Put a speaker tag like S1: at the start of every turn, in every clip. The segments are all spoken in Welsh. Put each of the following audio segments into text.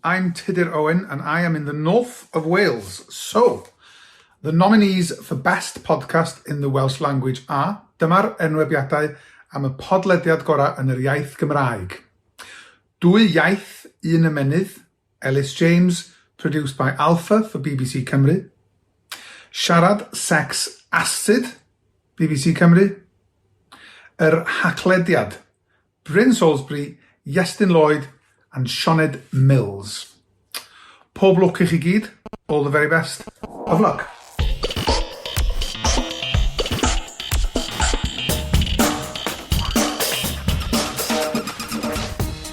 S1: I'm Tudur Owen and I am in the north of Wales. So, the nominees for Best Podcast in the Welsh Language are... Dyma'r enwebiadau am y podlediad gorau yn yr iaith Gymraeg. Dwy iaith, un ymennydd, Ellis James, produced by Alpha for BBC Cymru. Siarad Sex Acid, BBC Cymru. Yr Haclediad, Bryn Salisbury, Iestyn Lloyd and Sioned Mills. Pob lwc i chi gyd, all the very best of luck.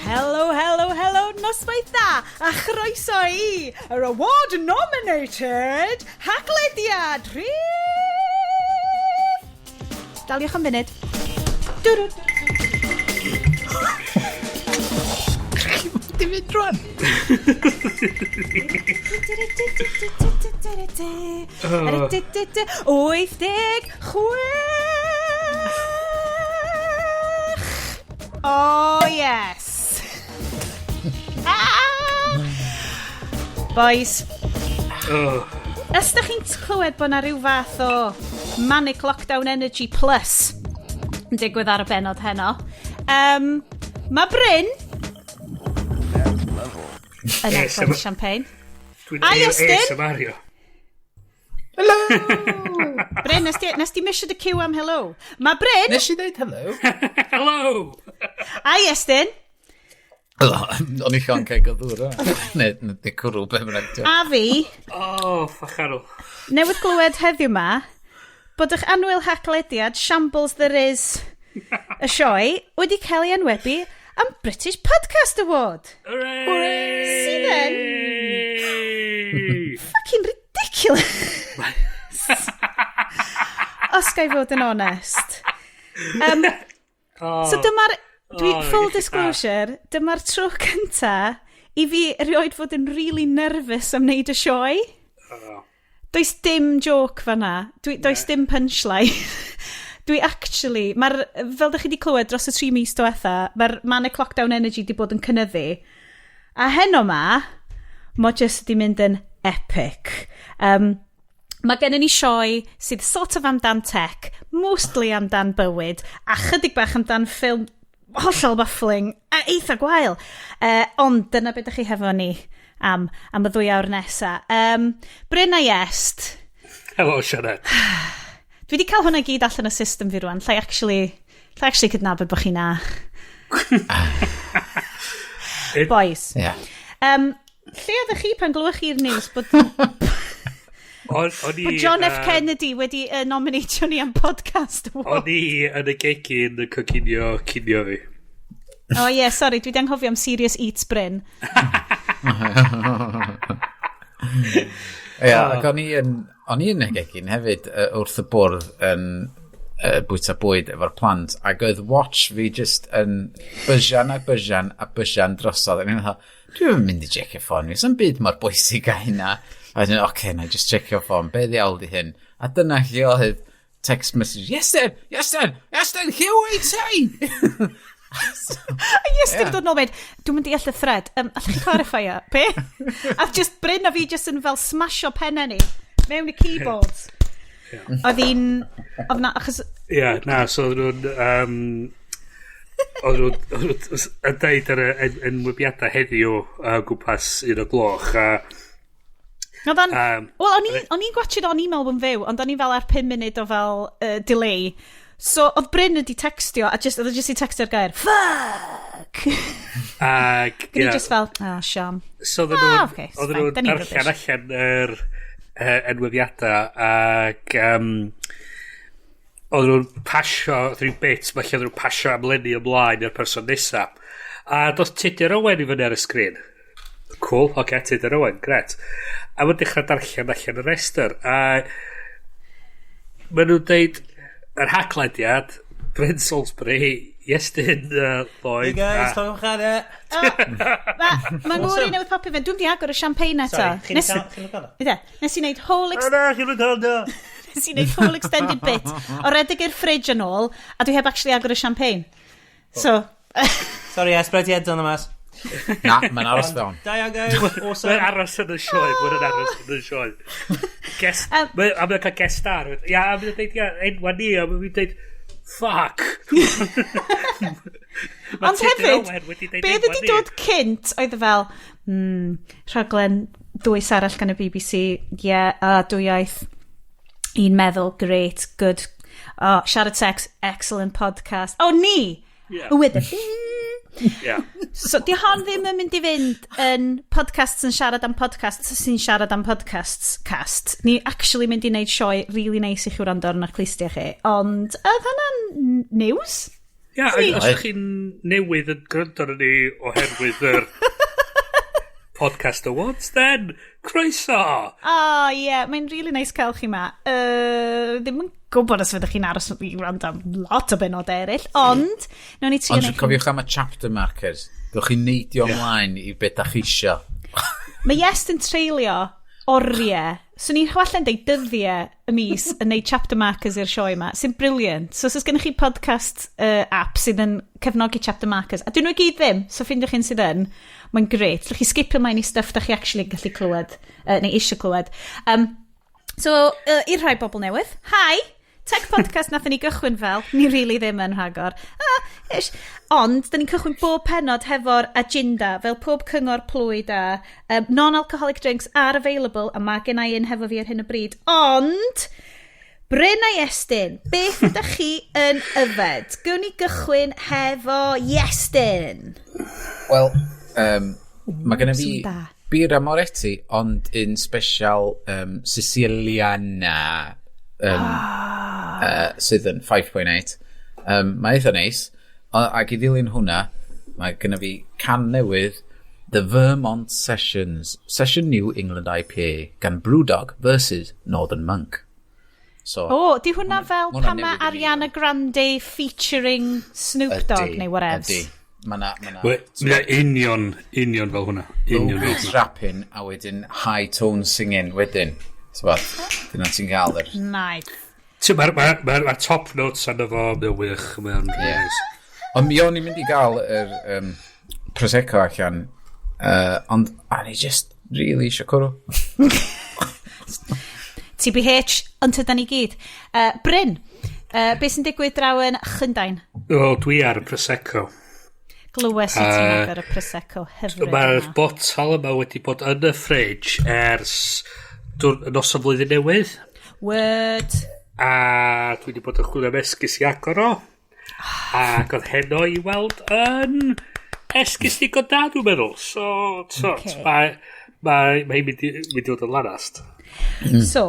S2: Helo, helo, helo, noswaith dda, a chroeso i yr award nominated Haclediad rhif... Daliwch am funud. Dwrw.
S3: Di mynd rwan?
S2: 86! Oh, yes! Ah! Boys.
S4: Oh.
S2: Os da chi'n clywed bod na rhyw fath o Manic Lockdown Energy Plus yn digwydd ar y benod heno, mae Bryn yn agor champagne.
S4: Dwi'n
S2: A Iestyn?
S4: ASMR-io.
S3: Hello!
S2: Bryn, nes ti, nes ti misio dy cue am hello? Mae Bryn
S3: Nes i ddeud hello?
S4: Hello!
S2: a Iestyn
S3: O'n i llon ceg o ddŵr o. Neu, neu cwrw, be bynnag.
S2: a fi
S4: Oh, ffacharw.
S2: newydd glywed heddiw ma bod eich annwyl haclediad Shambles There Is y sioe wedi cael ei enwebu am British Podcast Award.
S4: Hooray!
S2: Sydd yn fucking ridiculous. Os ga i fod yn onest. So dyma'r... Dwi,
S4: Oh,
S2: full
S4: iechyd da.
S2: disclosure, dyma'r tro cynta i fi erioed fod yn really nervous am wneud y sioe.
S4: Oh.
S2: Does dim joke fanna. Dwi, does dim punchline. Dwi actually, mae'r, fel dych chi wedi clywed dros y 3 mis diwetha, mae'r Manic Lockdown Energy wedi bod yn cynyddu. A heno ma, mae jyst wedi mynd yn epic. Mae gennym ni sioe sydd sort of amdan tech, mostly amdan bywyd, a chydig bach amdan ffilm hollol baffling, a eitha gwael. Ond dyna beth ydych chi hefo ni am y 2 awr nesa. Bryn a Iest.
S4: Hello, Sianed.
S2: Dwi wedi cael hwnna gyd allan o system fi rwan. Llai actually cydnabod bod chi na. Boys.
S3: Yeah.
S2: Lle oeddech chi pan glywch chi'r news bod,
S4: O'n i...
S2: bod John F Kennedy wedi nominatio ni am podcast award?
S4: O'n i yn y gegin yn coginio cinio fi.
S2: Oh yeah, sorry, dwi wedi anghofio am Serious Eats Bryn.
S3: Ie, ac o'n i yn, o'n i yn y gegin hefyd wrth y bwrdd yn bwyta bwyd efo'r plant, ac oedd watch fi just yn bysian a bysian a bysian drosodd. Ac o'n i'n meddwl, dwi'n mynd i checio ffôn fi, sa'm byd mor bwysig â hynna. A wedyn, oce, okay, na i just checio ffôn, be ddiawl di hyn? A dyna lle oedd text message, Iestyn, Iestyn, Iestyn, lle wyt ti?
S2: A Iestyn dod nôl mynd, dwi'n mynd i deall y thread, allwch chi clarify o, be? A just Bryn a fi just yn fel smasho pennau ni mewn i keyboards. Oedd hi'n... Oedd na, achos...
S4: Ie, yeah, na, so oedden nhw'n... Oedden nhw'n yn deud ar y enwebiadau heddiw gwmpas 1 o gloch a
S2: Oedd o'n... Wel, o'n i'n gwatchio o'n email yn fyw, ond o'n i fel ar 5 munud o fel delay. So, oedd Bryn wedi textio, a just, oedd o just i textio'r gair, fuck!
S4: Ac,
S2: Gwni
S4: ie,
S2: just fel, ah, siam.
S4: So oedden
S2: Ah,
S4: nhw'n
S2: ocê, it's
S4: oedden
S2: fine,
S4: nhw'n
S2: da ni'n
S4: darllen
S2: rubbish.
S4: allan yr enwebiadau ac oedden nhw'n pasio rhyw bit mae lle oedden nhw'n pasio amlenni ymlaen i'r person nesa. A doedd Tudur Owen i fyny ar y sgrin. Cool, oce, okay, Tudur Owen, gret. A mae'n dechrau darllen allan y restr. A maen nhw'n deud yr Haclediad, Bryn Salisbury, Iestyn Lloyd.
S5: Hey guys, talk about it.
S2: Mae ngŵr i newydd popio fe. Dwi'n di agor y champagne eto.
S5: Sorry, chi'n cael o?
S2: Ie, nes i wneud whole
S4: O na, chi'n cael o.
S2: nes i wneud whole extended bit o redeg i'r fridge yn ôl, a dwi heb actually agor y champagne. So,
S5: Sorry, I spread heads on the mas.
S3: Na, mae'n aros fewn.
S5: Da iawn, guys. Awesome.
S4: Mae'n aros yn y sioe. Mae'n aros yn y sioe. Guest, a mae'n cael guest star. Ia, a mae'n dweud, ia, enwa ni, a mae'n dweud, "Fuck."
S2: Ond hefyd, be oedd wedi dod cynt oedd fel, rhaglen dwys arall gan y BBC, yeah, a dwy iaith, un meddwl, great, good. Oh, Siarad Sex, excellent podcast. Oh, ni! With a So, di hon ddim yn mynd i fynd yn podcasts yn siarad am podcasts sy'n siarad am podcasts cast. Ni actually mynd i wneud sioe really nice i chi wrando arno'ch clustiau chi. Ond, oedd hwnna'n news?
S4: Ia, yeah, os ydych chi'n newydd yn gwrando arno ni oherwydd yr Podcast Awards, then, croeso!
S2: Oh, ie, yeah, mae'n really nice cael chi ma. Ddim yn gwybod os fyddwch chi'n aros i wrando am lot o benodau eraill, ond nawn ni trio
S3: Ond
S2: neud.
S3: cofiwch am y chapter markers. Gewch chi neidio ymlaen i beth da chi isio.
S2: Mae Iest yn treulio oriau, so ni'n chwalle'n deud dyddiau y mis yn neud chapter markers i'r sioe yma, sy'n brilliant. So os oes gennych chi podcast app sydd yn cefnogi chapter markers, a dyn nhw i gyd ddim, so ffindiwch un sydd yn, mae'n great. Llwch chi skipio mlaen i stuff da chi actually gallu clywed, neu eisiau clywed. So, i'r rhai bobl newydd, hi! Tech podcast nathon ni gychwyn fel, ni really ddim yn rhagor. Ah, ish. Ond, da ni'n cychwyn bob penod hefo'r agenda, fel pob cyngor plwy da. Non-alcoholic drinks are available, a mae gen i un hefo fi ar hyn o bryd. Ond, Bryn a Iestyn, beth ydych chi yn yfed? Gwn ni gychwyn hefo Iestyn.
S3: Wel, mae gennym fi
S2: Swn da.
S3: Birra Moretti, ond un special Siciliana sydd yn 5.8. Mae eitha neis. Ac i ddilyn hwnna, mae gennym fi can newydd, The Vermont Sessions, Session New England IPA gan Brewdog versus Northern Monk. So,
S2: O, oh, di hwnna fel
S3: hwnna
S2: pan mae
S3: newydd i fi.
S2: Ariana Grande featuring Snoop Dogg neu whatevs?
S3: Ydy. Ma' na, ma na
S4: Mae union, union fel hwnna. Union fel
S3: low
S4: hwnna.
S3: rapping a wedyn high tone singing wedyn. So, dyna ti'n gael yr.
S2: Nice.
S4: Mae'r ma, ma, ma top notes arno fo, mae'n wych, mae'n really nice.
S3: Ond mi o'n i'n mynd i gael yr Prosecco allan, ond a ni just really eisiau cwrw.
S2: TBH, ond tydan ni gyd. Bryn, beth sy'n digwydd draw yn Llundain?
S4: O, dwi ar y Prosecco.
S2: Glywes i ti'n agor y Prosecco hyfryd
S4: Mae'r
S2: yma.
S4: botal yma wedi bod yn y fridge ers noson flwyddyn newydd.
S2: Word.
S4: A dwi wedi bod yn chwilio am esgus i agor o. Ac oedd heno i weld yn esgus digon da, dwi'n meddwl. So mae mae hi'n mynd i fod yn lanast.
S2: So,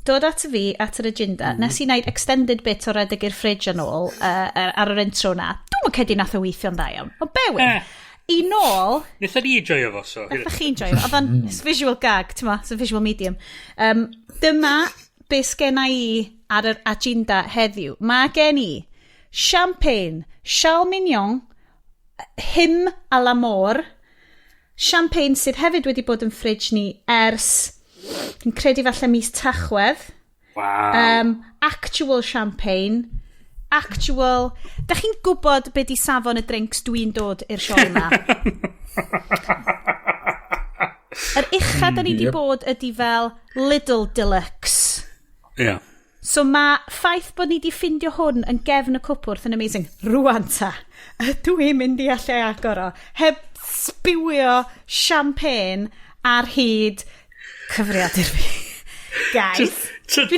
S2: dod at fi, at yr agenda, nes i wneud extended bit o redeg i'r fridge yn ôl ar yr intro na. Dwi'n credu nath o weithio'n dda iawn. Ond bear with. I nôl,
S4: Nethon ni enjoyo fo, so.
S2: Nath chi'n joio. Oedd o'n it's visual gag, ti'n ma, it's a visual medium. Dyma be sgenna i ar yr agenda heddiw. Mae gen i champagne, Charles Mignon, Hymn à la mort, champagne sydd hefyd wedi bod yn fridge ni ers, dwi'n credu falle mis Tachwedd.
S4: Wow.
S2: Actual champagne, actual. Da chi'n gwybod be di safon y drinks dwi'n dod i'r sioe yma? Yr ucha da ni di bod ydy fel Lidl Deluxe. So mae ffaith bod ni di ffindio hwn yn gefn y cwpwrdd yn amazing. Rwan ta, ydw i'n mynd i allu agor o heb sbiwio champagne ar hyd cyfrifiadur fi? Guys, dwi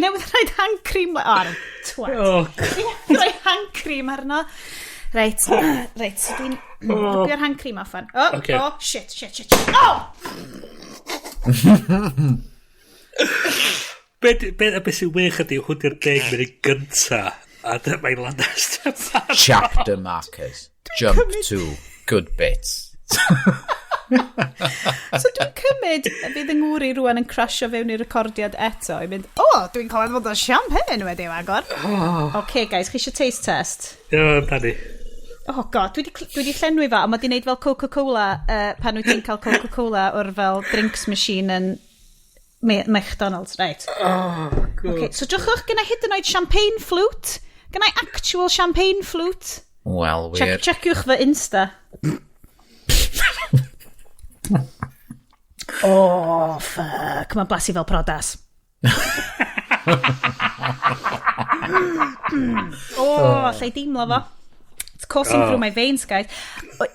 S2: newydd rhoi hand cream. Oh, twat.
S4: Oh,
S2: Dwi newydd rhoi hand cream arno. Reit, so dwi'n rwbio'r hand cream off fan. Oh, oh, shit, shit, shit, shit. Oh!
S4: Be sy'n wych ydy, hwn di'r 10 munud gynta. A dyma'n lanast.
S3: Chapter markers. Jump to good bits.
S2: So dwi'n cymryd y bydd yng ngŵr i rwan yn crasio fewn i'r recordiad eto i mynd, "Oh, dwi'n clywed fod y champagne wedi agor." Oh. OK, guys, chi eisiau taste test?
S4: Ie, Dani.
S2: Oh God, dwi di llenwi fo, a mae di wneud fel Coca-Cola, pan wyt ti'n cael Coca-Cola o'r fel drinks machine yn McDonald's, right.
S4: Oh, God.
S2: Okay, so drychwch, gyna hyd yn oed champagne flute. Gyna i actual champagne flute.
S3: Wel, wir.
S2: Checiwch fy Insta. Oh, fuck. Mae'n blasu fel prodas. Oh, allai deimlo fo. It's coursing through my veins, guys.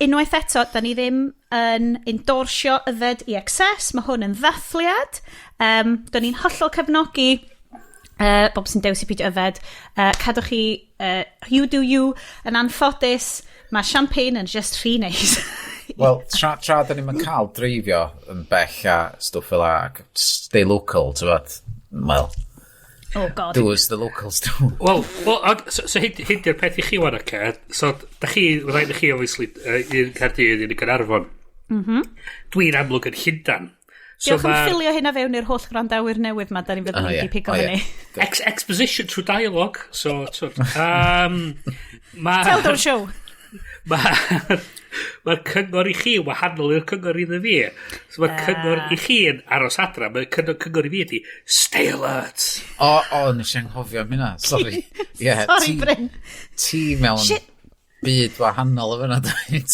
S2: Unwaith eto, da ni ddim yn endorsio yfed i excess. Mae hwn yn ddathliad. Da ni'n hollol cefnogi bob sy'n dewis i peidio yfed. Cadwch chi, you do you, yn anffodus. Mae champagne yn just rhy neis.
S3: Wel, tra da ni'n cael dreifio yn bell a stwff fel ac stay local, ti'n bod, well,
S2: Oh, God.
S3: Do as the locals do.
S4: Wel, so hyn di'r peth i chi wan, oce? So, da chi, rhaid i chi, obviously, un Caerdydd, un Gaernarfon. Dwi'n amlwg yn Llundan.
S2: So diolch am ffilio hynna fewn i'r holl gwrandawyr newydd ma, da ni'n fydd yn wedi pigo fyny.
S4: Exposition through dialogue. So,
S2: Tell don't show.
S4: Mae'r cyngor i chi wahanol i'r cyngor iddo fi. So mae'r cyngor i chi yn aros adra, mae'r cyngor i fi ydi stay alert.
S3: O, nes i anghofio am hynna. Sorry.
S2: Yeah, sorry, Bryn.
S3: Ti mewn shit byd wahanol o fyna, dweud.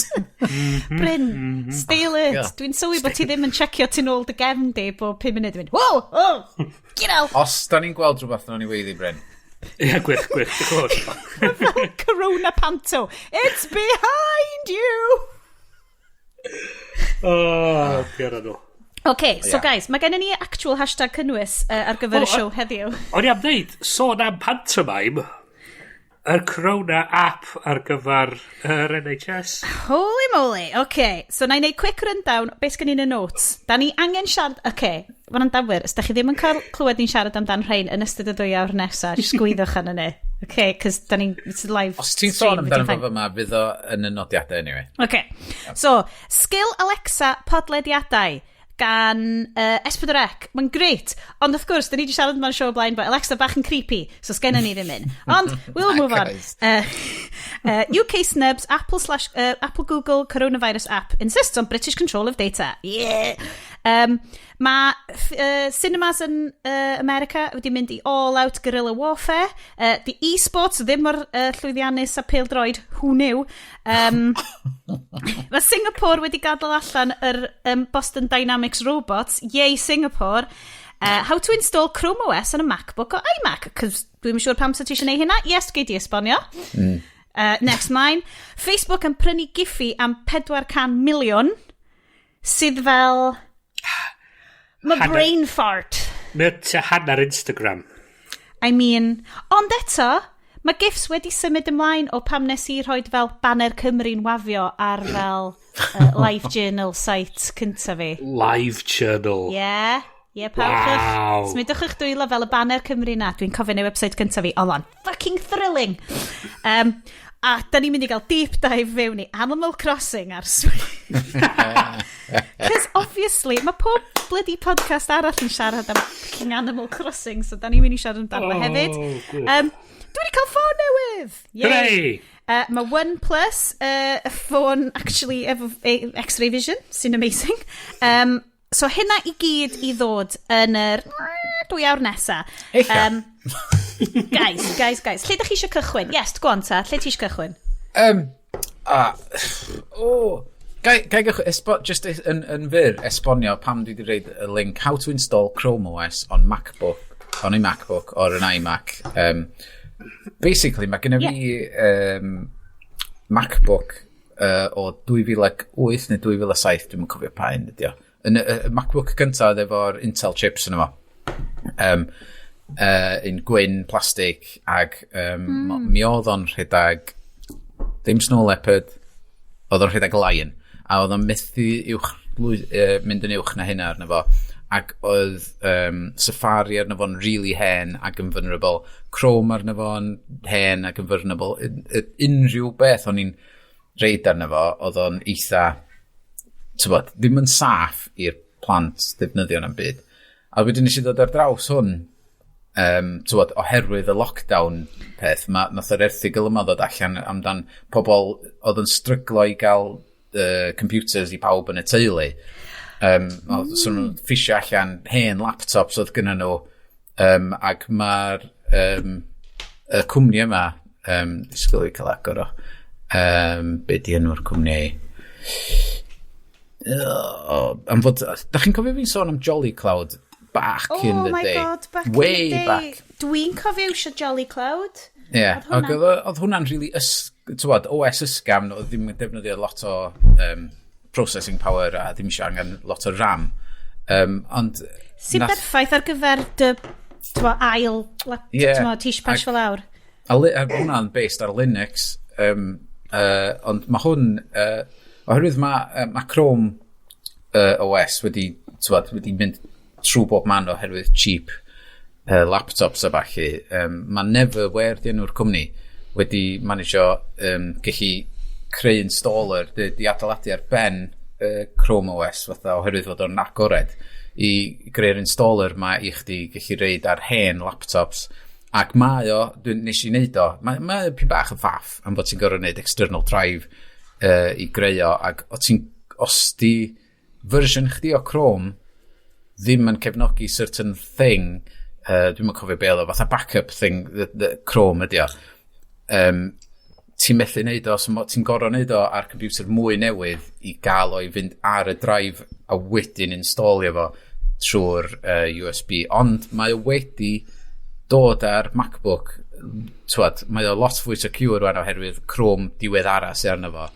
S2: Bryn, stay alert. Dwi'n sylwi bod ti ddim yn checio tu nôl dy gefn di bob 5 munud. Mynd, whoa, oh, get out.
S3: Os da ni'n gweld rhywbeth, nawn ni weiddi, Bryn.
S4: Ie, gwych, gwych.
S2: Fel Corona Panto. It's behind you!
S4: Oh, diar nhw.
S2: OK, so guys, mae gennym ni actual hashtag cynnwys ar gyfer y show heddiw.
S4: O'n i am ddeud, sôn am pantomime, yr Corona app ar gyfer yr NHS.
S2: Holy moly, OK. So na i wneud quick rundown, beth sgen i'n y notes. Da ni angen siarad, OK, wrandawyr, os da chi ddim yn cael clywed ni'n siarad amdan rhain yn ystod y 2 awr nesaf, jyst gwyddwch arno ni. OK, cos da ni'n, it's a live
S3: Os ti'n sôn amdano fo fyma, fydd o yn y nodiadau anyway.
S2: OK, so, Skill Alexa podlediadau gan S4C. Mae'n great. Ond wrth gwrs, da ni wedi siarad amdano'n sioe blaen, but Alexa bach yn creepy, so sgenna ni ddim un. Ond, we'll move on. UK snubs, Apple slash, Apple Google coronavirus app insists on British control of data. Yeah! Mae cinemas yn America wedi mynd i all-out guerrilla warfare. The e-sports ddim mor llwyddiannus a pêl-droed. Who knew? Mae Singapore wedi gadael allan yr Boston Dynamics robots. Yay, Singapore. How to install Chrome OS on a MacBook or iMac. Cos dwi'n siŵr pam sa ti eisiau neud hynna. Yes, gei di esbonio. Next mine. Facebook yn prynu Giphy am 400 miliwn. Sydd fel... Mae brain fart.
S4: Mae tua hanner Instagram.
S2: I mean, ond eto, mae GIFs wedi symud ymlaen o pam nes i rhoi fel banner Cymru'n wafio ar fel live journal site cynta fi.
S4: Live journal.
S2: Yeah, pawb.
S4: Wow.
S2: Symudwch eich dwylo fel y banner Cymru na. Dwi'n cofio neu website cynta fi. Oedd o'n fucking thrilling. A da ni'n mynd i gael deep dive fewn i Animal Crossing ar Switch. Cos obviously, mae pob bloody podcast arall yn siarad am fucking Animal Crossing, so da ni'n mynd i siarad amdano fo hefyd. Dwi wedi cael ffôn newydd!
S4: Yay! Hooray!
S2: Mae OnePlus, y ffôn actually efo X-ray vision, sy'n amazing. So hynna i gyd i ddod yn yr 2 awr nesa.
S3: Ella.
S2: Guys, guys, guys, lle ydych chi eisiau cychwyn? Yes, go on ta, lle ti eisiau cychwyn?
S3: Oh, gai gychwyn, just yn fyr, esbonio pam dwi wedi rhoid y link how to install Chrome OS on MacBook, on a MacBook or an iMac. Basically, mae gennym fi MacBook o 2008 neu 2007, dwi'n cofio pa un ydi o. Yn y MacBook cyntaf oedd efo'r Intel chips yn efo. Un gwyn plastig ag mi oedd o'n rhedeg ddim Snow Leopard, oedd o'n rhedeg Lion, a oedd o'n methu uwch, mynd yn uwch na hynna arno fo. Ac oedd Safari arno fo'n really hen ac yn vulnerable, Chrome arno fo'n hen ac yn vulnerable. Unrhyw beth o'n i'n rhoid arno fo, oedd o'n eitha, tybod, ddim yn saff i'r plant defnyddio na'n byd. A wedyn nes i ddod ar draws hwn, tywod, oherwydd y lockdown peth, nath yr erthygl yma ddod allan amdan pobl oedd yn stryglo i gael computers i pawb yn y teulu. So nhw'n ffisio allan hen laptops oedd gynnu nhw, ac mae'r y cwmni yma, disgwyl i cael agor o, Be di enw'r cwmni? Oh, am fod, da chi'n cofio fi'n sôn am Jolicloud back in
S2: Oh
S3: the
S2: my
S3: day?
S2: God, back
S3: Way
S2: in the day.
S3: back.
S2: Dwi'n cofio iwsio Jolicloud.
S3: Ie, yeah.
S2: Oedd hwnna-
S3: oedd hwnna'n really, tywod, OS ysgafn, oedd ddim yn defnyddio lot o processing power a ddim eisiau angen lot o RAM. Ond
S2: Sy'n berffaith ar gyfer dy, t'mo, ail, t'mo, ti eisiau pasio lawr.
S3: A hwnna'n based ar Linux, ond mae hwn, oherwydd ma Chrome OS wedi, tywod, wedi mynd trwy bob man oherwydd cheap laptops a ballu, mae Neverware, di enw'r cwmni, wedi managio gallu creu installer di adeiladu ar ben Chrome OS fatha oherwydd fod o'n agored i greu'r installer ma i chdi gallu roid ar hen laptops. Ac mae o, nes i wneud o, mae o pyn bach yn faff am bod ti'n gorfod wneud external drive i greu o, ac o ti'n, os di version chdi o Chrome ddim yn cefnogi certain thing, dwi'n cofio be oedd o, fatha backup thing, the Chrome ydi o, ti'n methu neud o, so ti'n gorfod neud o ar computer mwy newydd i gael o i fynd ar y drive a wedyn installio fo trwy'r USB. Ond mae o wedi dod ar MacBook, twad, mae o lot fwy secure rwan oherwydd Chrome diweddara sydd arno fo.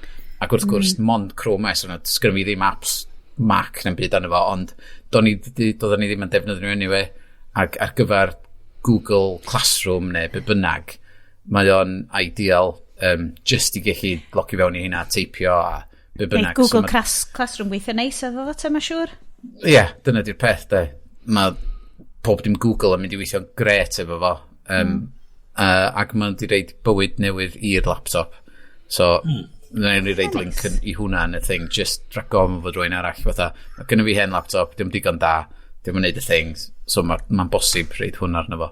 S3: Ac wrth gwrs, mond Chrome OS, yna, sgynno fi ddim apps Mac na'n byd arno fo, ond doeddwn ni ddim yn defnyddio nhw anyway. Ac ar gyfer Google Classroom neu be bynnag, mae o'n ideal just i gallu logio fewn i hynna, teipio a be
S2: Neu
S3: bynnag.
S2: Google
S3: So
S2: Classroom weithio neis efo fo, te, mae'n siŵr.
S3: Ie, yeah, dyna di'r peth, de. Mae pob dim Google yn mynd i weithio'n gret efo fo. Ac mae'n di roid bywyd newydd i'r laptop. So, ni roid link i hwnna yn y thing, just rhag ofn fod rhywun arall. Fatha, mae gynno fi hen laptop, dim digon da, dim yn neud y things, so mae'n ma bosib roid hwnna arno fo.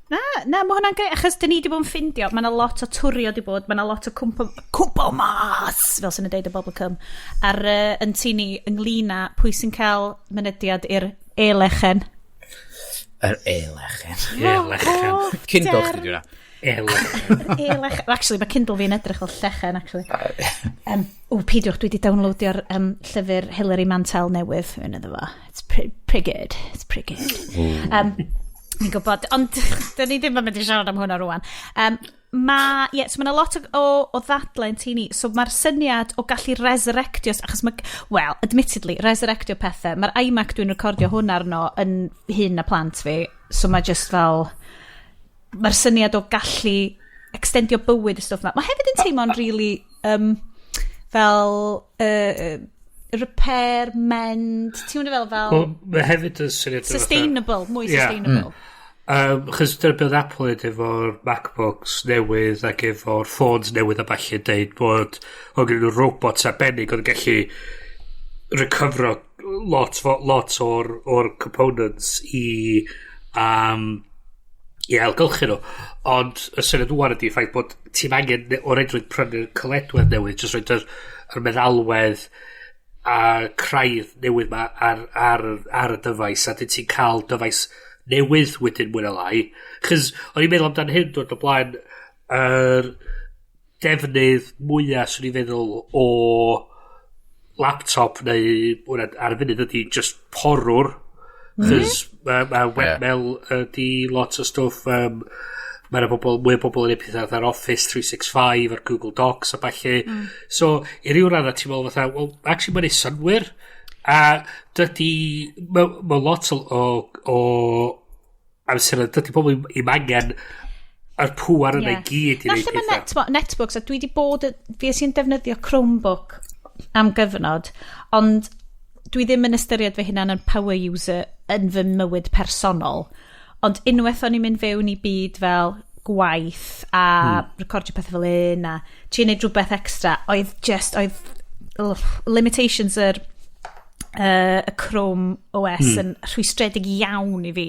S2: Na, na, mae hwnna'n greu, achos dyn ni wedi bod yn ffindio, mae yna lot o twrio di bod, mae yna lot o cwmpo mas, fel sy'n y deud y bobl cym, ar yn tŷ ni ynglyn â pwy sy'n cael mynediad i'r e-lechen.
S3: Yr e-lechen.
S4: E-lechen.
S2: Oh,
S3: Kindle chdi di hwnna.
S4: E-lechen.
S2: E-lechen. Actually, mae Kindle fi'n edrych fel llechen, actually. O, peidiwch, dwi wedi downloadio'r llyfr Hilary Mantel newydd yn iddo fo. It's pretty good. It's pretty good. Ni'n gwybod, ond dyn ni ddim yn mynd i siarad am hwnna rwan. Yeah, so mae yna lot o ddadlau yn tŷ ni. So mae'r syniad o gallu resurrectio, achos mae, well, admittedly, resurrectio pethau. Mae'r iMac dwi'n recordio hwn arno yn hyn na plant fi, so mae just fel, mae'r syniad o gallu extendio bywyd y stwff 'ma. Mae hefyd yn teimlo'n really fel repair, mend, ti'n mynd fel
S4: Wel, mae hefyd yn syniad o fatha-
S2: sustainable, mwy sustainable.
S4: Chos dyna beth oedd Apple yn efo'r MacBooks newydd ac efo'r ffôns newydd a ballu, deud bod oedd gen nhw robots arbennig oedd yn gallu recovero lot o'r components i ailgylchu nhw. Ond y syniad ŵan ydy ffaith bod ti'n angen o reidrwydd prynu'r caledwedd newydd, jyst roed yr meddalwedd a craidd newydd ma ar y dyfais a dyn ti'n cael dyfais newydd wedyn mwy na lai. Chos o'n i'n meddwl amdan hyn dod o blaen, yr defnydd mwyaf swn i'n feddwl o laptop neu hwnna ar y funud ydy just porwr. Chos mae ma webmail ydy lot o stwff. Mae yna bobl, mwy o bobl yn ei pethau ar Office 365 ar Google Docs a ballu. So, i ryw raddau ti'n meddwl fatha, well, actually mae'n ei synwyr. A dydy, mae ma lot o amser, dydy pobl i'm angen yr pŵar yna i gyd i
S2: Na
S4: wneud
S2: lle mae
S4: pethau.
S2: Netbooks, a dwi wedi bod, fi sy'n defnyddio Chromebook am gyfnod, ond dwi ddim yn ystyried fy hunan yn power user yn fy mywyd personol. Ond unwaith o'n i'n mynd fewn i byd fel gwaith a recordio pethau fel un a trio neud rhywbeth extra, oedd just, oedd ugh, limitations y Chrome OS yn rhwystredig iawn i fi.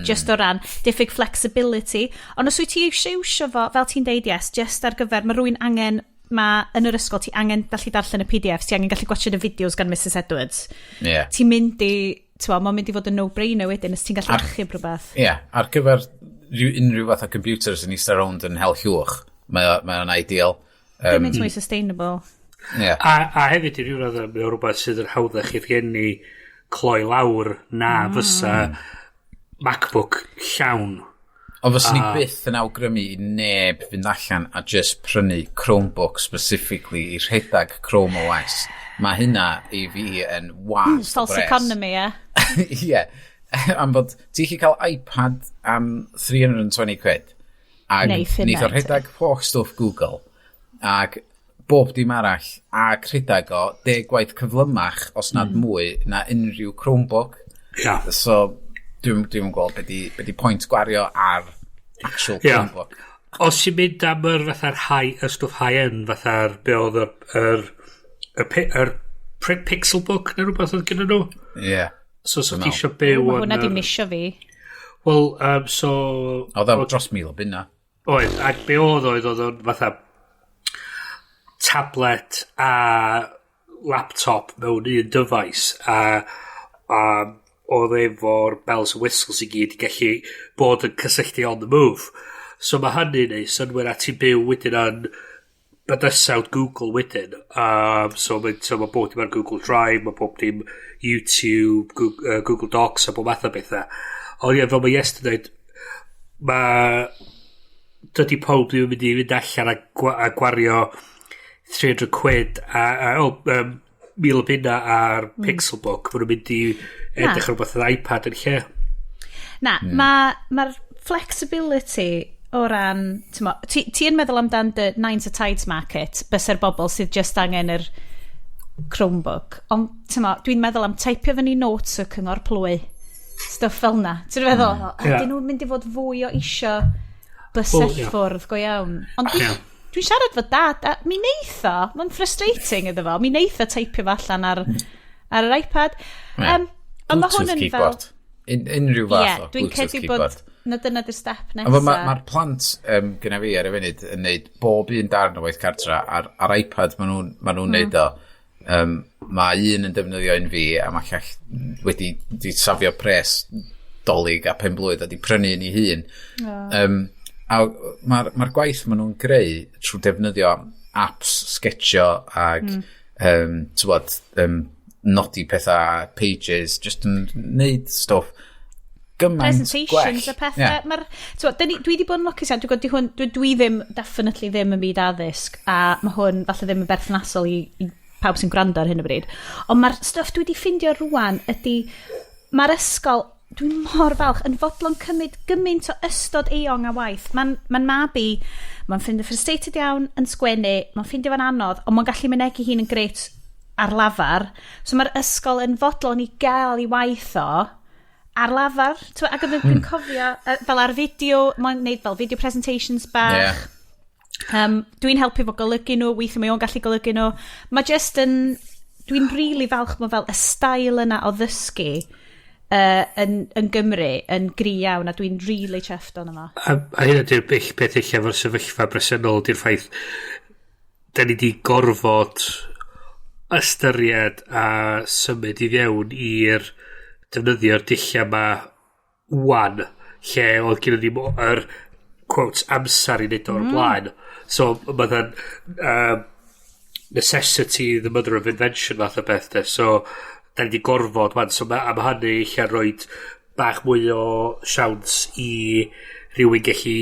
S2: Just o ran diffyg flexibility. Ond os wyt ti eisiau iwsio fo, fel ti'n deud, yes, just ar gyfer, mae rhywun angen, mae yn yr ysgol, ti angen gallu darllen y PDF, ti angen gallu gwatsiad y fideos gan Mrs Edwards. Ti'n mynd i, ti'n mae'n mynd i fod yn no-brainer wedyn, os ti'n gallu achub rhywbeth.
S3: Ie, yeah, ar gyfer unrhyw fath o computers yn eistedd rownd yn hel llwch, mae o'n ideal.
S2: Gymaint mwy sustainable.
S3: Yeah.
S4: A hefyd i ryw raddau, mae o rhywbeth sydd yn hawddach i rhieni cloi lawr na fysa MacBook llawn.
S3: Ond fyswn i byth yn awgrymu i neb fynd allan a just prynu Chromebook specifically i rhedeg Chrome OS. Mae hynna i fi yn waste o
S2: False
S3: bres.
S2: economy, ie.
S3: Ie. Am bod ti'n gallu cael iPad am 320 quid. Ac
S2: Neith hynna
S3: neith o
S2: ti.
S3: rhedeg holl stwff Google. Ac bob dim arall. Ac rhedeg o 10 gwaith cyflymach, os nad mwy, na unrhyw Chromebook. So, dwi'n gweld be di pwynt gwario ar actual Chromebook.
S4: Os ti'n mynd am yr fatha'r high, y stwff high-end, fatha'r be oedd yr Pixelbook neu rhywbeth oedd gyda nhw. So ti eisiau byw
S2: Mae
S4: yn
S2: hwnna di misio fi.
S4: Wel, so
S3: Oedd o dros 1,000 o bunna.
S4: Oedd, ac be oedd o'n fatha tablet a laptop mewn un device a oedd efo'r bells and whistles i gyd i gallu bod yn cysylltu on the move. So mae hynny'n neud synnwyr a ti'n byw wedyn yn bydysawd Google wedyn. So mae bob dim ar Google Drive, mae bob dim YouTube, Google Docs a bob math o bethau. Ond ie, fel mae Iest yn dweud, mae dydy pob ddim yn mynd i fynd allan a gwario 300 quid a oh, 1,000 o bunna ar Pixelbook. Maen nhw'n mynd i edrych ar rhywbeth ar iPad yn lle.
S2: Na, mae'r flexibility o ran, t'mo, ti yn meddwl amdan dy Nines a Tides market, bysa'r bobl sydd just angen yr Chromebook. Ond, t'mo, dwi'n meddwl am teipio fyny notes y cyngor plwy. Stuff fel na. Ti'n meddwl, mm. Ydyn nhw'n mynd i fod fwy o isio bysellfwrdd go iawn? Ond dwi'n dwi siarad fo dad, a mi neith o, mae'n frustrating iddo fo, mi neith o teipio fo allan ar yr iPad.
S3: Ie.
S2: Ond mae hwn
S3: Bluetooth
S2: yn fel
S3: keyboard. Unrhyw fath
S2: Ie,
S3: o
S2: dwi'n
S3: Bluetooth
S2: credu
S3: keyboard.
S2: bod na dyna di'r step
S3: Ond
S2: nesa.
S3: Mae'r ma plant gyda fi ar y funud yn neud bob un darn o waith cartra ar iPad maen nhw'n ma nhw neud o. Mae un yn defnyddio un fi a mae llall wedi di safio pres Dolig a pen blwydd a di prynu un i hun. A mae'r ma gwaith maen nhw'n greu trwy defnyddio apps sketcho ag t'wbod, nodi pethau, pages, just yn neud stwff gymaint
S2: Presentations
S3: gwell.
S2: a pethau. Yeah. Mae'r, t'mo, dwi wedi bod yn lwcus iawn, dwi'n gwybod, di hwn, dwi ddim, definitely ddim yn byd addysg, a mae hwn falle ddim yn berthnasol i pawb sy'n gwrando ar hyn o bryd. Ond mae'r stwff dwi wedi ffindio rwan ydy, mae'r ysgol, dwi'n mor falch, yn fodlon cymryd gymaint o ystod eang a waith. Mae'n ma mab i, mae'n ffindio frustrated iawn yn sgwennu, mae'n ffindio fo'n anodd, ond mae'n gallu mynegi hun yn grêt ar lafar. So mae'r ysgol yn fodlon i gael i waith o ar lafar. T'mo, ac oedd dwi'n cofio, fel ar fideo, mae'n neud fel video presentations bach. Dwi'n helpu fo golygu nhw, weithio mae o'n gallu golygu nhw. Mae just yn... Dwi'n really falch mae fel y style yna o ddysgu yn Gymru yn gry iawn a dwi'n really chuffed ono fo.
S4: A hynna di'r peth eich efo'r sefyllfa bresennol di'r ffaith da ni di gorfod ystyried a symud i fewn i'r defnyddio'r dulliau yma wan lle oedd gen ni yr quotes amser i wneud o'r blaen. So mae'n necessity the mother of invention fath o beth de. So da ni di gorfod wan. So ma, a ma hynny eich roed bach mwy o siawns i rhywun gallu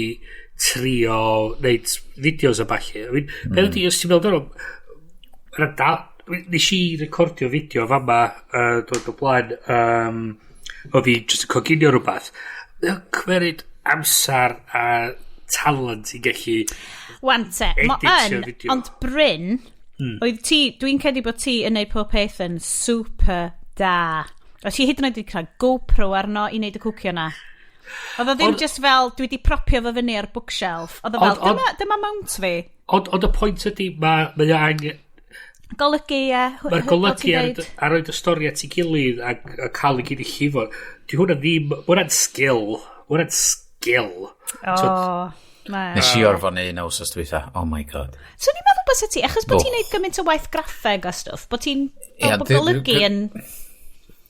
S4: trio wneud fideos a ballu. I mean, beth ydi, os ti'n meddwl amdano, nes i recordio fideo fama dod o blaen o fi just yn coginio rhywbeth. Mae o'n cymeryd amser a talent i gallu
S2: Wan te, ma
S4: editio
S2: yn,
S4: fideo.
S2: ond Bryn, oedd ti, dwi'n credu bod ti yn neud pob peth yn super da. O ti hyd yn oed wedi cael GoPro arno i wneud y cwcio na. Oedd o ddim just fel, dwi wedi propio fo fyny ar bookshelf. Oedd o fel, dyma mount fi.
S4: Ond y pwynt ydy, mae o angen
S2: Golygu, ie.
S4: Mae'r
S2: fel
S4: golygu
S2: ti'n
S4: ar,
S2: deud.
S4: ar roed y stori at ei gilydd a cael ei gyd i llifo. Di hwnna ddim... Ma hwnna'n skill. Ma hwnna'n skill.
S2: O, mae.
S3: Nes i orfod neud un wsos dwytha. Oh my God.
S2: So ni'n meddwl bod ti, achos bod
S3: Oh.
S2: ti'n neud gymaint o waith graffeg a stwff, bod ti'n,
S3: Ie,
S2: bod golygu yn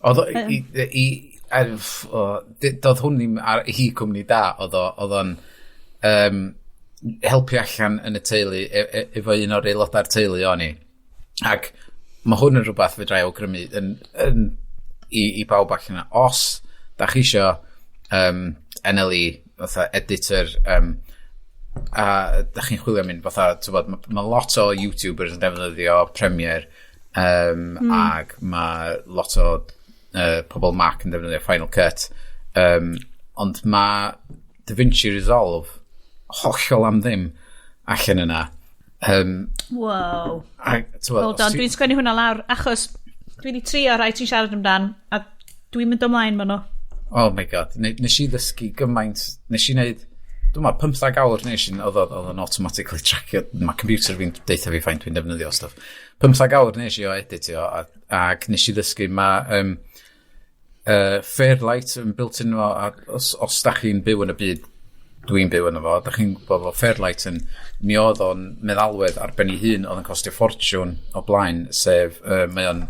S3: Oedd o, i, doedd hwn ddim ar i cwmni da, oedd o'n, Helpu allan yn y teulu, efo un o'r aelodau'r teulu o'n i. Ac mae hwn yn rhywbeth fedra i awgrymu i bawb allan yna. Os da chi isio NLE, fatha editor, a da chi'n chwilio am un, fatha, ti'n mae ma lot o YouTubers yn defnyddio Premiere, ac mae lot o pobl Mac yn defnyddio Final Cut, ond mae DaVinci Resolve hollol am ddim allan yna.
S2: Wow.
S3: A, t'wod,
S2: Hold on, dwi'n sgwennu hwnna lawr, achos dwi wedi trio rhai ti'n siarad amdan, a dwi'n mynd ymlaen ma nhw.
S3: Oh my God, nes i ddysgu gymaint, nes i wneud, dwi'n meddwl, 15 awr nes i, oedd o'n automatically tracio, mae computer fi'n deutha fi faint dwi'n defnyddio stuff. 15 awr nes i o editio, ac nes i ddysgu, mae Fairlight yn built-in fo, a os da chi'n byw yn y byd dwi'n byw yn fo, da chi'n gwybod fo Fairlight yn, mi oedd o'n meddalwedd ar ben ei hun oedd yn costio ffortiwn o blaen, sef mae o'n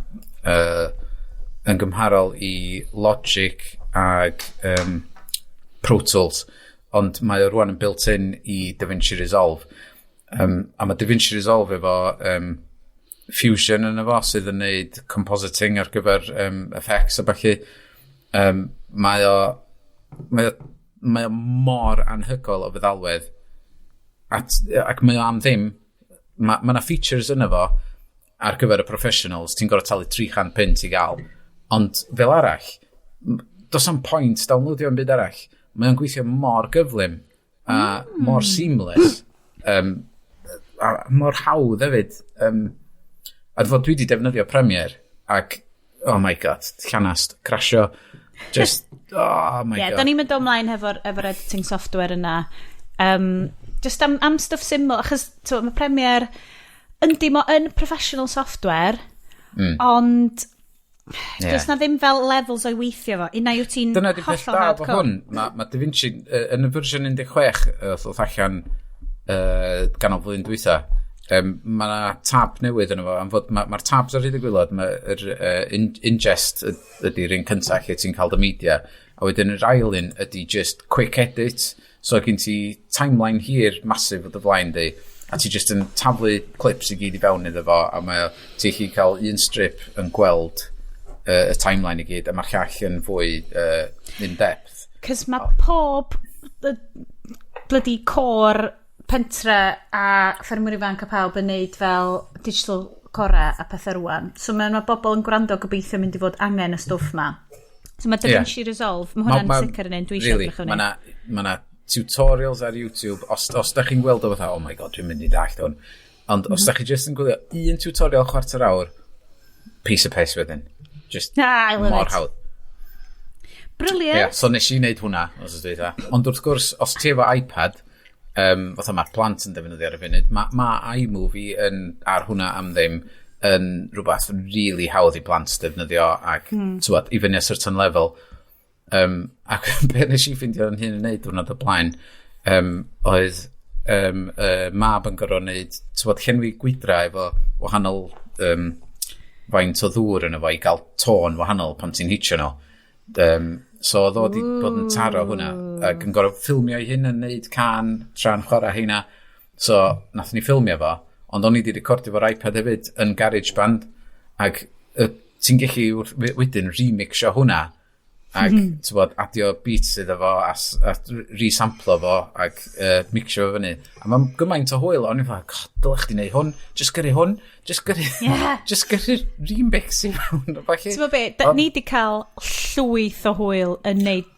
S3: yn gymharol i Logic ag Pro Tools, ond mae o rwan yn built-in i DaVinci Resolve. A mae DaVinci Resolve efo Fusion yn efo sydd yn neud compositing ar gyfer effects a ballu. Mae o mor anhygoel o feddalwedd ac mae o am ddim. Mae 'na features yna fo ar gyfer y professionals, ti'n gorfod talu 300 punt i gael. Ond fel arall, does 'am point downloadio yn byd arall. Mae o'n gweithio mor gyflym a mor seamless a mor hawdd hefyd. A fod dwi wedi defnyddio Premiere ac, oh my God, llanast, crasio, just, oh my
S2: Ie, yeah,
S3: God.
S2: Da ni'n mynd ymlaen efo editing software yna. Just am stuff syml, achos mae Premiere, yndi, mae yn professional software, ond does na ddim fel levels o'i weithio fo. Unai wyt ti'n
S3: Dyna di peth
S2: hollol
S3: da efo
S2: hardcore.
S3: hwn. Mae DaVinci, yn y fersiwn 16, oedd allan ganol flwyddyn dwytha, mae yna tab newydd yn efo, am fod mae'r ma tabs ar hyd y gwaelod, mae'r ingest ydy'r un cyntaf lle ti'n cael dy media, a wedyn yr ail un ydy just quick edit, so gen ti timeline hir massive o dy flaen di, a ti just yn taflu clips i gyd i fewn iddo fo, a mae ti'n gallu cael un strip yn gweld y timeline i gyd, a mae'r llall yn fwy in-depth.
S2: Cos mae pob bloody côr pentre a ffermwyr ifanc a pawb yn neud fel digital cora a pethau rwan. So mae ma bobl yn gwrando gobeithio mynd i fod angen y stwff ma. So mae DaVinci Resolve, mae hwnna'n sicr yn un dwi eisiau
S3: really,
S2: edrych
S3: Mae
S2: fyny.
S3: na, ma na tutorials ar YouTube, os da chi'n gweld o fatha, "Oh my God, dwi'n mynd i dallt hwn." Ond os da chi just yn gwylio un tutorial chwarter awr, piece of piss wedyn. Just
S2: Ah, I love
S3: mor
S2: it.
S3: hawdd.
S2: Brilliant.
S3: Yeah, so nes i wneud hwnna, os ydw i dda. Ond wrth gwrs, os ti efo iPad, fatha mae'r plant yn defnyddio ar y funud, mae ma iMovie yn, ar hwnna am ddim yn rhywbeth really hawdd i blant defnyddio ac, mm. i fyny a certain level. Ac be nes i ffeindio yn hyn yn neud diwrnod o blaen, oedd mab yn gorfod wneud, t'wod, llenwi gwydra efo wahanol faint o ddŵr yn efo i gael tôn wahanol pan ti'n hitio nhw. So oedd o wedi bod yn taro hwnna ac yn gorfod ffilmio ei hun yn neud can tra'n chwarae heina. So nath ni ffilmio fo, ond o'n i wedi recordio fo'r iPad hefyd yn GarageBand ac ti'n gallu wedyn remixio hwnna ac mm, adio beats iddo fo a resamplo fo ac mixio fo fyny. A mae'n gymaint o hwyl, o'n i'n fatha, "God, dylech chdi neud hwn, just gyrru hwn, just gyrru, just gyrru remix i mewn," a ballu.
S2: Ti'n gwbod be, ni di cael llwyth o hwyl yn neud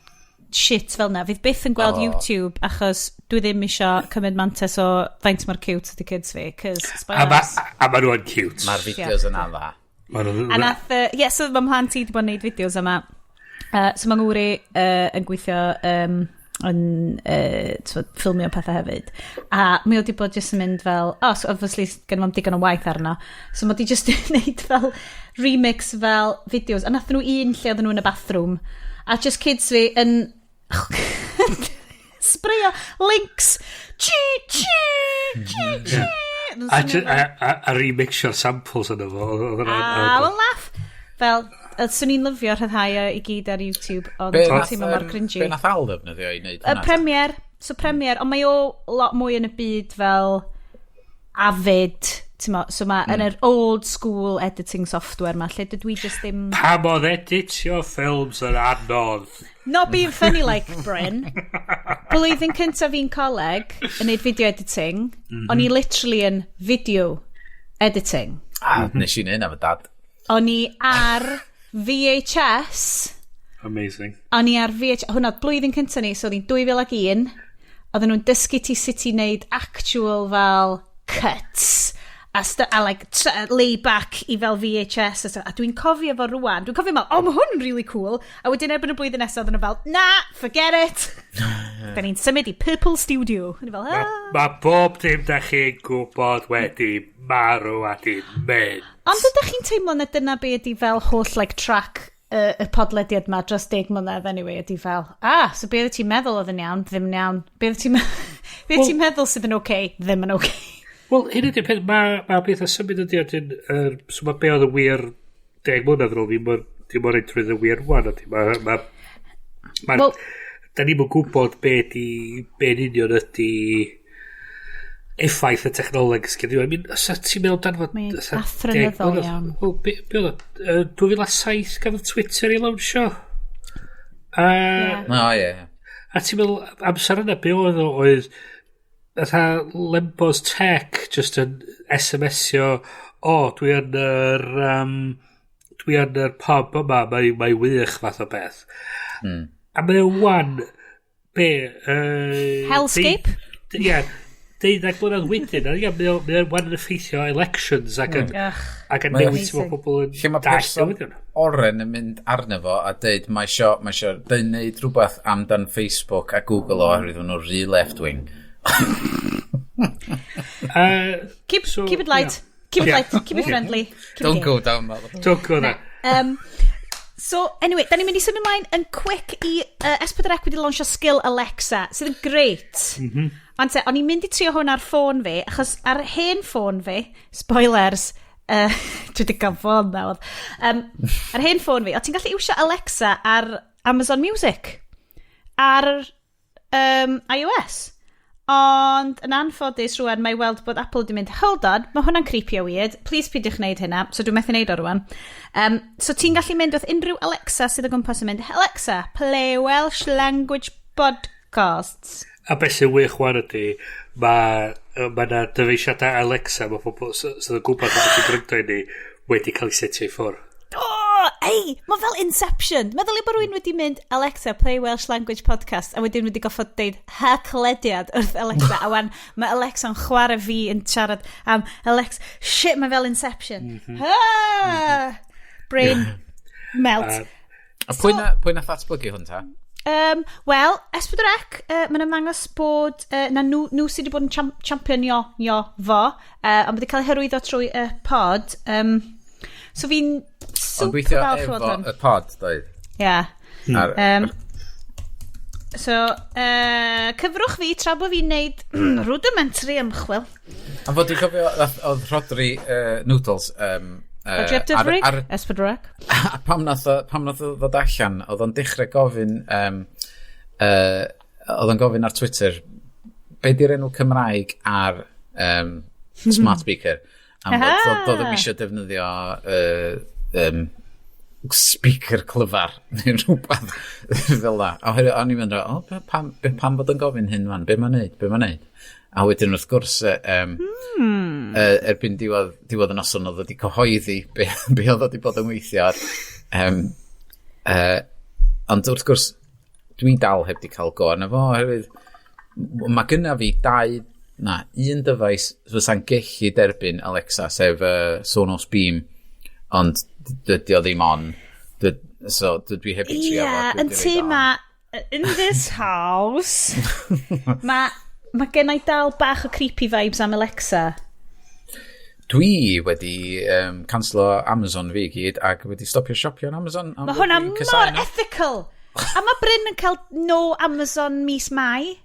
S2: shit fel na. Fydd byth yn gweld YouTube achos dwi ddim isio cymryd mantais o faint mor cute ydy kids fi, cos
S4: A ma,
S2: spoilers.
S4: a ma nhw yn cute.
S3: Mae'r fideos yna dda.
S4: Ma nhw'n
S2: A nath, yeah, so mae mhlant i wedi bod yn neud fideos yma. So mae ngŵr i yn gweithio yn t'mod, ffilmio pethau hefyd. A mae o wedi bod jyst yn mynd fel, oh, so obviously gen fo'm digon o waith arno. So mae wedi jyst yn neud fel remix fel fideos. A nath nhw un lle oedden nhw yn y bathroom. A just kids fi yn sprayo Lynx. Chi, chi, chi, chi.
S4: A remixio'r samples yna fo. Oedd hwnna'n
S2: A, well, laugh. Fel, swn i'n lyfio rhyddhau o i gyd ar YouTube, ond
S3: Be
S2: dwi'n
S3: nath,
S2: teimlo mor cringy.
S3: Be nath Al ddefnyddio i wneud
S2: Y
S3: hwnna?
S2: Premiere. So Premiere, ond mae o lot mwy yn y byd fel Avid, ti'n mo, so mae yn yr old school editing software ma, lle dydw i just ddim.
S4: Pam oedd editio ffilms yn anodd?
S2: Not being funny like Bryn. Blwyddyn cyntaf fi'n coleg yn neud video editing, o'n i literally yn video editing.
S3: Ah, nes i'n un efo dad.
S2: O'n i ar VHS.
S4: Amazing.
S2: O'n i ar VHS, hwnna oedd blwyddyn cyntaf ni, so oedd hi'n 2001. Oedden nhw'n dysgu ti sut i wneud actual fel cuts a like lay back i fel VHS a stuff. A dwi'n cofio fo rwan. Dwi'n cofio fel, "Oh, mae hwn yn really cool." A wedyn erbyn y blwyddyn nesaf, oedden nhw fel, "Na, forget it. Da ni'n symud i Purple Studio." A ni fel,
S4: Mae
S2: "Ah."
S4: ma bob dim da chi'n gwybod wedi marw a di mynd.
S2: Ond ydych chi'n teimlo na dyna be ydi fel holl like track y podlediad ma dros 10 mlynedd anyway, ydi fel, "Ah, so be oedd ti'n meddwl oedd yn iawn, ddim yn iawn. Be oedd ti'n meddwl sydd yn okay, ddim yn okay."
S4: Wel, hyn ydy'r peth, mae ma beth o symud ydy, wedyn, so mae be oedd y wir 10 mlynedd yn ôl, ddim mor edrych y wir wan, ydy. Ma,
S2: Wel-
S4: da ni'm yn gwybod be di, be yn union ydy effaith y technoleg sgyn ni. I mean, os ti'n meddwl dan fod
S2: Mae'n
S4: fatha
S2: athronyddol
S4: 10 mlynedd
S2: iawn.
S4: Wel, be oedd o? 2007 gafodd Twitter i lawnsio.
S2: Ie.
S3: O, ie.
S4: A ti'n meddwl, amser yna, be oedd o oedd fatha Lembos Tech just yn SMS-io, "O, dwi yn yr pub yma, mae wych," fath o beth. A mae o wan, be
S2: Hellscape?
S4: Ie, 12 mlynedd wedyn, a ie, mae o wan yn effeithio elections ac yn,
S2: Ugh.
S4: ac yn
S3: Mae o
S4: newid sut mae pobl yn
S3: Lle mae
S4: dallt
S3: person
S4: newyddion.
S3: oren yn mynd arno fo a deud mae isio neud rhywbeth amdan Facebook a Google oherwydd nhw rhy left wing.
S4: So,
S2: Keep it light.
S4: yeah.
S2: Keep it light. Keep it friendly. Keep
S3: Don't
S2: it gay.
S3: go down that.
S4: Don't go there.
S2: So, anyway, da ni'n mynd i symud ymlaen yn quick i S4C wedi launchio skill Alexa, sydd yn great. Ond te, o'n i'n mynd i trio hwn ar ffôn fi, achos ar hen ffôn fi, spoilers, dwi wedi cael ffôn nawr, ar hen ffôn fi, o ti'n gallu iwsio Alexa ar Amazon Music, ar iOS. Ond yn anffodus rwan mae weld bod Apple wedi mynd, "Hold on, mae hwnna'n creepy o weird, please peidiwch wneud hynna," so dwi'n methu wneud o rwan. So ti'n gallu mynd wrth unrhyw Alexa sydd o gwmpas yn mynd, "Alexa, play Welsh language podcasts."
S4: A beth sy'n wych wan ydy, mae ma na dyfeisiadau Alexa, mae pobl sydd yn gwybod bod ti'n gwrando i ni wedi cael ei setio i ffwrdd.
S2: Oh, ei, mae fel Inception. Meddwl i bod rhywun wedi mynd, "Alexa, play Welsh language podcast," a wedyn wedi goffod deud "Haclediad" wrth Alexa, a wan mae Alexa'n chwarae fi yn siarad am Alexa. Shit, mae fel Inception. Ah, brain melt.
S3: A pwy nath ddatblygu hwn ta?
S2: Wel, S4C, mae'n ymddangos bod na nhw sydd wedi bod yn championio nio fo, ond wedi cael ei hyrwyddo trwy y pod. So fi'n
S3: Ond
S2: super
S3: gweithio
S2: falch
S3: efo
S2: fod hwn.
S3: y pod, doedd?
S2: Yeah.
S3: Ar,
S2: So, cyfrwch fi tra bod fi'n neud rudimentary ymchwil.
S3: A fod dwi'n cofio, oedd Rhodri Noodles
S2: Rhodri ap Dyfrig, S4C.
S3: A pam nath o ddod allan, oedd o'n dechrau gofyn, oedd o'n gofyn ar Twitter, "Be di'r enw Cymraeg ar smart speaker?" Am fod doedd o'm eisiau defnyddio speaker clyfar neu rhywbeth fel la. A oherwydd o'n i'n mynd, "O, pam fod yn gofyn hyn fan? Be mae'n neud? Be mae'n neud?" A wedyn wrth gwrs, erbyn diwedd y noson oedd wedi cyhoeddi be oedd wedi bod yn weithio ar. Ond wrth gwrs, dwi dal heb di cael go arno fo, oherwydd mae gynna fi dau, na, un dyfais fysa'n gellu derbyn Alexa, sef Sonos Beam, ond dydy o ddim on. So dwi heb i trio
S2: Ie,
S3: fo. Dwi
S2: yn
S3: 'di
S2: tŷ
S3: roid o
S2: ma,
S3: on.
S2: in this house, mae gen i dal bach o creepy vibes am Alexa.
S3: Dwi wedi canslo Amazon fi i gyd ac wedi stopio siopio yn Amazon am
S2: Mae
S3: fod
S2: hwnna
S3: dwi'n casáu
S2: mor
S3: nhw.
S2: ethical. A mae Bryn yn cael no Amazon mis Mai.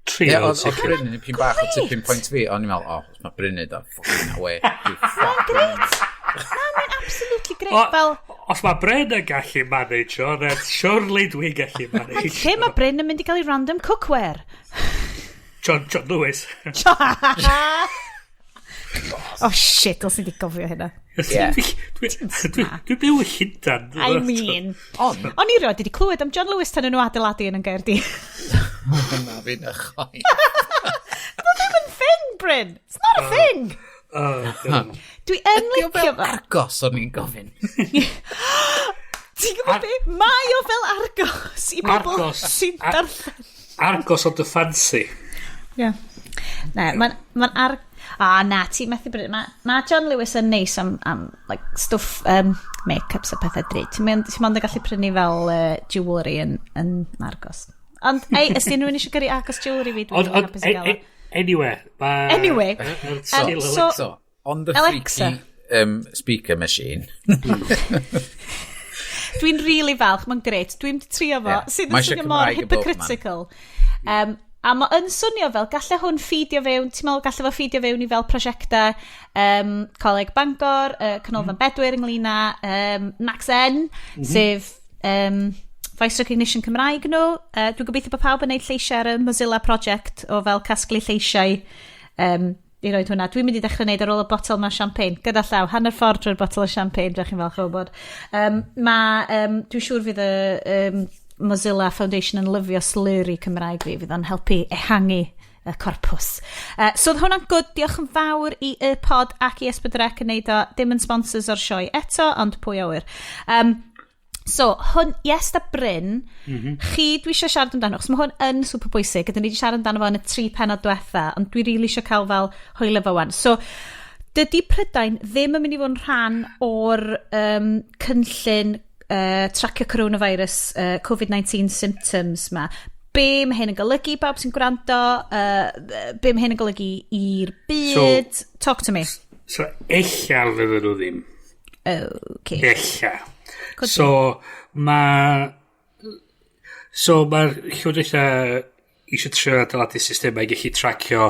S4: Trio,
S3: Ie, oedd
S4: sicr.
S3: Bryn yn ipyn bach o
S2: Great.
S3: tipping point fi. O'n i'n meddwl, "O, os mae Bryn neud o, fucking away."
S2: Mae'n great. Na, mae'n absolutely great. Fel,
S4: Os mae Bryn yn gallu manage o, then surely dwi'n gallu manage.
S2: Lle mae Bryn yn mynd i gael ei random cookware?
S4: John Lewis.
S2: Oh shit, os ni wedi gofio hynna.
S3: Yeah.
S4: Dwi'n byw yn Llundan.
S2: I mean.
S3: Ond,
S2: O'n i rioed wedi clywed am John Lewis tan nhw adeiladu yn Gaerdydd.
S3: Na fi'n ychwaith.
S2: Ddim yn thing, Bryn. It's not a thing.
S4: Oh,
S2: Dwi yn
S3: Ydi o
S2: licio
S3: fel
S2: fo.
S3: Argos o'n i'n gofyn?
S2: Ti'n gwybod be? Mae o fel Argos i bobl
S4: Argos.
S2: sy'n darllen.
S4: Argos on the fancy.
S2: Yeah. Na, mae'n ma ar... A na, ti methu bryd. Mae ma John Lewis yn neis am like, stwff make-ups a pethau drud. Ti'n mond ti mond yn gallu prynu fel jewellery yn Argos. Ond, ei, os di unrhywun eisiau gyrru Argos jewellery fi, dwi'n hapus i gael o.
S4: Anyway.
S2: Anyway.
S4: So,
S3: So, on the
S2: Alexa.
S3: freaky speaker machine.
S2: Dwi'n really falch, mae'n grêt. Dwi'n trio fo, sydd
S3: Mae
S2: yn
S3: eisiau
S2: swnio mor
S3: Cymraeg i bob man.
S2: hypocritical. A mae yn swnio fel, gallai hwn feedio fewn, ti'n meddwl gallai fo feedio fewn i fel prosiectau Coleg Bangor, Canolfan Bedwyr ynglyn â Macsen, sef voice recognition Cymraeg nhw. Dwi'n gobeithio bod pawb yn neud lleisiau ar y Mozilla project o fel casglu lleisiau i roed hwnna. Dwi'n mynd i dechrau neud ar ôl y botel ma champagne. Gyda llaw, hanner ffordd drwy'r botel o champagne, drach chi'n falch o wybod. Dwi'n siŵr fydd y Mozilla Foundation yn lyfio slurry Cymraeg fi, fydd o'n helpu ehangu y corpws. So oedd hwnna'n good, diolch yn fawr i Y Pod ac i S4C yn neud o, dim yn sponsors o'r sioe eto, ond pwy a wyr. So, hwn, yes da Bryn, chi dwi eisiau siarad amdano, achos mae hwn yn super bwysig, ydyn ni wedi siarad amdano fo yn y tri penod diwetha, ond dwi really eisiau cael fel hwyl efo wan. So, dydy Prydain ddim yn mynd i fod yn rhan o'r cynllun tracio coronavirus, COVID-19 symptoms ma. Be mae hyn yn golygu, bawb sy'n gwrando, be mae hyn yn golygu i'r byd? So, talk to me.
S4: So ella fydden nhw ddim.
S2: Okay.
S4: Ella. So mae'r llywodraethau eisiau trio adeiladu systemau i gallu tracio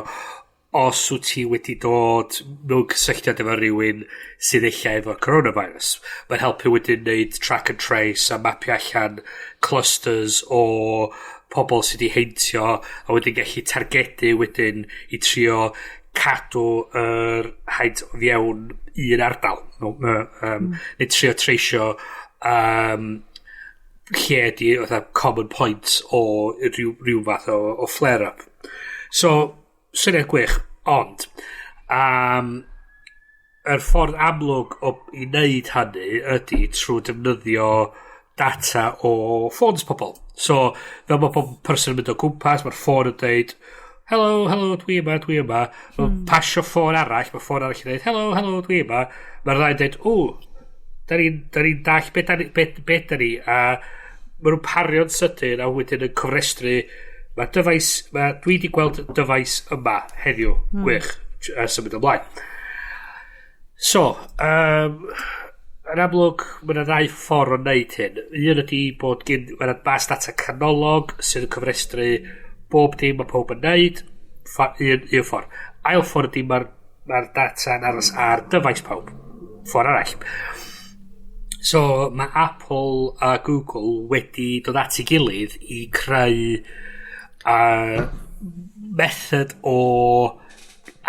S4: os wyt ti wedi dod mewn cysylltiad efo rhywun sydd ella efo coronavirus. Mae'n helpu wedyn wneud track and trace a mapio allan clusters o pobl sydd wedi heintio a wedyn gallu targedu wedyn i trio cadw yr haint o fewn un ardal. Neu trio treisio lle ydi fatha common points o rhyw fath o flare-up. So, syniad gwych, ond yr ffordd amlwg i wneud hynny ydy trwy defnyddio data o ffôns pobl. So, fel mae pob person yn mynd o gwmpas, mae'r ffôn yn dweud, "Hello, hello, dwi yma, dwi yma." Mae'n pasio ffôn arall, mae ffôn arall yn dweud, "Hello, hello, dwi yma." Mae'r ddau'n dweud, "O, da ni'n dall be da ni," a maen nhw'n pario'n sydyn a wedyn yn cofrestru mae dyfais, dwi wedi gweld dyfais yma heddiw, gwych, a symud ymlaen. So, yn amlwg, mae yna ddau ffordd o wneud hyn. Un ydy bod gen, mae yna bas data canolog sydd yn cofrestru bob dim mae pob yn wneud. Un ffordd. Ail ffordd ydy mae'r ma data yn aros ar dyfais pawb. Ffordd arall. So, mae Apple a Google wedi dod at ei gilydd i creu method o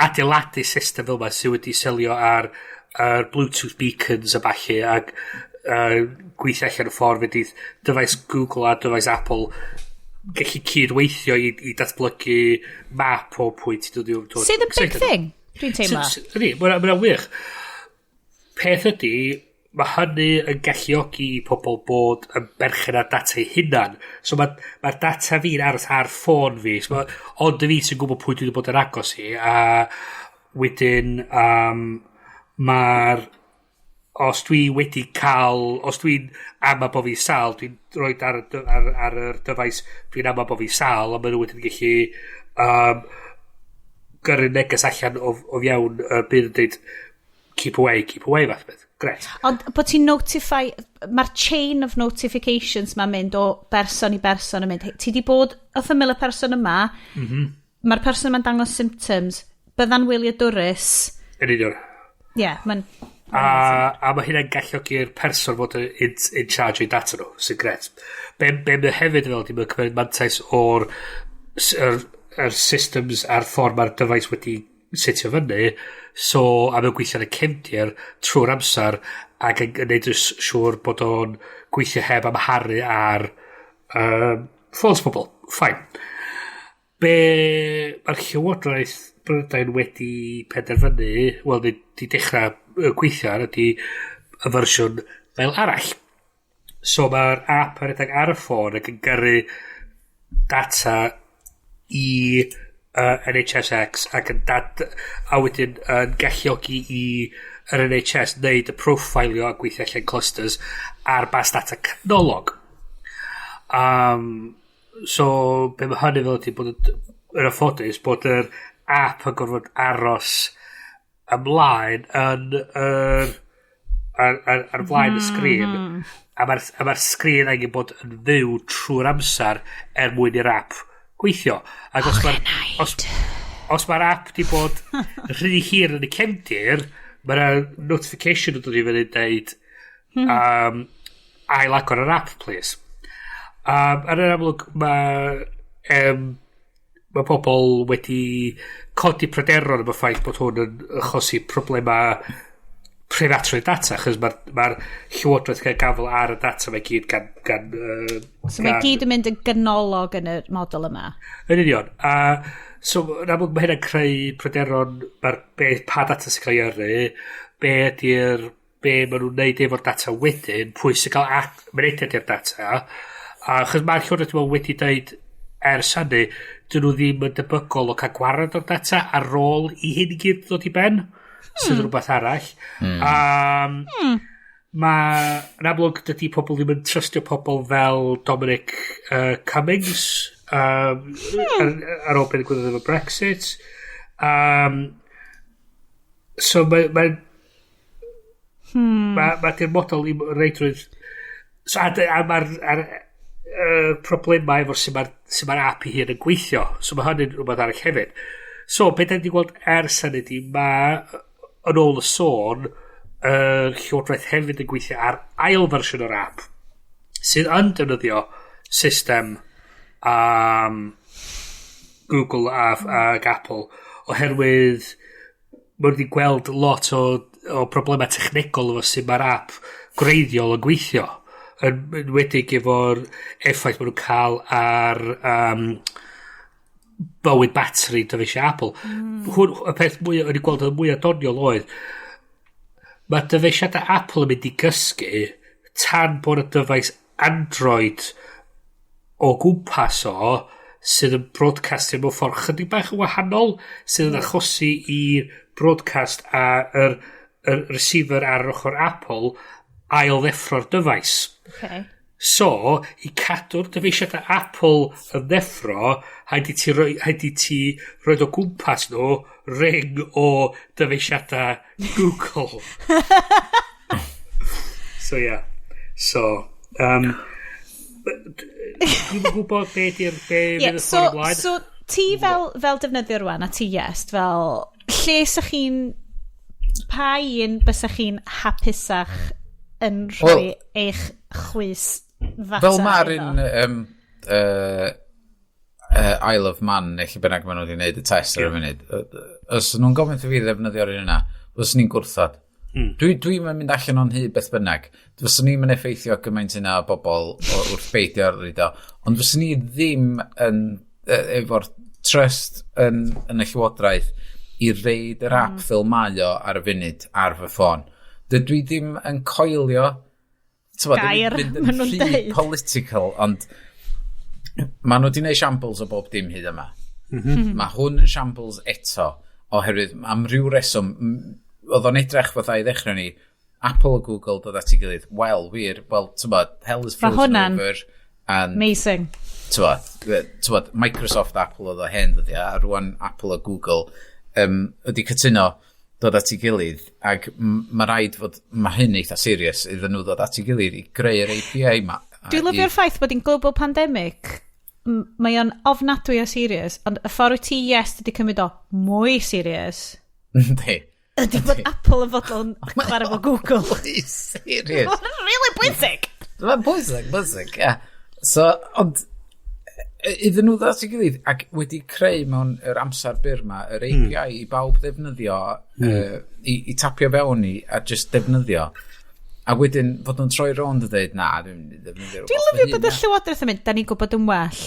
S4: adeiladu system fel yma sydd wedi selio ar Bluetooth beacons a ballu ac gweithio allan y ffordd fydd dyfais Google a dyfais Apple gallu cydweithio i datblygu map o pwy ti'n dod i dod.
S2: Sydd yn big thing, dwi'n teimlo.
S4: Ydy, mae'n wych. Peth ydy, mae hynny yn galluogi i pobl bod yn berchen ar data eu hunan. So mae'r ma data fi'n aros ar ffôn fi. So ond y fi sy'n gwybod pwy dwi wedi bod yn agos i. A wedyn mae'r os dwi wedi cael, os dwi'n ama bo fi sal, dwi'n rhoi ar yr dyfais, dwi'n ama bo fi sal, a maen nhw wedyn gallu gyrru neges allan o fewn y byd yn dweud keep away fath o beth. Gret.
S2: Ond bod ti'n notify, mae'r chain of notifications ma'n mynd o berson i berson yn mynd, "Hey, ti di bod wrth ymyl y person yma, mae'r person yma'n dangos symptoms, bydda'n wyliadwrus."
S4: Yn union.
S2: Ie, yeah, mae'n
S4: A mae hynna'n galluogi'r person fod yn in charge o'i data nhw, sy'n gret. Be mae hefyd fel, di mae'n cymryd mantais o'r yr systems a'r ffordd mae'r dyfais wedi setio fyny, so a mae'n gweithio yn y cefndir trwy'r amser ac yn neud yn siŵr bod o'n gweithio heb amharu ar ffôns pobl. Fine. Be mae'r Llywodraeth Brydain wedi penderfynu, wel, di dechrau gweithio ar ydy y fersiwn fel arall. So mae'r app yn rhedeg ar y ffôn ac yn gyrru data i NHSX ac yn dad, a wedyn yn galluogi i yr NHS wneud y proffilio a gweithio allan clusters ar bas data canolog. So, be mae hynny fel ydy bod yn anffodus bod yr app yn gorfod aros ymlaen yn yr ar flaen y sgrin a mae'r sgrin angen bod yn fyw trwy'r amser er mwyn i'r app gweithio. Ac os mae'r app di bod rhy hir yn y cefndir, mae'r notification yn dod i fyny yn deud "Ail agor yr app, please." Ar yr amlwg mae pobl wedi codi pryderon am y ffaith bod hwn yn achosi problemau preifatrwydd data, achos mae'r llywodraeth cael gafel ar y data mae gyd gan
S2: So mae gyd yn mynd yn ganolog yn y model yma.
S4: Yn union. A so, yn amlwg mae hynna'n creu pryderon mae'r be, pa data sy'n cael ei yrru, be ydy'r be maen nhw'n neud efo'r data wedyn, pwy sy'n cael mynediad i'r data. A achos mae'r llywodraeth, dwi'n meddwl, wedi dweud ers hynny, dyn nhw ddim yn debygol o cael gwared o'r data ar ôl i hyn i gyd ddod i ben, sydd yn rhywbeth arall. Mae, yn amlwg, dydy pobl ddim yn trystio pobl fel Dominic Cummings ar ôl beth ddigwyddodd efo Brexit. So mae di'r model i reidrwydd. So, a mae'r problemau efo sut mae'r ma app i hun yn gweithio. So mae hynny'n rhywbeth arall hefyd. So, beth da ni wedi gweld ers hynny di, mae, yn ôl y sôn, y Llywodraeth hefyd yn gweithio ar ail fersiwn o'r app sydd yn defnyddio system Google ag Apple, oherwydd mae wedi gweld lot o problemau technegol efo sut mae'r app gwreiddiol yn gweithio, yn enwedig efo'r effaith maen nhw'n cael ar bywyd batri dyfeisiau Apple. Hwn, y peth mwy, o'n i gweld yn mwy doniol oedd, mae dyfeisiadau Apple yn mynd i gysgu tan bod y dyfais Android o gwmpas o sydd yn broadcastio mewn ffordd chydig bach yn wahanol, sydd yn achosi i'r broadcast a yr receiver ar ochr Apple ail ddeffro'r dyfais. So, i cadw'r dyfeisiadau Apple yn ddeffro, rhaid i ti roed o gwmpas nhw ring o dyfeisiadau Google. So, yeah. So, dwi'n gwybod be di'r be fydd y ffordd ymlaen.
S2: So ti fel defnyddiwr rwan, a ti, yes, fel, lle sa chi'n, pa un bysa chi'n hapusach yn rhoi
S3: Wel,
S2: eich chwys ddata
S3: fel mae'r
S2: iddo?
S3: un Isle of Man neu lle bynnag maen nhw wedi gwneud y test ar y funud. Os nhw'n gofyn wrtho fi ddefnyddio'r un yna, fyswn i'n gwrthod. Dwi'n mynd allan o'n hyd beth bynnag. Fyswn i'n mynd effeithio gymaint yna o bobl wrth beidio ar o. Ond fyswn i ddim yn, efo'r trust yn y llywodraeth i roid yr app fel mae o ar y funud ar fy ffôn. Dydw i ddim yn coelio, t'mod, dwi'n
S2: Gair,
S3: mynd yn
S2: ma' nhw'n
S3: rhy
S2: deud.
S3: political, ond maen nhw wedi gwneud shambles o bob dim hyd yma. Mae hwn yn shambles eto, oherwydd am ryw reswm, oedd o'n edrych fatha i ddechrau ni, Apple a Google dod at ei gilydd. Wel, wir, wel, t'mod, hell is
S2: Ma'
S3: frozen
S2: hwnna'n
S3: over. And,
S2: Amazing.
S3: t'mod, Microsoft, Apple oedd o hen ddyddiau, a rwan Apple a Google wedi cytuno dod at ei gilydd, ac mae rhaid fod, mae hyn eitha serious iddyn nhw ddod at ei gilydd i greu'r API ma.
S2: Dwi'n lyfio'r ffaith bod hi'n global pandemic. Mae o'n ofnadwy o serious, ond y ffordd wyt ti, yes, wedi cymryd o mwy serious,
S3: Yndi.
S2: ydy bod Apple yn fodlon chwarae fo Google.
S3: Mwy serious.
S2: Mae'n really bwysig.
S3: Mae'n bwysig, bwysig, ie. So, ond, Iddyn nhw ddod at ei gilydd ac wedi creu mewn yr amser byr ma yr API i bawb ddefnyddio, i tapio fewn i a just defnyddio. A wedyn fod nhw'n troi rownd a dweud, "Na, dwi'n mynd i ddefnyddio
S2: Dwi'n lyfio bod y llywodraeth yn mynd, "Da ni'n gwybod yn well."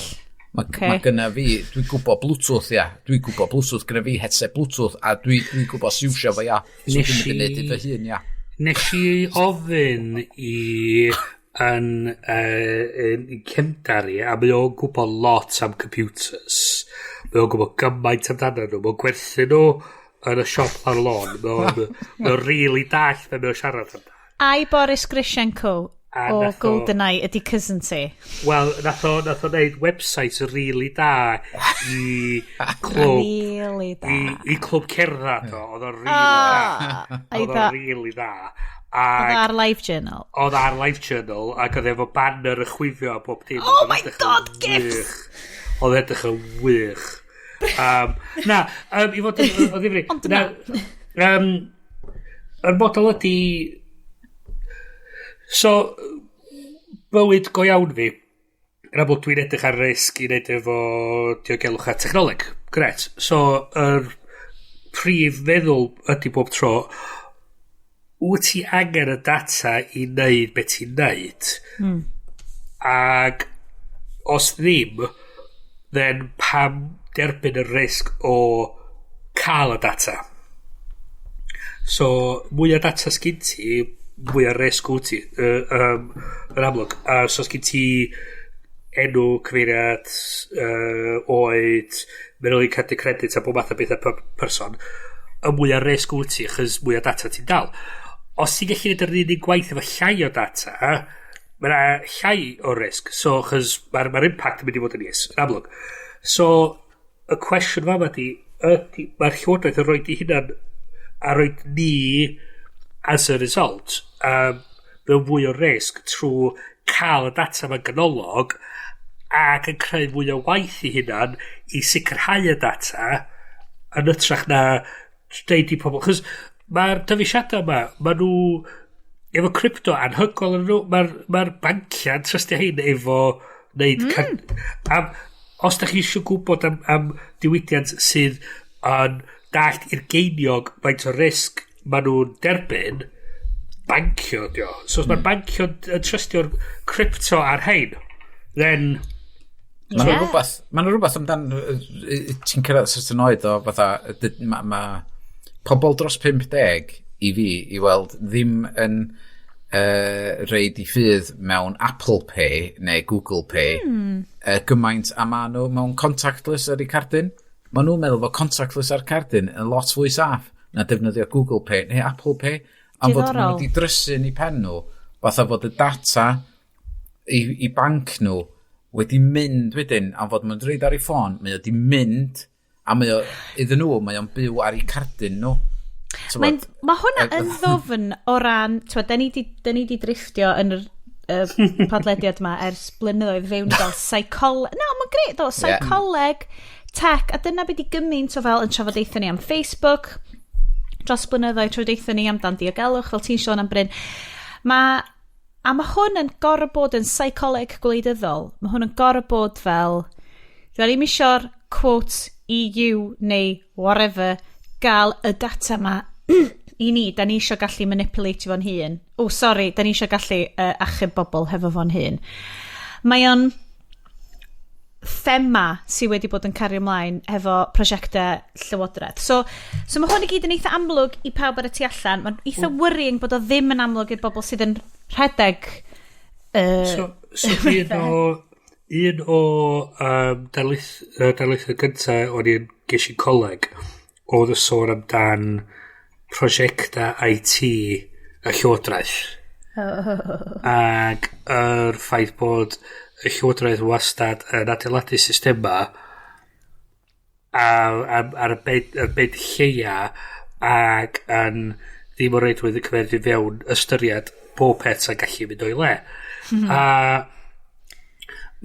S3: Mae ma gynna fi, dwi'n gwybod Bluetooth, ia. Dwi'n gwybod Bluetooth, gynna fi headset Bluetooth, a dwi gwybod iwsio fo, ia. So dwi'n mynd i neud i fy hun, ia.
S4: Nes i ofyn i yn, yn cefndar i, a mae o'n gwybod lot am computers. Mae o'n gwybod gymaint amdano nhw. Mae'n gwerthu nhw yn y siop ar lôn. Mae o'n really dallt be mae o'n siarad amdano.
S2: Ai Boris Grishenko
S4: A
S2: o GoldenEye ydy cousin ti?
S4: Wel, nath o neud website really da i clwb
S2: Really da.
S4: i clwb cerdded o. Oedd o'n really da.
S2: Ai
S4: Oedd
S2: dda.
S4: o'n really da.
S2: Oedd
S4: Ac
S2: ar Live Journal.
S4: Oedd ar Live Journal ac oedd efo banner y chwifio a bob dim.
S2: Oh
S4: Oedd o'n
S2: my
S4: edrych yn
S2: God, gifs!
S4: wych. Oedd yn edrych yn wych. Na, i fod yn o ddifri.
S2: Ond
S4: Na, yr model ydy... So, bywyd go iawn fi, yn amlwg dwi'n edrych ar risg i wneud efo diogelwch a technoleg. Gret. So, yr prif feddwl ydy bob tro, wyt ti angen y data i wneud beth ti'n wneud? Ac os ddim, then pam derbyn y risg o cael y data? So, mwy o data sgyn ti, mwy o risg wyt ti, yn amlwg. So, sgyn ti enw, cyfeiriad, oed, manylion cardyn credit a bob math o bethau person, y mwy o risg wyt ti, achos mwy o data ti'n dal. Os ti'n gallu gwneud yr unig gwaith efo llai o data, mae yna llai o risg. So, achos mae'r ma impact yn mynd i fod yn is, yn amlwg. So, y cwestiwn fama di, ydy, mae'r llywodraeth yn rhoi di hunan a rhoi ni as a result mewn fwy o risg trwy cael y data yma'n ganolog ac yn creu fwy o waith i hunan i sicrhau y data yn hytrach na deud i pobl. Chos mae'r dyfeisiadau yma, mae nhw efo crypto anhygoel yn nhw, mae'r ma banciau'n trystio hein efo wneud. Am, os da chi eisiau gwybod am diwydiant sydd yn dallt i'r geiniog faint o risg maen nhw'n derbyn, bancio dio. So os mae'r bancio yn trystio'r crypto ar hein, then
S3: Mae yna rhywbeth, ma' 'na rhywbeth amdan, ti'n cyrraedd certain oed o fatha, mae ma pobl dros 50 i fi i weld ddim yn reid i ffydd mewn Apple Pay neu Google Pay gymaint a ma nhw mewn contactless ar eu cardyn. Ma nhw'n meddwl bod contactless ar cardyn yn lot fwy saff na defnyddio Google Pay neu Apple Pay. Am fod maen nhw wedi drysu yn eu pen nhw, fatha fod y data i banc nhw wedi mynd wedyn, am fod mae'n dweud ar ei ffôn, mae o wedi mynd, a mae o, iddyn nhw, mae o'n byw ar eu cardyn nhw.
S2: Mae hwnna yn ddwfn o ran, t'wod, da ni di drifftio yn yr podlediad yma ers blynyddoedd fewn i fel psychol... No, mae'n grêt, do, psycholeg, tech, a dyna beth i gymaint o fel yn trafodaethau ni am Facebook, dros blynyddoedd trafodaethau ni amdan diogelwch, fel ti'n sôn am Bryn. A mae hwn yn gorfod bod yn psycholeg gwleidyddol. Mae hwn yn gorfod bod fel... Dwi'n ddim eisiau'r quote EU neu whatever gael y data ma i ni. Da ni eisiau gallu manipulate fo'n hun. Oh, sorry, da ni eisiau gallu achub bobl hefo fo'n hun. Mae o'n thema sydd wedi bod yn cario ymlaen hefo prosiectau llywodraeth. So mae hwn i gyd yn eitha amlwg i pawb ar y tu allan. Mae'n eitha worrying bod o ddim yn amlwg i'r bobl sydd yn rhedeg
S4: So un o darlithoedd gyntaf o'n i'n ges i'n coleg oedd y sôn amdan prosiectau IT y llywodraeth. Ac yr ffaith bod y llywodraeth wastad yn adeiladu systema ar y byd lleia ac yn ddim o reidrwydd yn cymeryd i fewn ystyried pob peth sy'n gallu mynd o'i le. A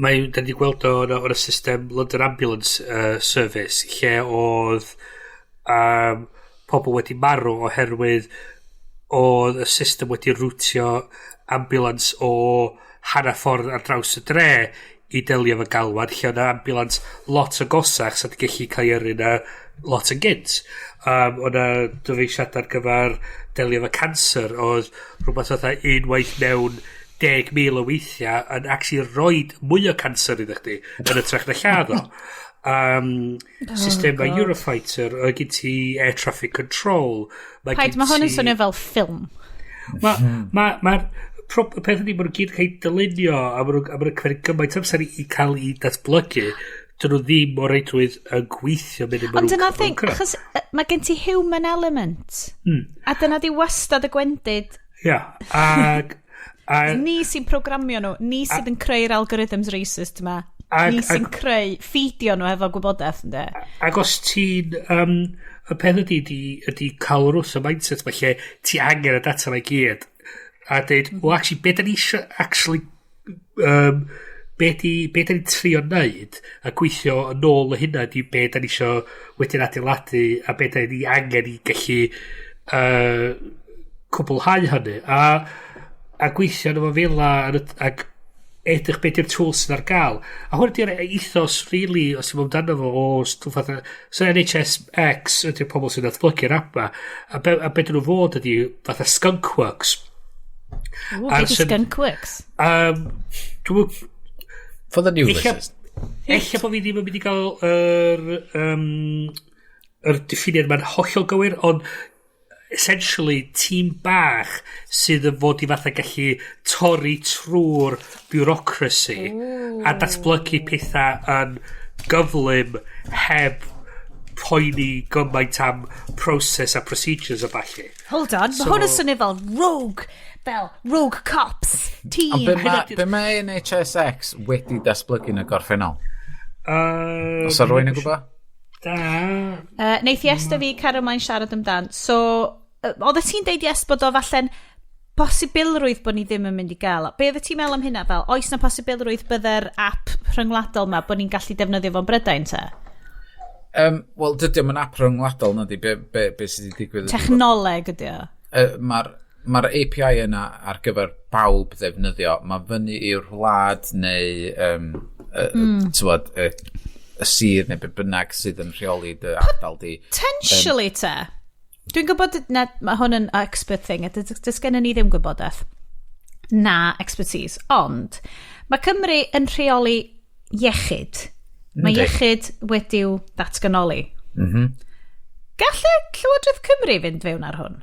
S4: mae, da ni gweld o'n y system London Ambulance Service lle oedd pobl wedi marw oherwydd oedd y system wedi rwtio ambulance o hanner ffordd ar draws y dre i delio efo galwad lle o'na ambulance lot o gosach sa di gallu cael ei yrru na lot yn gynt. O'na dyfeisiadau ar gyfer delio efo cancer, oedd rhywbeth fatha unwaith mewn 10,000 o weithiau yn actually roid mwy o cancer iddo chdi yn hytrach na lladd o. System oh, Eurofighter, oedd gen ti air traffic control.
S2: Mae Paid, mae hwn yn swnio fel ffilm.
S4: Mae'r ma, ma, y peth ydy, maen nhw gyd yn cael eu dylunio a maen nhw'n cymryd gymaint amser i cael eu datblygu. Dyn nhw ddim o reidrwydd yn gweithio mynd
S2: Ond dyna'r thing, achos mae gen ti human element. A dyna di wastad y gwendid.
S4: Ia, ag...
S2: Ni sy'n programio nhw, ni sydd yn creu'r algorithms racist yma. Ni sy'n creu, feedio nhw efo gwybodaeth, ynddo.
S4: Ac os ti'n... Y peth ydy cael rwth y mindset ma lle ti angen y data 'ma i gyd a dweud, well, actually, be da ni eisiau actually be da ni'n trio neud a gweithio yn ôl y hynna di be da ni eisiau wedyn adeiladu a be da ni angen i gallu cwblhau hynny a gweithio yn efo fel ac edrych be di'r tools sydd ar gael. A hwn ydy'r ethos, really, os ti'n mynd amdano fo, o stwff fatha. So NHSX ydy'r pobl sy'n datblygu'r app ma. A be dyn nhw fod ydy fatha skunkworks.
S2: Ww, be di skunkworks?
S4: Dwi'n
S3: For the new listeners.
S4: Ella bod fi ddim yn mynd i gael yr diffiniad ma'n hollol gywir, ond essentially tîm bach sydd yn fod i fatha gallu torri trwy'r bureaucracy a datblygu pethau yn gyflym heb poeni gymaint am process a procedures a ballu.
S2: Hold on, mae hwn yn swnio fel rogue cops team.
S3: Ond be ma NHSX wedi datblygu yn y gorffennol? Os o rwy'n yn gwybod?
S4: Da.
S2: Neith Iest a fi cario ymlaen siarad amdan. So, oeddet ti'n deud, Iest, bod o falle'n posibilrwydd bod ni ddim yn mynd i gael o. Be oeddet ti'n meddwl am hynna fel? Oes na posibilrwydd bydde'r app rhyngwladol ma bod ni'n gallu defnyddio fo'n Brydain te?
S3: Wel, dydy o'm yn app rhyngwladol, na di, be sydd wedi digwydd ydi
S2: Technoleg ydy o.
S3: Mae'r API yna ar gyfer bawb ddefnyddio. Mae fyny i'r wlad neu tywod, y sir neu be bynnag sydd yn rheoli dy ardal di.
S2: Potentially te. Dwi'n gwybod na, mae hwn yn expert thing, a does gennym ni ddim gwybodaeth. Na expertise. Ond, mae Cymru yn rheoli iechyd. Mae iechyd wedi'w ddatganoli. Gallai Llywodraeth Cymru fynd fewn ar hwn?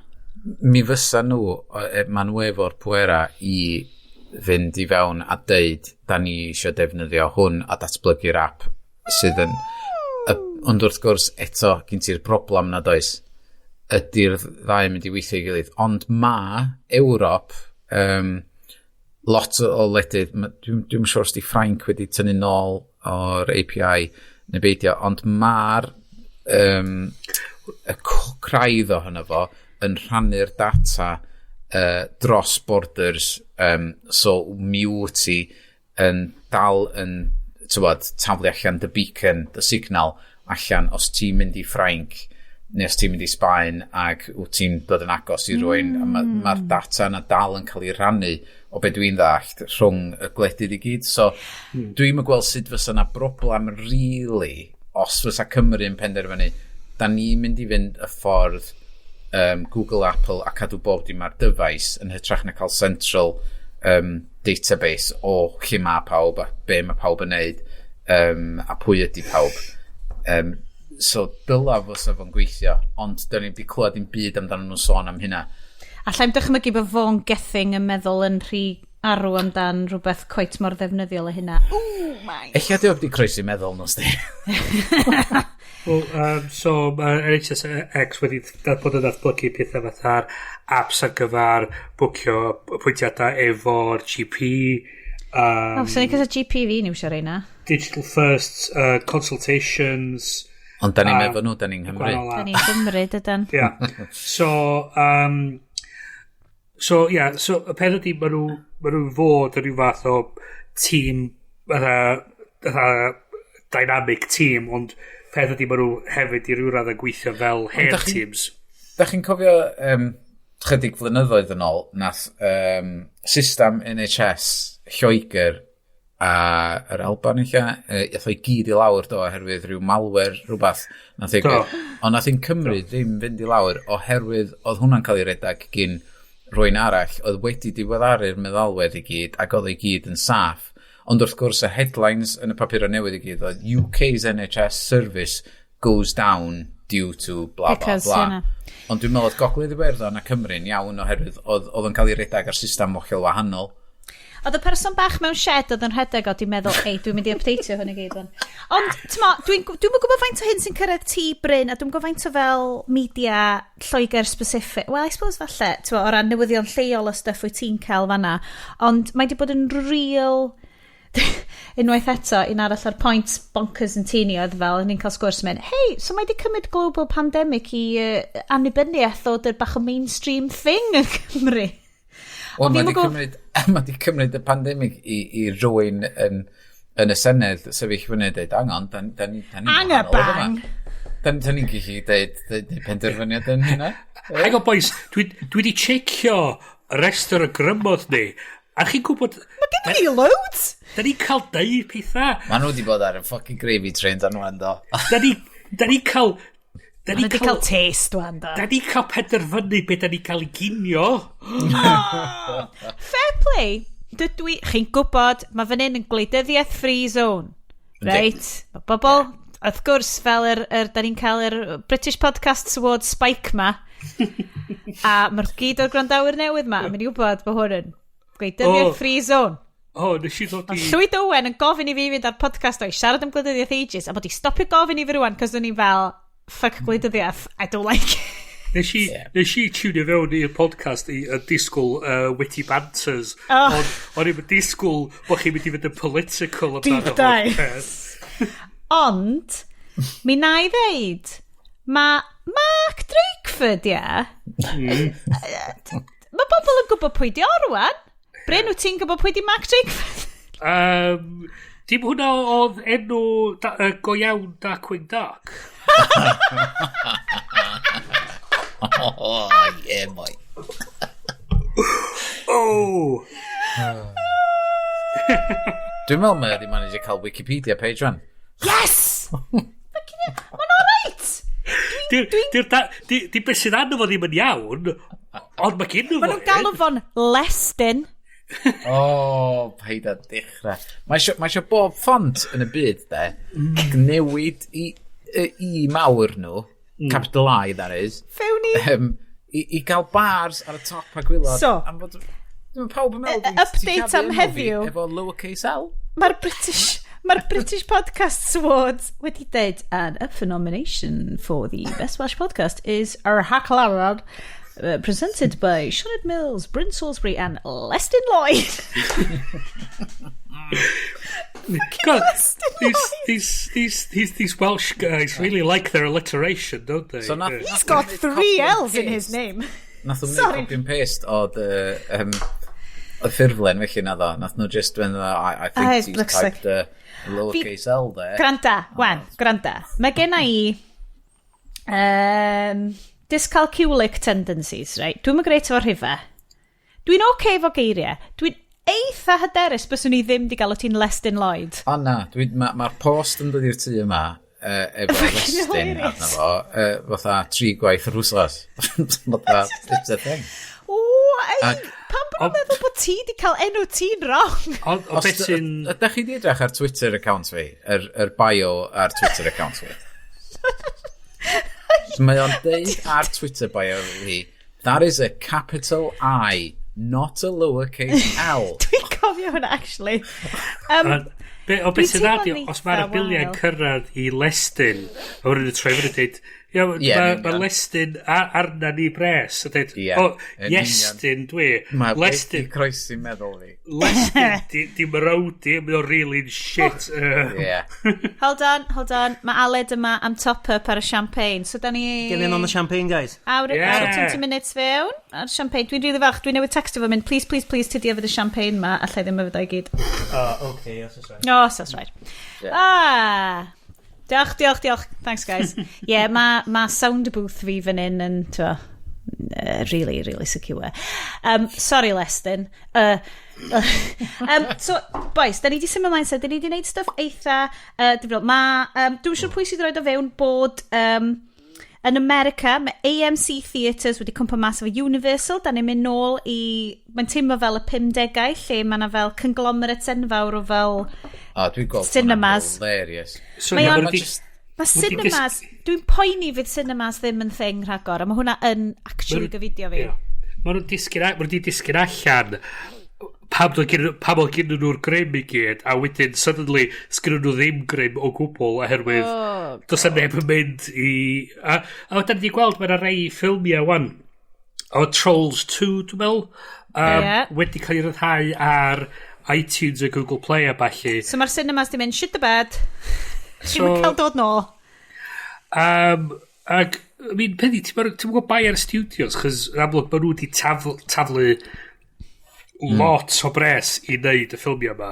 S3: Mi fysa nhw, ma nhw efo'r pwera i fynd i fewn a deud, da ni eisiau defnyddio hwn a datblygu'r app sydd yn... Ond wrth gwrs, eto, gen ti'r broblem na does, ydy'r ddau yn mynd i weithio i gilydd. Ond ma Ewrop, lot o wledydd, dwi'n siŵr os di Ffrainc wedi tynnu nôl o'r API neu beidio, ond ma'r y craidd ohono fo yn rhannu'r data dros borders, so mi wyt ti yn dal yn, tywod, taflu allan dy beacon, dy signal allan os ti'n mynd i Ffrainc neu os ti'n mynd i Sbaen ac wyt ti'n dod yn agos i rywun, a mae'r data yna dal yn cael ei rannu o be dwi'n ddallt rhwng y gwledydd i gyd. So dwi'n gweld sut fysa yna broblem really os fysa Cymru yn penderfynu da ni'n mynd i fynd y ffordd Google, Apple a cadw bob dim ar dyfais yn hytrach na cael central database o lle mae pawb a be mae pawb yn neud a pwy ydy pawb. So dyla fysa fo'n gweithio, ond dyn ni wedi clywed dim byd amdano nhw'n sôn am hynna.
S2: Allai'm dychmygu bod Vaughan Gething yn meddwl yn rhy arw amdan rhywbeth cweit mor ddefnyddiol â hynna. Ooh, my.
S3: Ella di o wedi croesi meddwl nhw, sti.
S4: Well, so mae NHSX wedi bod yn datblygu pethau fatha'r apps ar gyfer bwcio apwyntiadau efo'r GP.
S2: Oh, so ni'n cael GP fi ni'n iwsio reina.
S4: Digital first consultations.
S3: Ond da ni'n efo nhw, da ni'n Nghymru.
S4: Gwahanol
S2: Da ni'n Gymru, dydan.
S4: Yeah. So, yeah, so y peth ydy, ma nhw fod yn rhyw fath o tîm, fatha dynamic team, ond peth ydy, ma nhw hefyd i ryw radd yn gweithio fel hen teams.
S3: Da chi'n cofio chydig flynyddoedd yn ôl, nath system NHS Lloegr a yr Alban eich, ath o'i gyd i lawr do oherwydd rhyw malware rhywbeth nath ei. Ond nath un Cymru ddim fynd i lawr oherwydd oedd hwnna'n cael ei redag gyn rhywun arall oedd wedi diweddaru'r meddalwedd i gyd ac oedd ei gyd yn saff. Ond wrth gwrs y headlines yn y papurau newydd i gyd oedd "UK's NHS service goes down due to blah blah
S2: Because,
S3: blah".
S2: You
S3: Ond dwi'n meddwl oedd Gogledd Iwerddon a Cymru'n iawn oherwydd oedd yn cael ei redag ar system hollol wahanol.
S2: Oedd y person bach mewn shed oedd yn rhedeg o di meddwl, "Ei, dwi'n mynd i updateio hwn i gyd wan." Ond, t'mo, dwi'n gwybod faint o hyn sy'n cyrraedd ti, Bryn, a dwi'n gwybod faint o fel media Lloegr specific. Well, I suppose falle, t'mo, o ran newyddion lleol o stuff wyt ti'n cael fanna. Ond mae di bod yn real. Unwaith eto, un arall o'r points bonkers yn tini oedd fel, ni'n cael sgwrs yn mynd, "Hey, so mae di cymryd global pandemic i annibyniaeth ddod yr bach o mainstream thing yn Cymru."
S3: Wel,
S2: Ond
S3: mae
S2: fi'm
S3: di
S2: yn
S3: cymryd, mae di cymryd y pandemig i rywun yn y Senedd sefyll fyny a dweud, "Hang on, da ni'n
S2: Hang a
S3: wahanol yma.
S2: bang.
S3: Da ni'n gallu deud penderfyniad yn hynna."
S4: Hang on, boys, dwi di checio restr y grymodd ni. A chi'n gwybod,
S2: Mae gen i loads!
S4: Da ni'n cael deud pethau.
S3: Ma nhw wedi bod ar y fucking gravy train dan wan, do.
S4: Da
S2: Mae
S4: ni
S2: wedi
S4: cael
S2: cael taste wan, do.
S4: Da ni cael penderfynu beth da ni cael ei ginio.
S2: Fair play. Dydw i, chi'n gwybod, mae fan hyn yn gwleidyddiaeth free zone. Right? Mae bobl, wrth gwrs, fel da ni'n cael yr British Podcasts Awards spike ma, a mae'r gyd o'r gwrandawyr newydd ma, yn mynd i wybod bod hwn yn gwleidyddiaeth free zone.
S4: O, nes i ddod i
S2: Ond Llwyd Owen yn gofyn i fi fynd ar podcast o'i siarad am gwleidyddiaeth ages, a bod i stopio gofyn i fi rwan, cos o'n i fel, "Fuck gwleidyddiaeth, I don't like it."
S4: Nes i tunio fewn i'r podcast i disgwyl witty banters.
S2: Oh.
S4: Ond o'n i'n disgwyl bod chi'n mynd i fynd yn political amdano
S2: Deep dive.
S4: holl peth.
S2: Ond, mi na i ddeud, mae Mark Drakeford, ie. Mae bobl yn gwybod pwy di o rwan. Bryn, wyt ti'n gwybod pwy di Mark Drakeford?
S4: Dim hwnna oedd enw go iawn Darkwing Duck?
S3: Oh, yeah, boy.
S4: Oh!
S3: Dwi'n meddwl mae wedi manage cael Wikipedia page rwan.
S2: Yes! Mae'n alright!
S4: Di beth sydd arno fo ddim yn iawn, ond mae gen fo.
S2: Maen nhw'n galw fo'n Lestyn.
S3: O, oh, paid â dechrau. Mae isio bob font yn y byd, de, newid i mawr nhw, capital I, that is,
S2: Fewn i
S3: i gael bars ar y top a gwaelod.
S2: So,
S3: am fod, mae pawb yn meddwl
S2: update
S3: ti'n sillafu
S2: am
S3: enw fi
S2: heddiw.
S3: efo lowercase l.
S2: Mae'r British Podcasts Awards wedi dweud, "And up for nomination for the Best Welsh Podcast is Yr Haclediad, presented by Sioned Mills, Bryn Salisbury and Lestin Lloyd."
S4: God,
S2: Lestin Lloyd.
S4: these Welsh guys really like their alliteration, don't they?
S3: So nath,
S2: He's got three L's in his name.
S3: Nath nhw'n
S2: Sorry.
S3: gwneud copy and paste o dy, y ffurflen felly na ddo. Nath nhw just went, "I think
S2: Ah, it
S3: he's
S2: looks
S3: typed the lowercase l there."
S2: Granda, wan, granda. Mae gen i dyscalculic tendencies, right? Dwi'm yn grêt efo rhifau. Dwi'n okay efo geiriau. Dwi'n eitha hyderus byswn i ddim di galw ti'n Lestin Lloyd.
S3: O na, mae'r ma post yn dod i'r tŷ yma efo
S2: Fucking
S3: Lestyn
S2: hilarious.
S3: arno fo, fatha tri gwaith yr wsos. Fatha, it's a thing.
S2: O, ei, pam bod nhw'n meddwl bod ti di cael enw ti'n wrong?
S4: Ond o
S3: Os
S4: beth sy'n
S3: Ydych chi di edrych ar Twitter account fi? Yr bio ar Twitter account fi? So mae o'n deud ar Twitter bio fi, "That is a capital I, not a lowercase l."
S2: Dwi'n cofio hwnna, actually.
S4: O beth
S2: Dwi'n
S4: sy'n dda di,
S2: teimlo'n
S4: os mae'r
S2: eitha
S4: biliau'n
S2: wael.
S4: cyrraedd i Lestyn, a wedyn yn troi fyny a dweud, "Ia,
S3: Ie,
S4: mae
S3: yn
S4: ma
S3: union.
S4: Lestyn arna ni bres," a dweud,
S3: Ie,
S4: "O,
S3: yn union.
S4: Iestyn dwi,
S3: Mae wedi
S4: Lestyn,
S3: croesi meddwl fi.
S4: Lestyn, di mrawd i, mae o'n really shit."
S3: Ie.
S2: Hold on, hold on. Mae Aled yma am top-up ar y champagne. So, da ni
S5: Get in on the champagne, guys.
S2: Awr,
S4: Yeah.
S2: awr 20 minutes fewn ar champagne. Dwi'n rili falch. Dwi'n newydd textio fo mynd, "Please, please, please, ti di yfed y champagne ma. Allai ddim yfed o'i gyd."
S5: Oh, okay, that's right.
S2: Oh, that's right. Ah! Diolch, diolch, diolch. Thanks, guys. Yeah, mae ma sound booth fi fan hyn yn, twa, really, really secure. Sorry, Lestin. So, boys, da ni di symud ymlaen, so da ni di wneud stuff eitha difrifol. Dwi'n siŵr pwy sydd roed o fewn bod yn America, mae AMC Theatres wedi cwmpa mas efo Universal. Da ni'n mynd nôl i... Mae'n teimlo fel y 50au, lle mae yna fel conglomerates enfawr o fel
S3: O, dwi'n gweld
S2: cinemas.
S3: Hwnna'n hilarious.
S4: So,
S2: Mae
S4: ie,
S2: o'n
S4: ma' nhw 'di-
S2: Mae
S4: Wedi
S2: cinemas, dwi'n poeni fydd cinemas ddim yn thing rhagor, a mae hwnna yn actually gofidio fi.
S4: Ie. Ma' nhw 'di disgyn allan pam oedd gen nhw'r grym i gyd, a wedyn suddenly sgyn nhw ddim grym o gwbl oherwydd does 'na neb yn mynd i a wedyn ni 'di gweld mae yna rei ffilmiau wan o Trolls 2, dwi'n meddwl, wedi cael ei ryddhau ar iTunes a Google Play a ballu.
S2: So mae'r cinemas di mynd, shit the bed. Chi'n cael dod nôl.
S4: Ac, I mean, peth i, ti'n gwybod bai ar studios, chos yn amlwg maen nhw wedi taflu lot o bres i wneud y ffilmiau yma.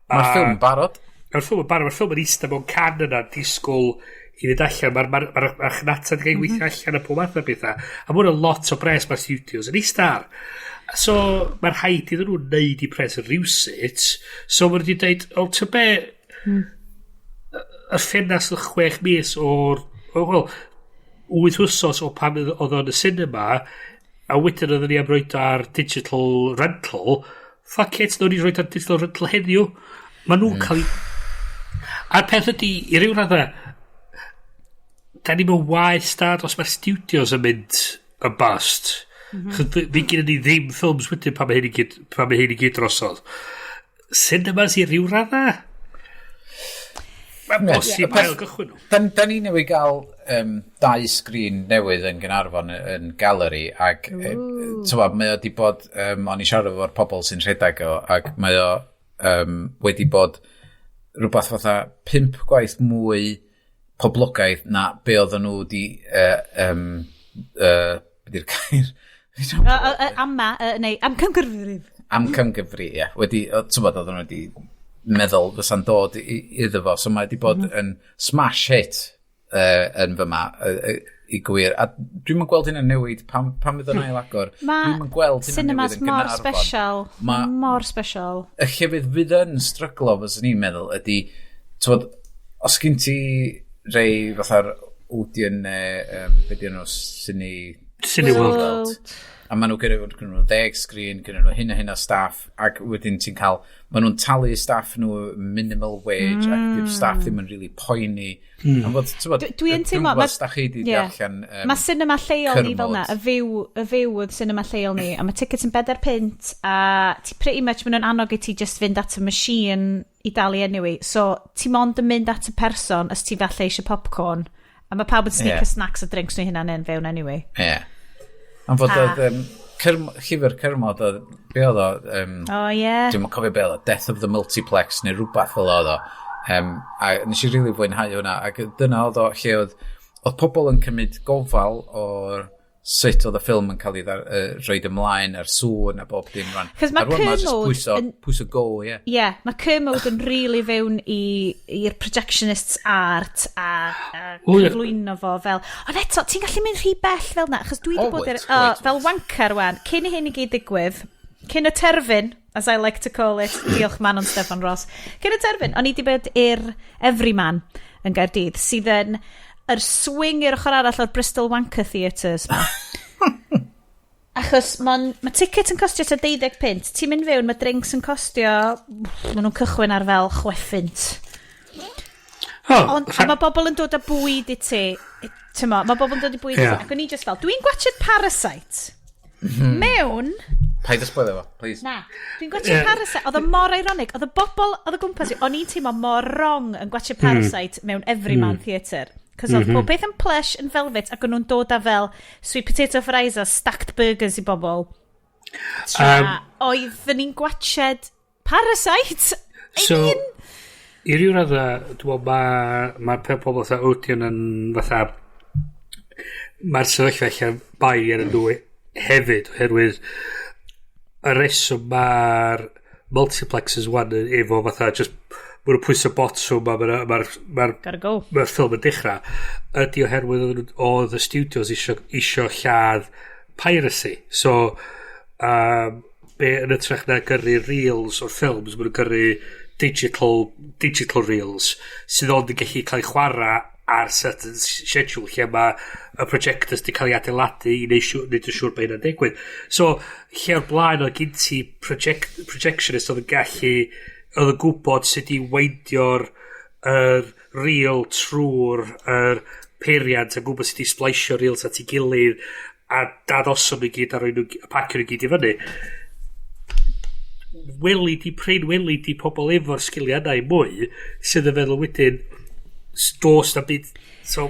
S3: Mae'r ffilm barod.
S4: Mae'r ffilm yn barod, mae'r ffilm yn eistedd mewn can yna, disgwyl i fynd allan, mae'r marchnata wedi cael ei weithio allan a pob math o bethau. A mae hwnna'n lot o bres mae'r studios yn eistedd ar. So, mae'r rhaid iddyn nhw wneud i pres yn rhywsut. So, maen nhw wedi dweud, o, ty be, y ffenast o 6 mis o'r, wel, 8 wsos o pan oedd o'n y cinema, a wedyn oedden ni am roed ar digital rental, fuck it, nhw'n ni roed ar digital rental heddiw. Mae nhw'n cael ei... A'r peth ydy, i ryw radda, da ni mewn waeth stad os mae'r studios yn mynd yn bust. Fi gyda ni ddim ffilms wedyn pan mae hyn i gyd drosodd. Cinemas i ryw radda? Mae'n bosib ail gychwyn nhw.
S3: Da ni newydd gael dau sgrin newydd yn Gaernarfon yn galeri ac t'wod, mae o di bod, o'n i siarad efo'r pobl sy'n rhedeg o ac mae o wedi bod rhywbeth fatha pump gwaith mwy poblogaidd na be oedden nhw wedi be di'r gair?
S2: Ama, neu amcangyfrif.
S3: Amcangyfri, ie. Wedi, t'wod, oedden nhw wedi meddwl fysa'n dod iddo fo. So mae wedi bod yn smash hit yn fyma, i gwir. A dwi'm yn gweld hynna'n newid pan fydd o'n ail agor.
S2: Mae
S3: Dwi'm yn gweld hynna'n
S2: cinemas
S3: newid yn
S2: mor
S3: Gaernarfon.
S2: special. Mor special.
S3: Y llefydd fydd yn stryglo, fyswn i'n meddwl, ydy, t'wod, os gen ti rei fatha'r Odeon neu, be di nhw, Cine...
S4: Cineworld.
S3: World. A maen nhw gyda nhw 10 sgrin, gyda nhw hyn a hyn o staff, ac wedyn ti'n cael, maen nhw'n talu staff nhw minimal wage, ac di'r staff ddim yn really poeni. Mm. Fod, t'wod,
S2: Dwi yn teimlo
S3: Dwi'n gwybod os da chi di darllen
S2: Mae cinema lleol ni fel na,
S3: Kermode.
S2: y fyw oedd cinema lleol ni, a mae tickets yn 4 punt, a ti pretty much, maen nhw'n annog i ti just fynd at y machine i dalu anyway. So, ti mond yn mynd at y person os ti falle eisiau popcorn, a mae pawb yn sneak snacks a drinks nhw hynna'n yn fewn anyway.
S3: Ie. Yeah. Ond fod oedd llyfr Kermode, oedd, be oedd o?
S2: Oh, yeah.
S3: Dwi'm yn cofio be oedd o, Death of the Multiplex neu rhywbeth fel oedd o. A nes i rili fwynhau hwnna. Ac dyna oedd o lle oedd pobl yn cymryd gofal o'r sut oedd y ffilm yn cael ei rhoid ymlaen a'r sŵn a bob dim rhan.
S2: 'Cos ma'
S3: A rŵan ma' jyst
S2: Kermode
S3: pwyso go, ie.
S2: Ie, yeah, mae Kermode yn really fewn i'r projectionists art a
S4: O, ie.
S2: cyflwyno fo fel... Ond eto, ti'n gallu mynd rhy bell fel na, achos dwi wedi
S3: O,
S2: bod
S3: wyt,
S2: ar, fel wanker wan, cyn i hyn i gyd ddigwydd, cyn y terfyn, as I like to call it, diolch Manon Steffan Ross, cyn y terfyn, o'n i wedi bod i'r Everyman yn Gaerdydd, sydd yn yr swing i'r ochr arall o'r Bristol Wanker Theatres ma. Achos ma ticket yn costio tua 12 punt. Ti'n mynd fewn, mae drinks yn costio... Maen nhw'n cychwyn ar fel 6 punt.
S4: Oh,
S2: Ond a mae bobl yn dod â bwyd i ti. T'mo, mae bobl yn dod i bwyd i ti. Ac o'n i just fel, dwi'n gwatchad Parasite. Mewn...
S3: Paid â spoilio fo, please.
S2: Na. Dwi'n gwatchad Parasite. Oedd o mor ironic. Oedd y bobl oedd o gwmpas i, o'n i'n teimlo mor wrong yn gwatchad Parasite mewn Everyman Theatre. Cos oedd pob peth yn plush, yn velvet, ac o'n nhw'n dod â fel sweet potato fries a stacked burgers i bobl. Tra oedden ni'n gwatchad Parasite. I
S4: So,
S2: mean,
S4: i ryw radda, dwi'n meddwl mae ma pobl fatha Odeon yn fatha, mae'r sefyllfa allan bai ar y nhw hefyd, oherwydd y reswm mae'r multiplexes wan efo fatha just maen nhw'n pwyso botwm a mae'r ma
S2: Gotta go.
S4: ma ffilm yn dechrau ydy oherwydd oedd y studios isio lladd piracy. So, be yn ytrach na gyrru reels o'r ffilms, maen nhw'n gyrru digital reels sydd ond yn gallu cael ei chwarae ar certain schedule lle mae y projectors di cael ei adeiladu i neud yn siŵr bod hynna'n digwydd. So, lle o'r blaen oedd gen ti projectionist oedd yn gallu, oedd yn gwybod sut i weindio'r yr reel trwy'r yr peiriant a gwybod sut i splicio'r reels at ei gilydd a dadosod nhw i gyd a rhoi nhw, a pacio nhw i gyd i fyny. Weli di prin weli di pobl efo'r sgiliau yna i mwy sydd yn feddwl wedyn dos na byd so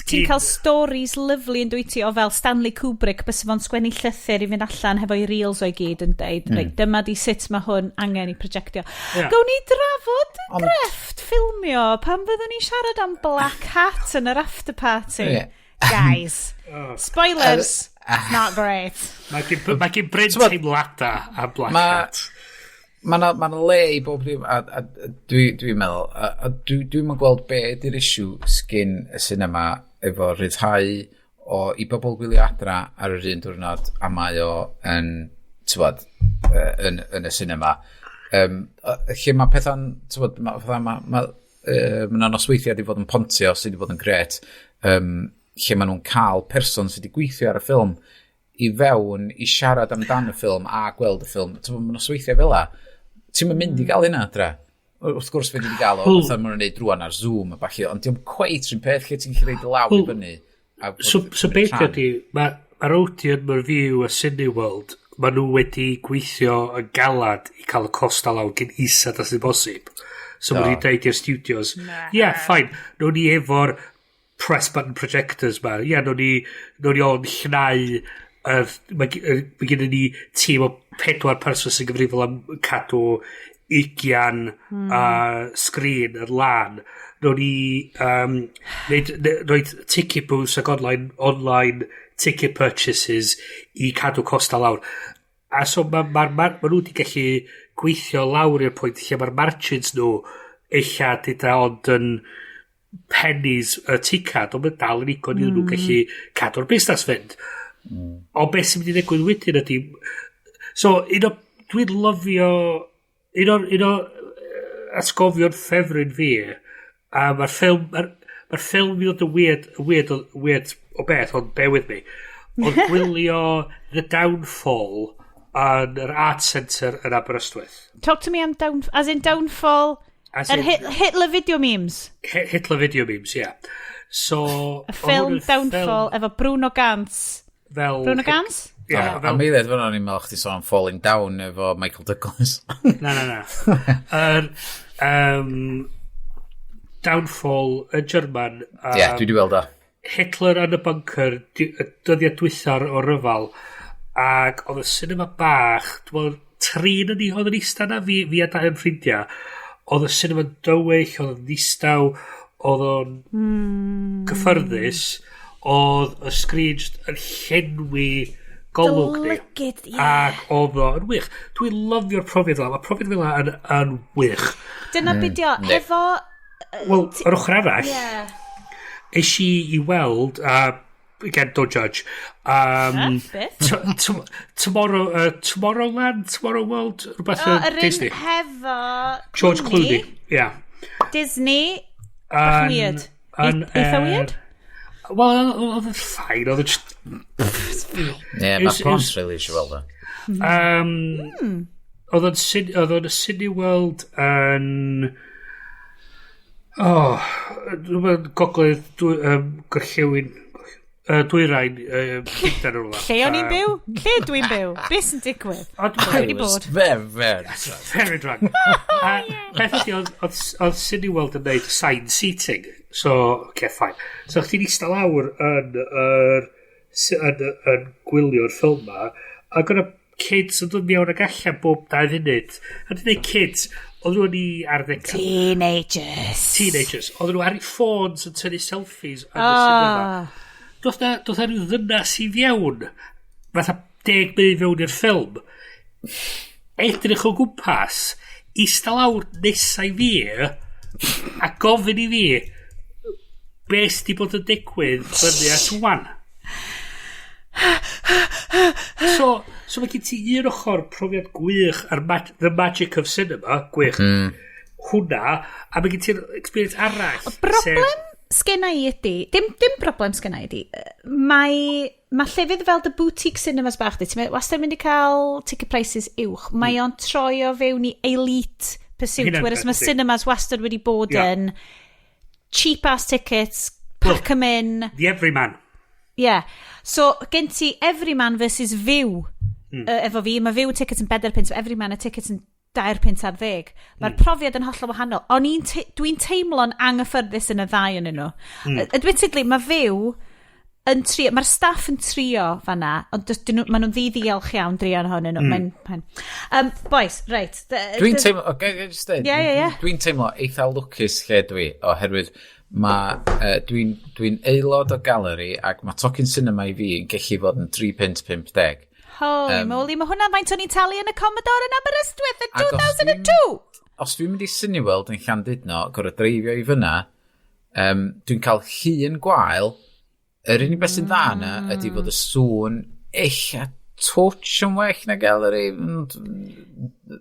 S2: Ti'n cael stories lovely yn dwyt ti o fel Stanley Kubrick bys fo'n sgwennu llythyr i fynd allan hefo'i reels o'i gyd yn deud, reit, dyma di sut mae hwn angen i projectio. Gawn ni drafod y grefft ffilmio pan fyddwn ni'n siarad am Black Hat yn yr after party. Guys, spoilers, it's not great.
S4: Mae gen Bryn
S3: T'mod-
S4: teimlada am Black Hat.
S3: Mae na, ma 'na le i bob dim, a dwi meddwl, a dwi'n dwi gweld be ydy'r issue sgyn y cinema efo rhyddhau o i bobl gwylio adra ar yr un diwrnod a mae o yn, t'wod, yn y cinema. Lle mae pethau'n, t'wod, mae ma, ma, ma, ma 'na nosweithiau wedi bod yn Pontio sydd wedi bod yn gret, lle maen nhw'n cael person sydd wedi gweithio ar y ffilm i fewn i siarad amdan y ffilm a gweld y ffilm. T'mo, mae nosweithiau fel la. Ti'n mynd i gael hynna adre. Wrth gwrs fe wedi gael o, fatha maen nhw'n neud rwan ar Zoom a ballu, ond diolch cweit rhywun peth lle ti'n gallu roid dy law i
S4: Wel,
S3: fyny. A bod
S4: So
S3: yn
S4: beth
S3: rhan.
S4: ydy, mae'r Odeon, mae'r View a Cineworld, maen nhw wedi gweithio yn galad i cael y cost lawr gyn isad as sy'n bosib. So maen nhw wedi deud i'r studios, yeah, fine, nhw'n ni efo'r press button projectors ma. Ie, yeah, nhw'n ni o'n llnau yr, mae gen ni tîm o pedwar person sy'n gyfrifol am cadw 20 sgrin yn lan. Nhw'n ni neud ticket booths ac online ticket purchases i cadw costa lawr. A so ma nhw wedi gallu gweithio lawr i'r pwynt lle mae'r margins nhw ella dyda ond yn pennies y ticad, ond mae'n dal yn igon iddyn nhw gallu cadw'r busnes fynd. Ond beth sy'n mynd i ddigwydd wedyn ydy... So, un o... Dwi'n lyfio... Un o atgofion ffefryn fi, a mae'r ffilm... Mae'r ffilm i ddod yn weird o beth, ond bear with me. Ond gwylio The Downfall yn yr Art Centre yn Aberystwyth.
S2: Talk to me am down, as in Downfall,
S4: As
S2: yr
S4: in-
S2: Hitler video memes.
S4: Hitler video memes, yeah. So...
S2: Y ffilm Downfall efo Bruno Ganz.
S4: Fel...
S2: Bruno Ganz?
S4: Yeah,
S3: A
S4: fel,
S3: mi ddweud fan o'n i'n meddwl chdi sôn am Falling Down efo Michael Douglas.
S4: Na. Yr Downfall yn German.
S3: Ie, yeah, dwi wedi weld o.
S4: Hitler yn y bunker, y dyddiad dwytha'r o ryfal, ac oedd y cinema bach, dwi'n meddwl, trin yn ni oedd yn eistedd na, fi a dau yn ffrindiau. Oedd y cinema dywyll, oedd o'n ddistaw, oedd o'n gyffyrddus, oedd y sgrin jyst yn llenwi golwg ni.
S2: Dylygyd, ie.
S4: Ac oedd o yn wych. Dwi'n lyfio'r profiad fel. Mae profiad fel yn wych.
S2: Dyna mm, beth o, efo...
S4: Wel, yr ochr arall,
S2: Yeah.
S4: es i i weld, again, don't judge,
S2: Beth?
S4: Tomorrow, Tomorrowland, Tomorrow World, rhywbeth
S2: O,
S4: o
S2: yr un
S4: Disney.
S2: hefo...
S4: George Clooney, yeah.
S2: Disney. Bach yn weird. Eitha weird?
S4: Wel, oedd yn fine, oedd yn just...
S3: Ie, yeah, mae plant really eisiau weld o.
S4: Oedd o'n y Cineworld yn... Oh, rhywbeth gogledd gorllewin, dwyrain, Llundain o'r rhywle.
S2: Lle o'n i'n byw? Lle dwi'n byw? Beth sy'n digwydd?
S4: Lle
S2: wedi bod?
S3: Very, very.
S4: Very drunk. A beth ydi, oedd Cineworld yn neud sign seating. So, okay, fine. So, chdi'n eistedd lawr yn gwylio'r ffilm ma, ac o'na kids yn dod mewn ag allan bob 2 funud. A dwi'n dweud kids, oedd nhw'n i arddegau.
S2: Teenagers.
S4: Teenagers. Oedd nhw ar eu ffôns yn tynnu selfies yn y cinema. Doth na rhyw ddynas i fewn, fatha 10 munud fewn i'r ffilm, edrych o gwmpas, eistedd lawr nesa i fi, a gofyn i fi, beth di bod yn digwydd fyny at wan. So mae gen ti un ochr profiad gwych ar The Magic of Cinema, gwych. Hwna, a mae gen ti'r experience arall.
S2: Broblem sgenna i ydy, dim broblem sgenna i ydy, mae llefydd fel the boutique cinemas bach di, ti'n wastad yn mynd i cael ticket prices uwch, mae o'n troi o fewn i elite pursuit,
S4: Hynna'n
S2: whereas
S4: beth,
S2: mae
S4: ydi.
S2: cinemas wastad wedi bod yn cheap ass tickets, pack 'em in.
S4: The Everyman.
S2: Yeah. So, gen ti Everyman versus View efo fi. Mae View tickets yn 4 punt, Everyman y tickets yn 2 punt ar ddeg. Mae'r profiad yn hollol wahanol. O'n i'n dwi'n teimlo'n anghyffyrddus yn y ddau yn nhw. Admittedly, mae View yn trio, mae'r staff yn trio fanna, ond maen nhw'n ddiddiolch iawn druan ohonyn nhw. Mae'n. Boys, reit.
S3: Dwi'n teimlo, o, ga i just deud,
S2: Ie, ie, ie.
S3: dwi'n teimlo eitha lwcus lle dwi, oherwydd mae, dwi aelod o Galeri ac mae tocyn cinema i fi yn gallu fod yn 3.50.
S2: Holy moly, mae hwnna faint o'n i'n talu yn y Commodore yn Aberystwyth yn
S3: Ac os
S2: 2002!
S3: Os dwi'n mynd i Cineworld yn Llandudno, gorfod dreifio i fyna, dwi'n cael llun gwael. Yr unig beth sy'n dda yna ydy fod y sŵn eich touch yn well na Galeri.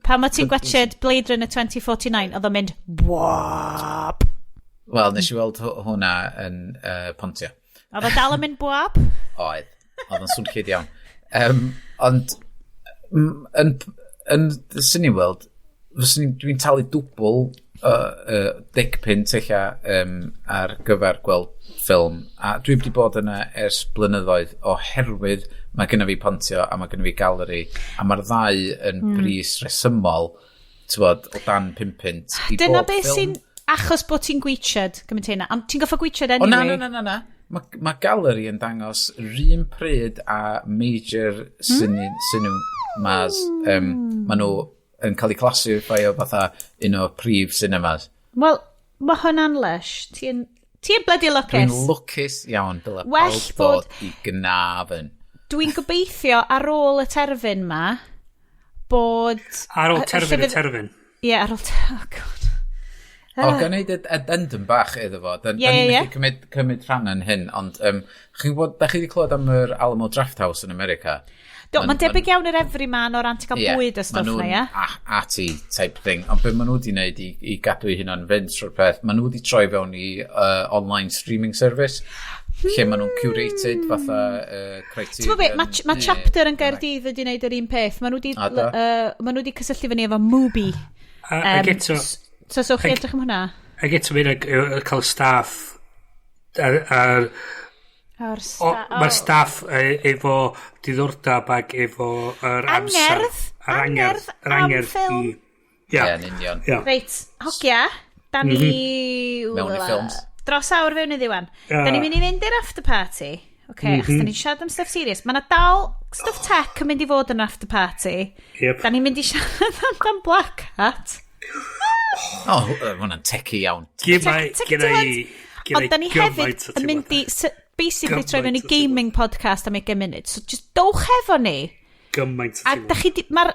S2: Pan mae ti'n gwatchad Blade Runner 2049, oedd o'n mynd bwap.
S3: Wel, nes i weld hwnna yn Pontio.
S2: Oedd o dal yn mynd bwap?
S3: Oedd. Oedd o'n swnllyd iawn. Ond, yn Cineworld, dwi'n talu dwbl 10 punt eich ar gyfer gweld ffilm. A dwi wedi bod yna ers blynyddoedd oherwydd mae genna fi Pontio a mae genna fi Galeri a mae'r ddau yn bris resymol, t'wod, o dan 5 punt i
S2: Dyna
S3: bob
S2: beth
S3: ffilm.
S2: sy'n achos bod ti'n gweithiad gymaint hynna. Ond ti'n gorfod gweithiad
S3: O
S2: anyway.
S3: na, na, na, na, na. Mae ma Galeri yn dangos yr un pryd a major cinemas. Ma nhw yn cael eu classify o fatha un o prif cinemas.
S2: Wel, mae hwnna'n lush. Ti'n ti bloody
S3: Dwi'n
S2: lwcus.
S3: lwcus iawn, dyle
S2: Well
S3: pawb ddod i Gaernarfon.
S2: Dwi'n gobeithio ar ôl y terfyn ma bod
S4: Ar ôl terfyn y terfyn.
S2: Ie, ar ôl... Oh, God.
S3: O, gan neud addendum bach iddo fo. Da,
S2: Ie,
S3: da ni'n
S2: ie, ie.
S3: methu cymryd rhan yn hyn, ond chi'n gwybod, da chi wedi clywed am yr Alamo Draft House yn America?
S2: Do, mae'n debyg iawn i'r Everyman o ran ti'n cael bwyd a
S3: ma'
S2: stwff
S3: nhw'n
S2: na, ie?
S3: Arty type thing. Ond be maen nhw wedi wneud i gadw eu hunan fynd trwy'r peth, maen nhw wedi troi fewn i online streaming service, lle maen nhw'n curated fatha Criterion.
S2: Ti'n gwybod beth, mae ma Chapter yn Gaerdydd wedi wneud yr un peth. Maen nhw wedi,
S3: A do?
S2: ma nhw wedi cysylltu fyny efo Mubi.
S4: A, ac eto,
S2: So chi edrych am hwnna?
S4: ac eto mae'n cael staff a,
S2: O'r
S4: mae'r staff efo diddordeb ac efo yr amser.
S2: Angerdd.
S4: Yr angerdd.
S2: Angerdd
S4: Yr
S2: am
S4: angerdd
S2: ffilm.
S4: i... Ie.
S3: Ie, yn union.
S4: Ie.
S2: Reit, hogia, da ni
S3: Mewn i ffilms.
S2: Dros awr fewn iddi wan.
S4: Ie.
S2: Da ni'n mynd i fynd i'r after party. Oce, okay, achos da ni'n siarad am stuff serious. Mae yna dal stuff tech yn mynd i fod yn after party.
S4: Yep.
S2: Da ni'n mynd i siarad amdan Black Hat.
S3: O, hwnna'n techy iawn.
S4: Gynna
S2: Tech-
S4: gynna i... gynna
S2: Ond da ni
S4: gymaint
S2: hefyd
S4: o
S2: yn mynd i basically troi fewn i
S4: Gymaint o
S2: gaming podcast am 20 munud. So just dowch efo ni.
S4: Gymaint o
S2: A da chi di, mae'r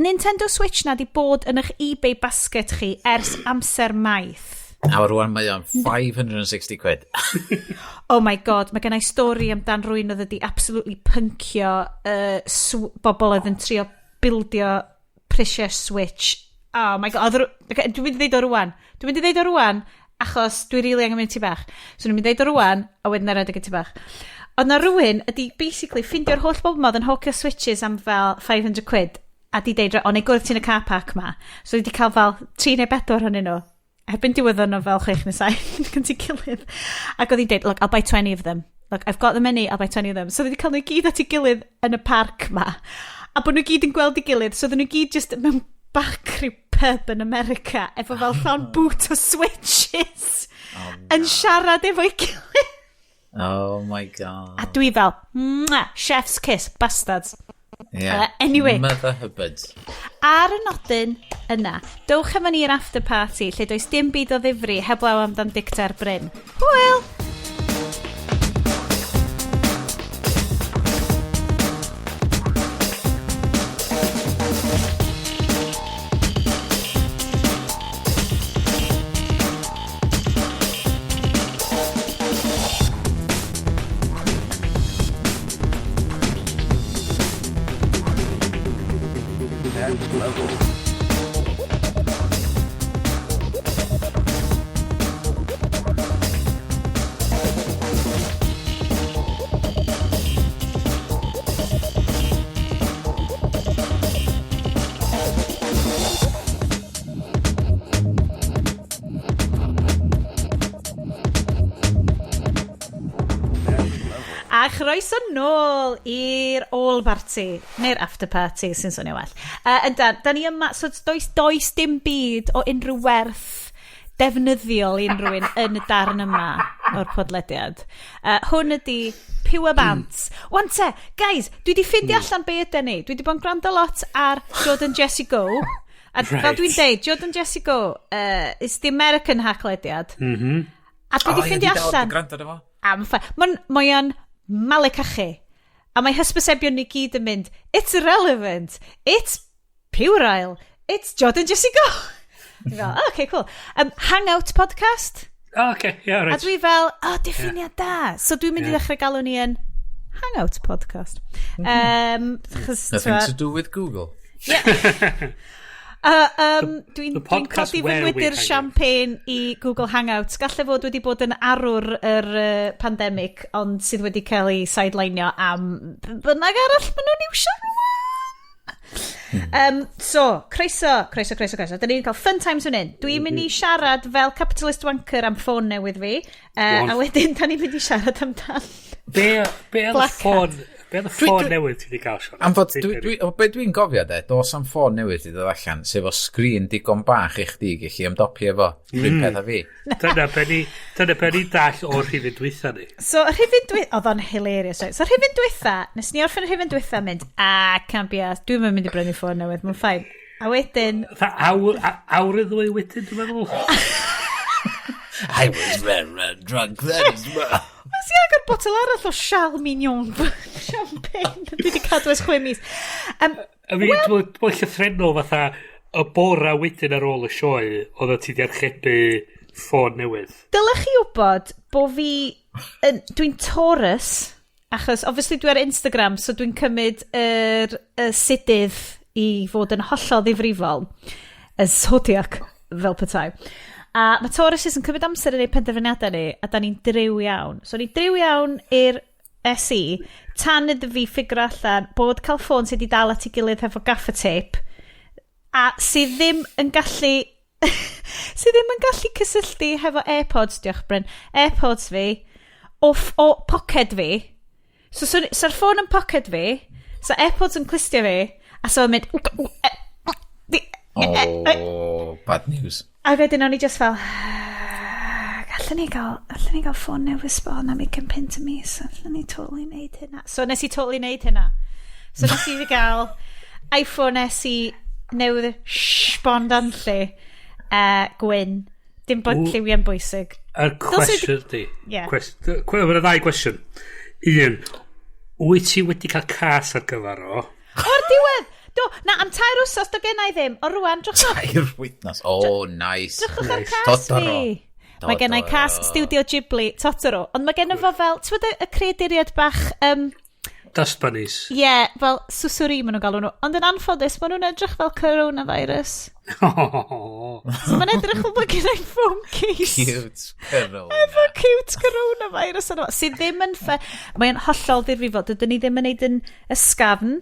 S2: Nintendo Switch na di bod yn eich eBay basket chi ers amser maith.
S3: A rwan mae o'n 560 quid.
S2: Oh my God, mae gennau stori amdan rywun oedd wedi absolutely pyncio bobl oedd yn trio bildio prisiau Switch. Oh my God, dwi'n mynd i ddeud o rwan. Dwi'n mynd i ddeud o rwan, achos dwi rili angen mynd ti bach. So dwi'n mynd i ddeud o rwan, a wedyn ar redeg i ti bach. Oedd na rhywun ydi basically ffindio'r holl bobl ma oedd yn hawkio Switches am fel 500 quid a di deud, "O, neu gwrdd ti'n y car park ma." So wedi cael fel 3 neu 4 ohonyn nhw. Erbyn diwedd nhw fel 6 neu 7 gan ti gilydd. Ac oedd hi'n deud, "Look, I'll buy 20 of them. Look, I've got the money, I'll buy 20 of them." So wedi cael nhw i gyd at ei gilydd yn y parc ma. A bod nhw gyd yn gweld ei gilydd, so oedden nhw gyd just mewn back rhyw pub yn America, efo fel llond boot o Switches, yn siarad efo'i gilydd.
S3: Oh my God.
S2: A dwi fel, "Mwah, chef's kiss, bastards."
S3: Yeah.
S2: Anyway.
S3: Mother Hubbard.
S2: Ar y nodyn yna, dowch efo ni i'r after party, lle does dim byd o ddifri heblaw amdan dicter Bryn. Hwyl!
S4: Level.
S2: A chroeso nôl i'r all party, neu'r after party sy'n swnio well. Yndan, da ni yma, so does dim byd o unrhyw werth defnyddiol i unrhyw un yn y darn yma o'r podlediad. Hwn ydy Pure Bants. Wan te, guys, dwi di ffindio allan be ydy ni. Dwi di bod yn gwrando lot ar Jordan Jesse Go. A fel dwi'n deud, Jordan Jesse Go is the American haclediad. Mm -hmm. A dwi di ffindio allan... Am Mae o'n malu cachu. A mae hysbysebion ni gyd yn mynd, it's irrelevant, it's puerile, it's Jordan Jesse Go. Dwi fel, oh, okay, cool. Hangout podcast.
S4: Oh, okay, yeah, right.
S2: A dwi fel, oh, diffiniad da. So dwi'n mynd i ddechrau galw ni yn Hangout podcast.
S3: Nothing to do with Google.
S2: Yeah. Dwi'n codi fy ngwydyr champagne i Google Hangouts. Galle fod wedi bod yn arwr yr pandemic, ond sydd wedi cael ei sidelinio am bynnag arall maen nhw'n iwsio rwan. So, croeso. Da ni'n cael fun times fan hyn. Dwi'n mynd i siarad fel capitalist wanker am ffôn newydd fi. A wedyn, da ni'n mynd i siarad amdan
S4: Be oedd y ffôn? Be oedd y ffôn newydd ti wedi cael, Sean?
S3: Am fod, be dwi'n gofio de, dos am ffôn newydd i ddod allan, sef o sgrin digon bach i chdi gallu ymdopi efo, rhywun peth a fi.
S4: Dyna be ni dall o'r rhifyn dwytha ni.
S2: So, rhifyn dwytha, oedd o'n hilarious, right? So, rhifyn dwytha, nes ni orffen rhifyn dwytha mynd, can't be arsed, dwi'n mynd i brynu ffôn newydd, mae'n fine. A wedyn...
S4: Awr i ddwy wedyn, dwi'n meddwl.
S3: I was very drunk then as well.
S2: Nes i agor botel arall o Charles Mignon champagne. Dwi wedi cadw ers 6 mis.
S4: I mean, dwi'n llythrennol fatha y bora wedyn ar ôl y sioe, oedd ti di archebu ffôn newydd.
S2: Dylech chi wybod bo fi... Dwi'n Taurus, achos obviously dwi ar Instagram, so dwi'n cymryd yr sidydd i fod yn hollol ddifrifol. Y zodiac, fel petai. A mae Tauruses yn cymryd amser yn ei penderfyniadau ni, a da ni'n driw iawn. So ni'n driw iawn i'r SE, tan iddo fi ffigur allan bod cael ffôn sydd wedi dal at ei gilydd hefo gaffer tape, a sydd ddim yn gallu sydd ddim yn gallu cysylltu hefo AirPods, diolch Bryn, AirPods fi, o poced fi. So so'r ffôn yn poced fi, so AirPods yn clustio fi, a so yn mynd...
S3: Oh, bad news.
S2: A wedyn o'n i just fel, allan ni gael ffôn newydd sbon am £25 y mis, allan ni totally neud hynna. So nes i totally neud hynna. So nes i gael iPhone SE newydd sbon danlli, gwyn. Dim bod lliwiau'n bwysig.
S4: Yr cwestiwn di. Mae'n ddau gwestiwn. Un, wyt ti wedi cael cas ar gyfer o?
S2: O'r diwedd! Do, na, am 3 wsos do gennau ddim. O rwan, drychwch.
S3: 3 wythnos. Oh, nice.
S2: Drychwch ar cas fi. Mae gennau cas Studio Ghibli, Totoro. Ond mae genno fo fel, ti'n gwybod y creaduriad bach...
S4: Dust bunnies.
S2: Ie, yeah, fel susuri maen nhw'n galw nhw. Ond yn anffodus, maen nhw'n edrych fel coronavirus. So mae'n edrych fel bod gennau phone case.
S3: Cute corona.
S2: Efo cute coronavirus yno. Sydd ddim yn Mae'n hollol ddifrifol. Dydyn ni ddim yn neud yn ysgafn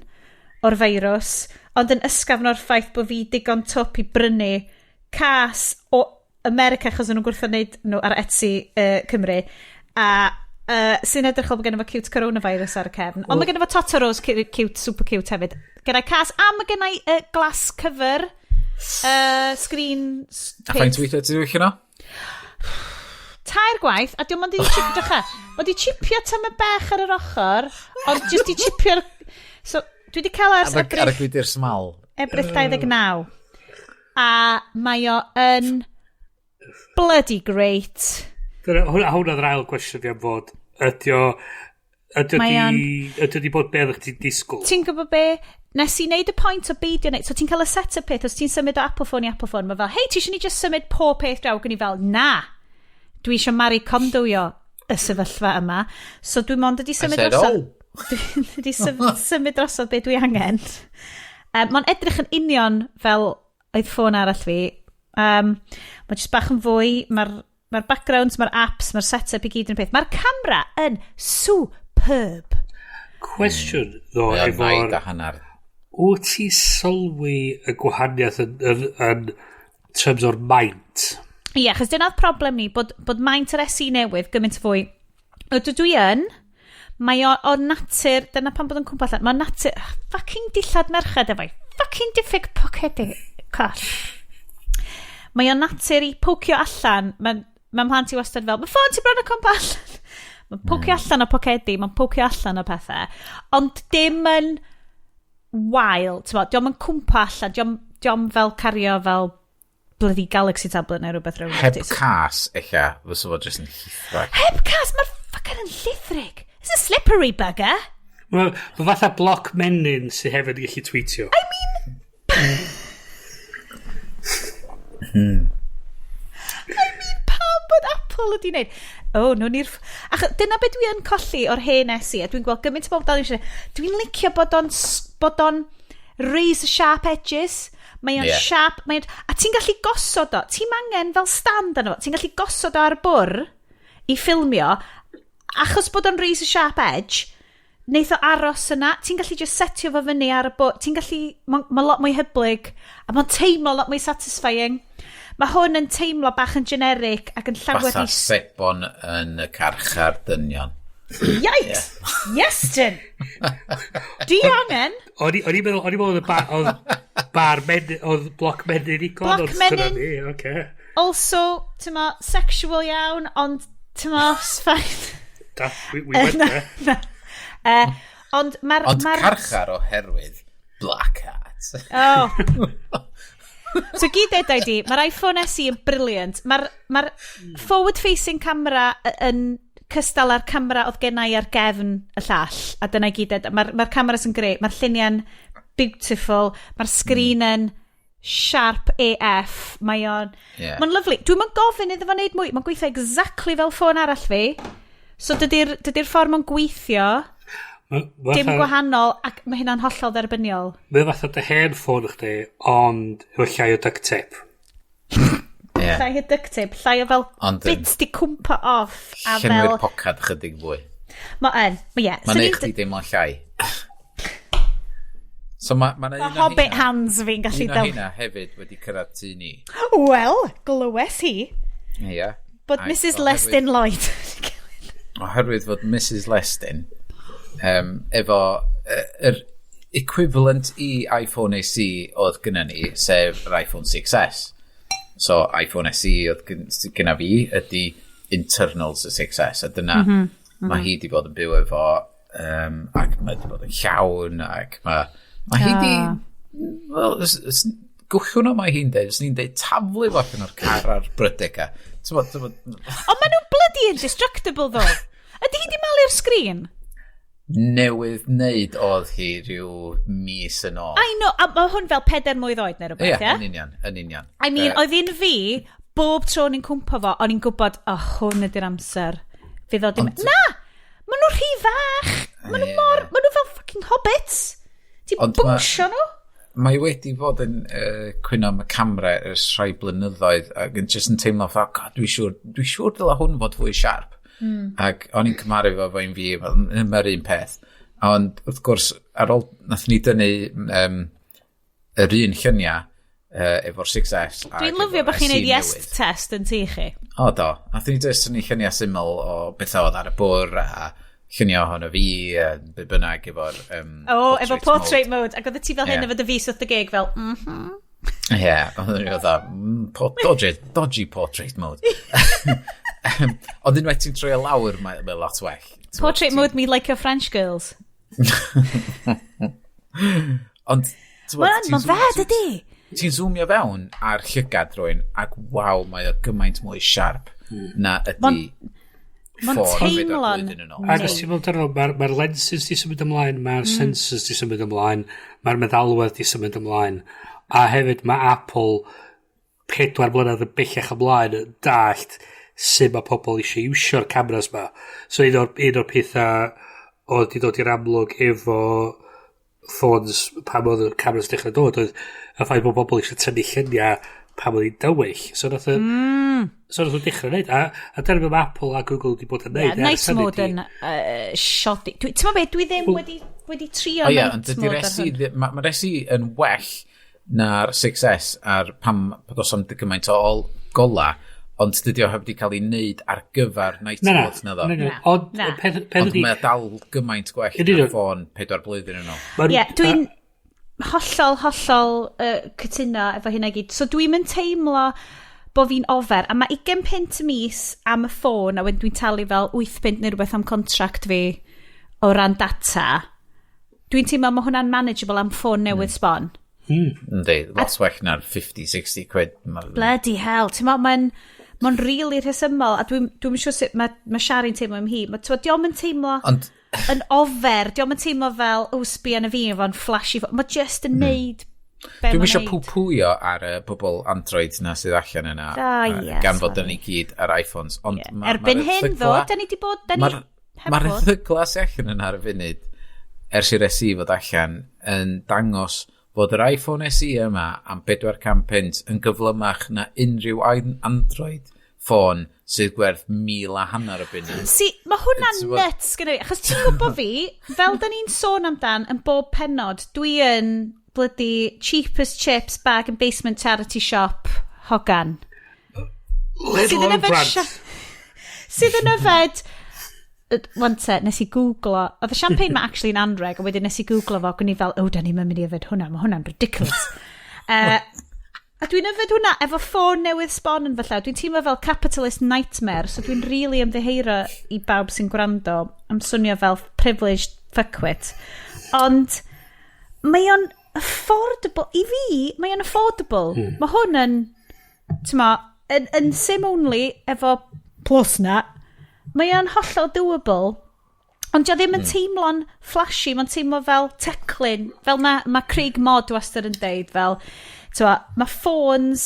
S2: o'r feirws, ond yn ysgafn o'r ffaith bod fi digon twp i brynu cas o America, achos o'n nhw'n gwrthod wneud nhw ar Etsy Cymru, a sy'n edrych fel bod genno fo cute coronavirus ar y cefn. Ond mae genno fo Totoro's cute, super cute hefyd. Gennau cas, a mae gennau glass cover, screen...
S3: A faint weithiau ti'n dweud yno?
S2: 3 gwaith, a diolch ond i chipio, mae di chipio tyma bech ar yr ochr, ond just i chipio'r... So, dwi wedi cael ers Ebrill...
S3: Ar y gwydr smal.
S2: Ebrill 29. A mae o yn bloody great.
S4: Hwna oedd yr ail cwestiwn fi am fod. Ydy o di bod be oeddech ti'n disgwyl?
S2: Ti'n gwybod be? Nes i wneud y pwynt o beidio wneud. So ti'n cael y set-up peth, os ti'n symud o Apple phone i Apple phone, mae fel, hei, ti eisiau ni just symud pob peth draw? Gwni fel, na, dwi eisiau Marie Kondoio y sefyllfa yma. So dwi mond wedi symud drosodd. Dwi wedi symud drosodd be dwi angen. Mae'n edrych yn union fel oedd ffôn arall fi. Mae'n just bach yn fwy, mae'r ma backgrounds, mae'r apps, mae'r setup i gyd yn peth. Mae'r camera yn superb.
S4: Cwestiwn, ddo,
S3: Mae o'n naid
S4: efo'r
S3: a hanner.
S4: Wyt ti sylwi y gwahaniaeth yn terms o'r maint?
S2: Ie, yeah, achos dyna'r problem ni, bod maint yr SE newydd gymaint fwy. Ydw dwi yn, mae o natur, dyna pan bod yn cwmpa allan, mae natur, fucking dillad merched efo'i fucking diffyg pocedi coll. Mae o natur i pocio allan, mae ma mhlant i wastad fel, mae ffôn ti bron o cwmpa allan. Mae'n pocio allan o pocedi, mae'n pocio allan o pethau. Ond dim yn wael, ti'n bod, dio'm yn cwmpa allan, dio'm fel cario fel bloody Galaxy tablet neu rhywbeth rhywbeth.
S3: Heb cas, eich, fysa fo jyst yn llithro.
S2: Heb cas, mae'r fucking yn llithrig. It's a slippery bugger.
S4: Mae ma fatha bloc menyn sydd hefyd yn gallu tweetio.
S2: I mean, I mean, pam bod Apple wedi wneud? Oh, no ni'r. Ach, dyna beth dwi yn colli o'r hen SE, a dwi'n gweld gymaint o bobl dal eisiau. Dwi'n licio bod o'n razor sharp edges. Mae o'n sharp, mae o'n, a ti'n gallu gosod o, ti'n angen fel stand arno fo, ti'n gallu gosod o ar y bwr i ffilmio, achos bod o'n razor sharp edge, neith o aros yna, ti'n gallu just setio fo fyny ar y bwr, ti'n gallu, mae'n ma lot mwy hyblyg, a mae'n teimlo lot mwy satisfying. Mae hwn yn teimlo bach yn generic ac yn llawer
S3: Fatha
S2: i
S3: sebon yn y carchar dynion.
S2: Yikes! Iestyn! Dwi angen
S4: O'n i'n meddwl oedd bar menyn, oedd bloc menyn i
S2: Bloc
S4: ond dyna
S2: menyn.
S4: ni, oce.
S2: Also, ti'n ma, sexual iawn, ond ti'n ma, it's fine.
S4: Da, we went there.
S2: Na. Ond mae'r
S3: Ond
S2: ma
S3: carchar oherwydd Black Hat.
S2: Oh. So gyd edau di, mae'r iPhone SE yn brilliant. Mae'r ma forward-facing camera yn cystal â'r camera oedd gennau ar gefn y llall. A dyna i gyd. Mae'r ma cameras yn greu, mae'r lluniau'n beautiful, mae'r sgrin yn sharp AF, mae o'n Mae'n lovely. Dwi'n mynd gofyn iddo fo wneud mwy. Mae'n gweithio exactly fel ffôn arall fi. So dydy'r dydy ffordd mae'n gweithio dim gwahanol ac mae hynna'n hollol dderbyniol.
S4: Mae fatha dy hen ffôn chdi, ond efo llai o duct tape.
S2: Llai o duct tape, llai o fel
S3: Ond yn
S2: bits di cwmpa off a
S3: llenwi'r
S2: fel
S3: pocad chydig fwy.
S2: Mae yn, mae ie.
S3: Mae'n neud chdi deimlo'n llai. So mae ma
S2: Ma hobbit hands fi'n gallu
S3: Un o
S2: del.
S3: heina hefyd wedi cyrraedd tŷ ni.
S2: Wel, glywes hi bod
S3: Ac
S2: Mrs Lestin Lloyd.
S3: Oherwydd fod Mrs Lestin efo yr equivalent i iPhone SE oedd gynna ni, sef yr iPhone 6S. So iPhone SE oedd sydd gynna fi ydy internals y 6S, a dyna mm -hmm. mae hi di bod yn byw efo ac mae di bod yn llawn ac mae hi di wel, gwllwn o mae hi'n deud, os ni'n deud taflu fo allan o'r car ar brydeg a. T'mod,
S2: Ond maen nhw'n bloody indestructible ddo. Ydy hi di malu'r sgrin?
S3: Newydd wneud oedd hi rhyw mis yn ôl.
S2: I know, a mae hwn fel 4 mlwydd oed neu rhywbeth, ie?
S3: Yn union, yn union.
S2: I mean, oedd un fi, bob tro o'n i'n cwmpa fo, o'n i'n gwybod, oh, hwn ydy'r amser. Fydd o dim. Na! Maen nhw'n rhy fach! Maen nhw mor. Maen nhw fel fucking hobbits! Ti'n
S3: Ond
S2: bwnsio nhw?
S3: Mae wedi bod yn cwyno am y camera ers rhai blynyddoedd ac yn just yn teimlo fatha, "God, dwi siŵr dyle hwn fod fwy siarp." Ac o'n i'n cymharu fo efo un fi, mae'r un peth. Ond wrth gwrs, ar ôl nath ni dynnu yr un lluniau efo'r 6S ac
S2: Dwi'n lyfio
S3: efo'r
S2: bod chi'n
S3: SE
S2: neud yes
S3: newydd.
S2: test yn tŷ chi.
S3: O do, nath ni jyst tynnu lluniau syml o bethau oedd ar y bwr a lluniau ohono fi, a be bynnag efo'r
S2: O, efo portrait mode. Ac oedd ti fel hyn efo dy fys wrth y geg fel,
S3: Ie, yeah, oedd ni fatha, dodgy, dodgy portrait mode. Ond unwaith ti'n troi o lawr, mae lot well. T'mod,
S2: Portrait mode me like your French girls.
S3: Ond, t'mod,
S2: Mae'n ma dda, dydy?
S3: Ti'n zoomio fewn ar llygad rhywun, ac waw, mae o gymaint mwy siarp na ydy
S2: Ma'n
S3: ffôn 4
S2: teimlo'n
S3: blwyddyn yn ôl.
S4: Ac os ti'n meddwl amdano, mae'r ma lenses di symud ymlaen, mae'r sensors di symud ymlaen, mae'r meddalwedd di symud ymlaen, a hefyd mae Apple 4 mlynedd yn bellach ymlaen yn dallt sut mae pobl eisiau iwsio'r cameras ma. So un o'r pethau oedd di dod i'r amlwg efo ffôns pan oedd y cameras dechrau dod oedd y ffaith bod bobl eisiau tynnu lluniau pan oedd hi'n dywyll. So nath So nath nhw dechrau wneud. A dyna beth mae Apple a Google wedi bod yn neud.
S2: Yeah, night mode yn shoddy. Ti'n meddwl beth, dwi ddim wedi trio
S3: oh,
S2: night yeah, mode
S3: ar hwn. Mae'r SE yn well na'r 6S ar pam does am gymaint o gola, ond dydy o heb wedi cael ei wneud ar gyfer night mode na ddo.
S4: Na, Ond peth, peth
S3: ond mae dal gymaint gwell na'r ffôn 4 blwyddyn yn ôl.
S2: Ie, dwi'n hollol, hollol cytuno efo hynna gyd. So dwi'n mynd teimlo bod fi'n ofer. A mae 20 punt y mis am y ffôn, a wedyn dwi'n talu fel 8 punt neu rhywbeth am contract fi o ran data. Dwi'n teimlo mae hwnna'n manageable am ffôn newydd sbon.
S3: Yndi, lot well na'r 50-60 quid.
S2: Bloody hell, ti'n meddwl, mae'n really rhesymol, a dwi'n dwi siŵr sut mae Shari'n teimlo am hi. Mae, dio'm yn teimlo Ond, yn ofer, dio'm yn teimlo fel, o, sbia na fi efo'n flashy. Mae just yn neud be
S3: Dwi'n
S2: mae'n
S3: eisiau
S2: neud.
S3: pw-pwio ar y bobl Android na sydd allan yna,
S2: Ah, ie,
S3: gan fod
S2: sorry.
S3: ni gyd ar iPhones. Ond
S2: Erbyn
S3: ma'r
S2: hyn, ddo, da ni di bod, da ni heb
S3: Mae'r
S2: fod.
S3: erthygla sy'n allan yna ar y funud, ers i'r SE fod allan, yn dangos fod yr iPhone SE yma am 400 punt yn gyflymach na unrhyw Android ffôn sydd gwerth 1,500 o bunnoedd.
S2: Si, mae hwnna'n nuts gyda fi, achos ti'n gwybod fi, fel da ni'n sôn amdan yn bob pennod, dwi yn bloody cheapest chips bag and basement charity shop hogan.
S4: Little
S2: Sydd yn
S4: own
S2: yfed
S4: brand.
S2: Sydd yn yfed. Wan te, nes i googlo, oedd y champagne ma actually yn anreg, a wedyn nes i googlo fo, ac o'n i fel, oh, da ni'n mynd i yfed hwnna, mae hwnna'n ridiculous. A dwi'n yfed hwnna efo ffôn newydd sbon yn fy llaw. Dwi'n teimlo fel capitalist nightmare, so dwi'n really ymddiheuro i bawb sy'n gwrando am swnio fel privileged fuckwit. Ond mae o'n affordable. I fi, mae o'n affordable. Mae hwn yn, ti'n ma, yn SIM only efo plus na, mae o'n hollol doable. Ond dio ddim yn teimlo'n flashy, mae'n teimlo fel teclyn, fel mae Craig Mod wastad yn deud, fel, t'mo, mae ffôns,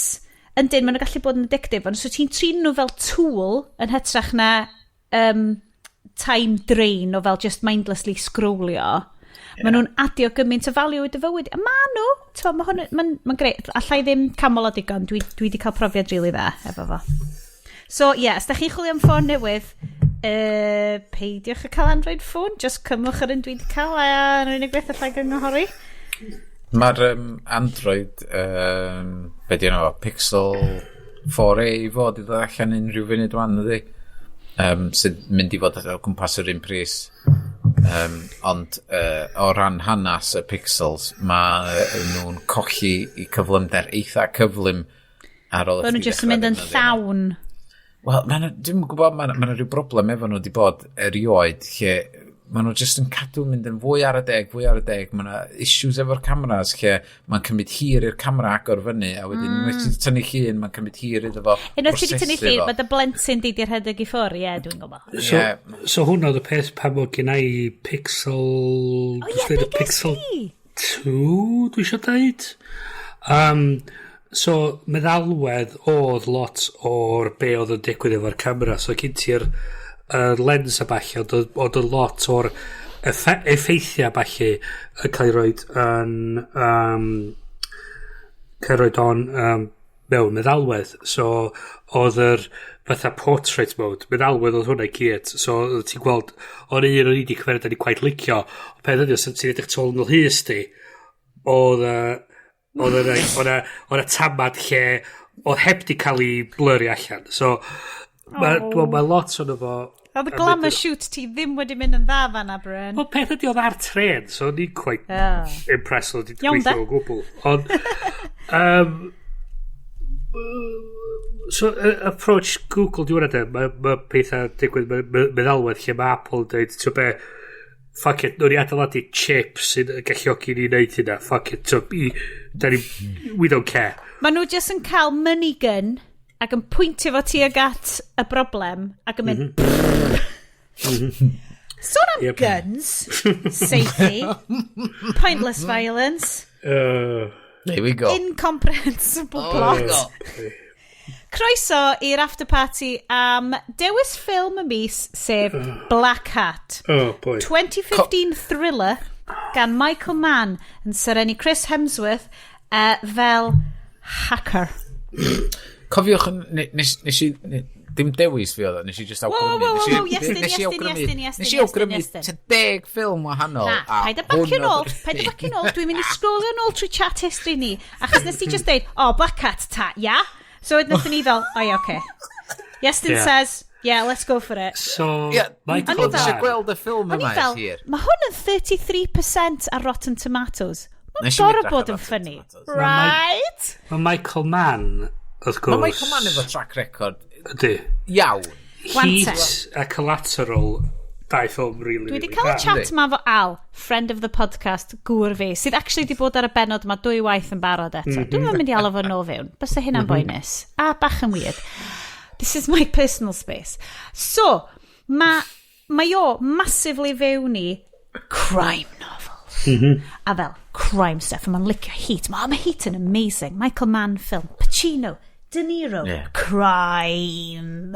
S2: yndyn, maen nhw'n gallu bod yn addictive, ond so ti'n trin nhw fel tool yn hytrach na time drain o fel just mindlessly scrollio. Yeah. Maen nhw'n adio gymaint o value i dy fywyd. A ma nhw, t'mo, mae hwn, mae'n ma grêt. Allai ddim canmol o digon, dwi di cael profiad rili dda efo fo. So, ie, yeah, os da chi'n chwilio am ffôn newydd, peidiwch â cael Android phone, just cymwch yr un dwi wedi cael, a yn unig beth allai gynghori.
S3: Mae'r Android, be di enw fo, Pixel 4a i fod i ddod allan unrhyw funud wan, ydy? Sydd mynd i fod o gwmpas yr un pris. Ond o ran hanas y Pixels, mae nhw'n colli i cyflymder eitha cyflym ar ôl i
S2: Bod nhw
S3: chdi
S2: just yn
S3: ddechrau
S2: mynd yn
S3: defnyddio nhw.
S2: llawn.
S3: Wel, dwi'm yn gwybod, mae 'na rhyw broblem efo nhw wedi bod erioed, lle maen nhw jyst yn cadw mynd yn fwy ar y deg, fwy ar y deg. Mae yna issues efo'r cameras lle mae'n cymryd hir i'r camera agor fyny, a wedyn unwaith ti 'di tynnu llun, mae'n cymryd hir iddo fo
S2: Unwaith ti wedi tynnu
S3: prosesu
S2: llun,
S3: fo.
S2: mae dy blentyn di di rhedeg i ffwr, ie, dwi'n gwybod.
S4: So,
S3: Ie.
S4: so hwnna oedd y peth pan oedd gen i Pixel.
S2: O ie,
S4: Dwi'n
S2: be ges
S4: Pixel
S2: ti?
S4: 2, dwi eisiau dweud. So, meddalwedd oedd lot o'r be oedd yn digwydd efo'r camera. So, gyn ti'r lens a ballu, ond oedd y lot o'r effeithiau ballu yn cael ei roed yn cael ei roed on mewn meddalwedd. So, oedd yr fatha portrait mode, meddalwedd oedd hwnna i gyd. So, oedd ti'n gweld, o'n un o'n i wedi cyfeiriad o'n i quite licio. Ond peth ydi, os ti'n edrych tu ôl nôl hys di, oedd yna tamad lle oedd heb di cael ei blurry allan. So, mae oh. ma lot o'n fo.
S2: Oedd y glamour shoot ti ddim wedi mynd yn dda fanna, Bryn.
S4: Wel, peth ydi oedd ar tren, so o'n i'n quite impressed oedd wedi
S2: Iawn,
S4: gweithio
S2: de.
S4: o gwbl. Ond, so, approach Google di hwnna de, mae pethau digwydd meddalwedd lle mae Apple yn dweud, ti'n be, fuck it, nhw'n i adeiladu chip sy'n galluogi ni wneud hynna, fuck it, so, da ni, we don't care.
S2: Maen nhw just yn cael money gun ac yn pwyntio fo tuag at y broblem ac yn mynd. Sôn am guns, safety, pointless violence,
S3: There we go.
S2: Incomprehensible plot. Croeso i'r after party am dewis ffilm y mis, sef Blackhat.
S4: Oh, boy.
S2: 2015 thriller gan Michael Mann yn serennu Chris Hemsworth fel hacker.
S3: Cofiwch, nes i, dim dewis fi oedd o, nes i just awgrymu.
S2: Wow, Iestyn, Iestyn, Iestyn, Iestyn,
S3: Nes i awgrymu 10 ffilm wahanol.
S2: Na, paid a bacio nôl, paid a bacio nôl, dwi'n mynd i scrollio nôl trwy chat history ni, achos nes ti just deud, "Oh, Black Hat, ta, yeah?" So wedyn nathon ni fel, "Oh yeah, okay." Iestyn says, "Yeah, let's go for it."
S4: So,
S3: Yeah,
S4: Michael
S2: O'n i fel-
S3: Eisiau
S4: Mann.
S3: gweld y ffilm
S2: O'n i
S3: yma
S2: fel,
S3: ers hir.
S2: mae hwn yn 33% ar Rotten Tomatoes. Mae'n
S3: Nes i'm
S2: gorfod
S3: edrych
S2: bod
S3: ar
S2: yn
S3: Rotten
S2: funny.
S3: Tomatoes.
S2: Right?
S4: Mae Michael Mann, wrth gwrs.
S3: Mae Michael Mann efo track record
S4: Ydy.
S3: iawn.
S2: Wan te.
S4: Heat a Collateral, dau ffilm really,
S2: Dwi wedi
S4: really
S2: cael y
S4: dda.
S2: chat ma fo Al, friend of the podcast, gŵr fi, sydd actually wedi bod ar y benod ma dwy waith yn barod eto. Dwi'n mynd i alw fo nôl fewn. Bysa hynna'n boenus. A bach yn weird. This is my personal space. So, mae mae o massively fewn i crime novels. A fel crime stuff. A mae'n licio Heat. Mae Heat yn amazing. Michael Mann film. Pacino, De Niro. Crime.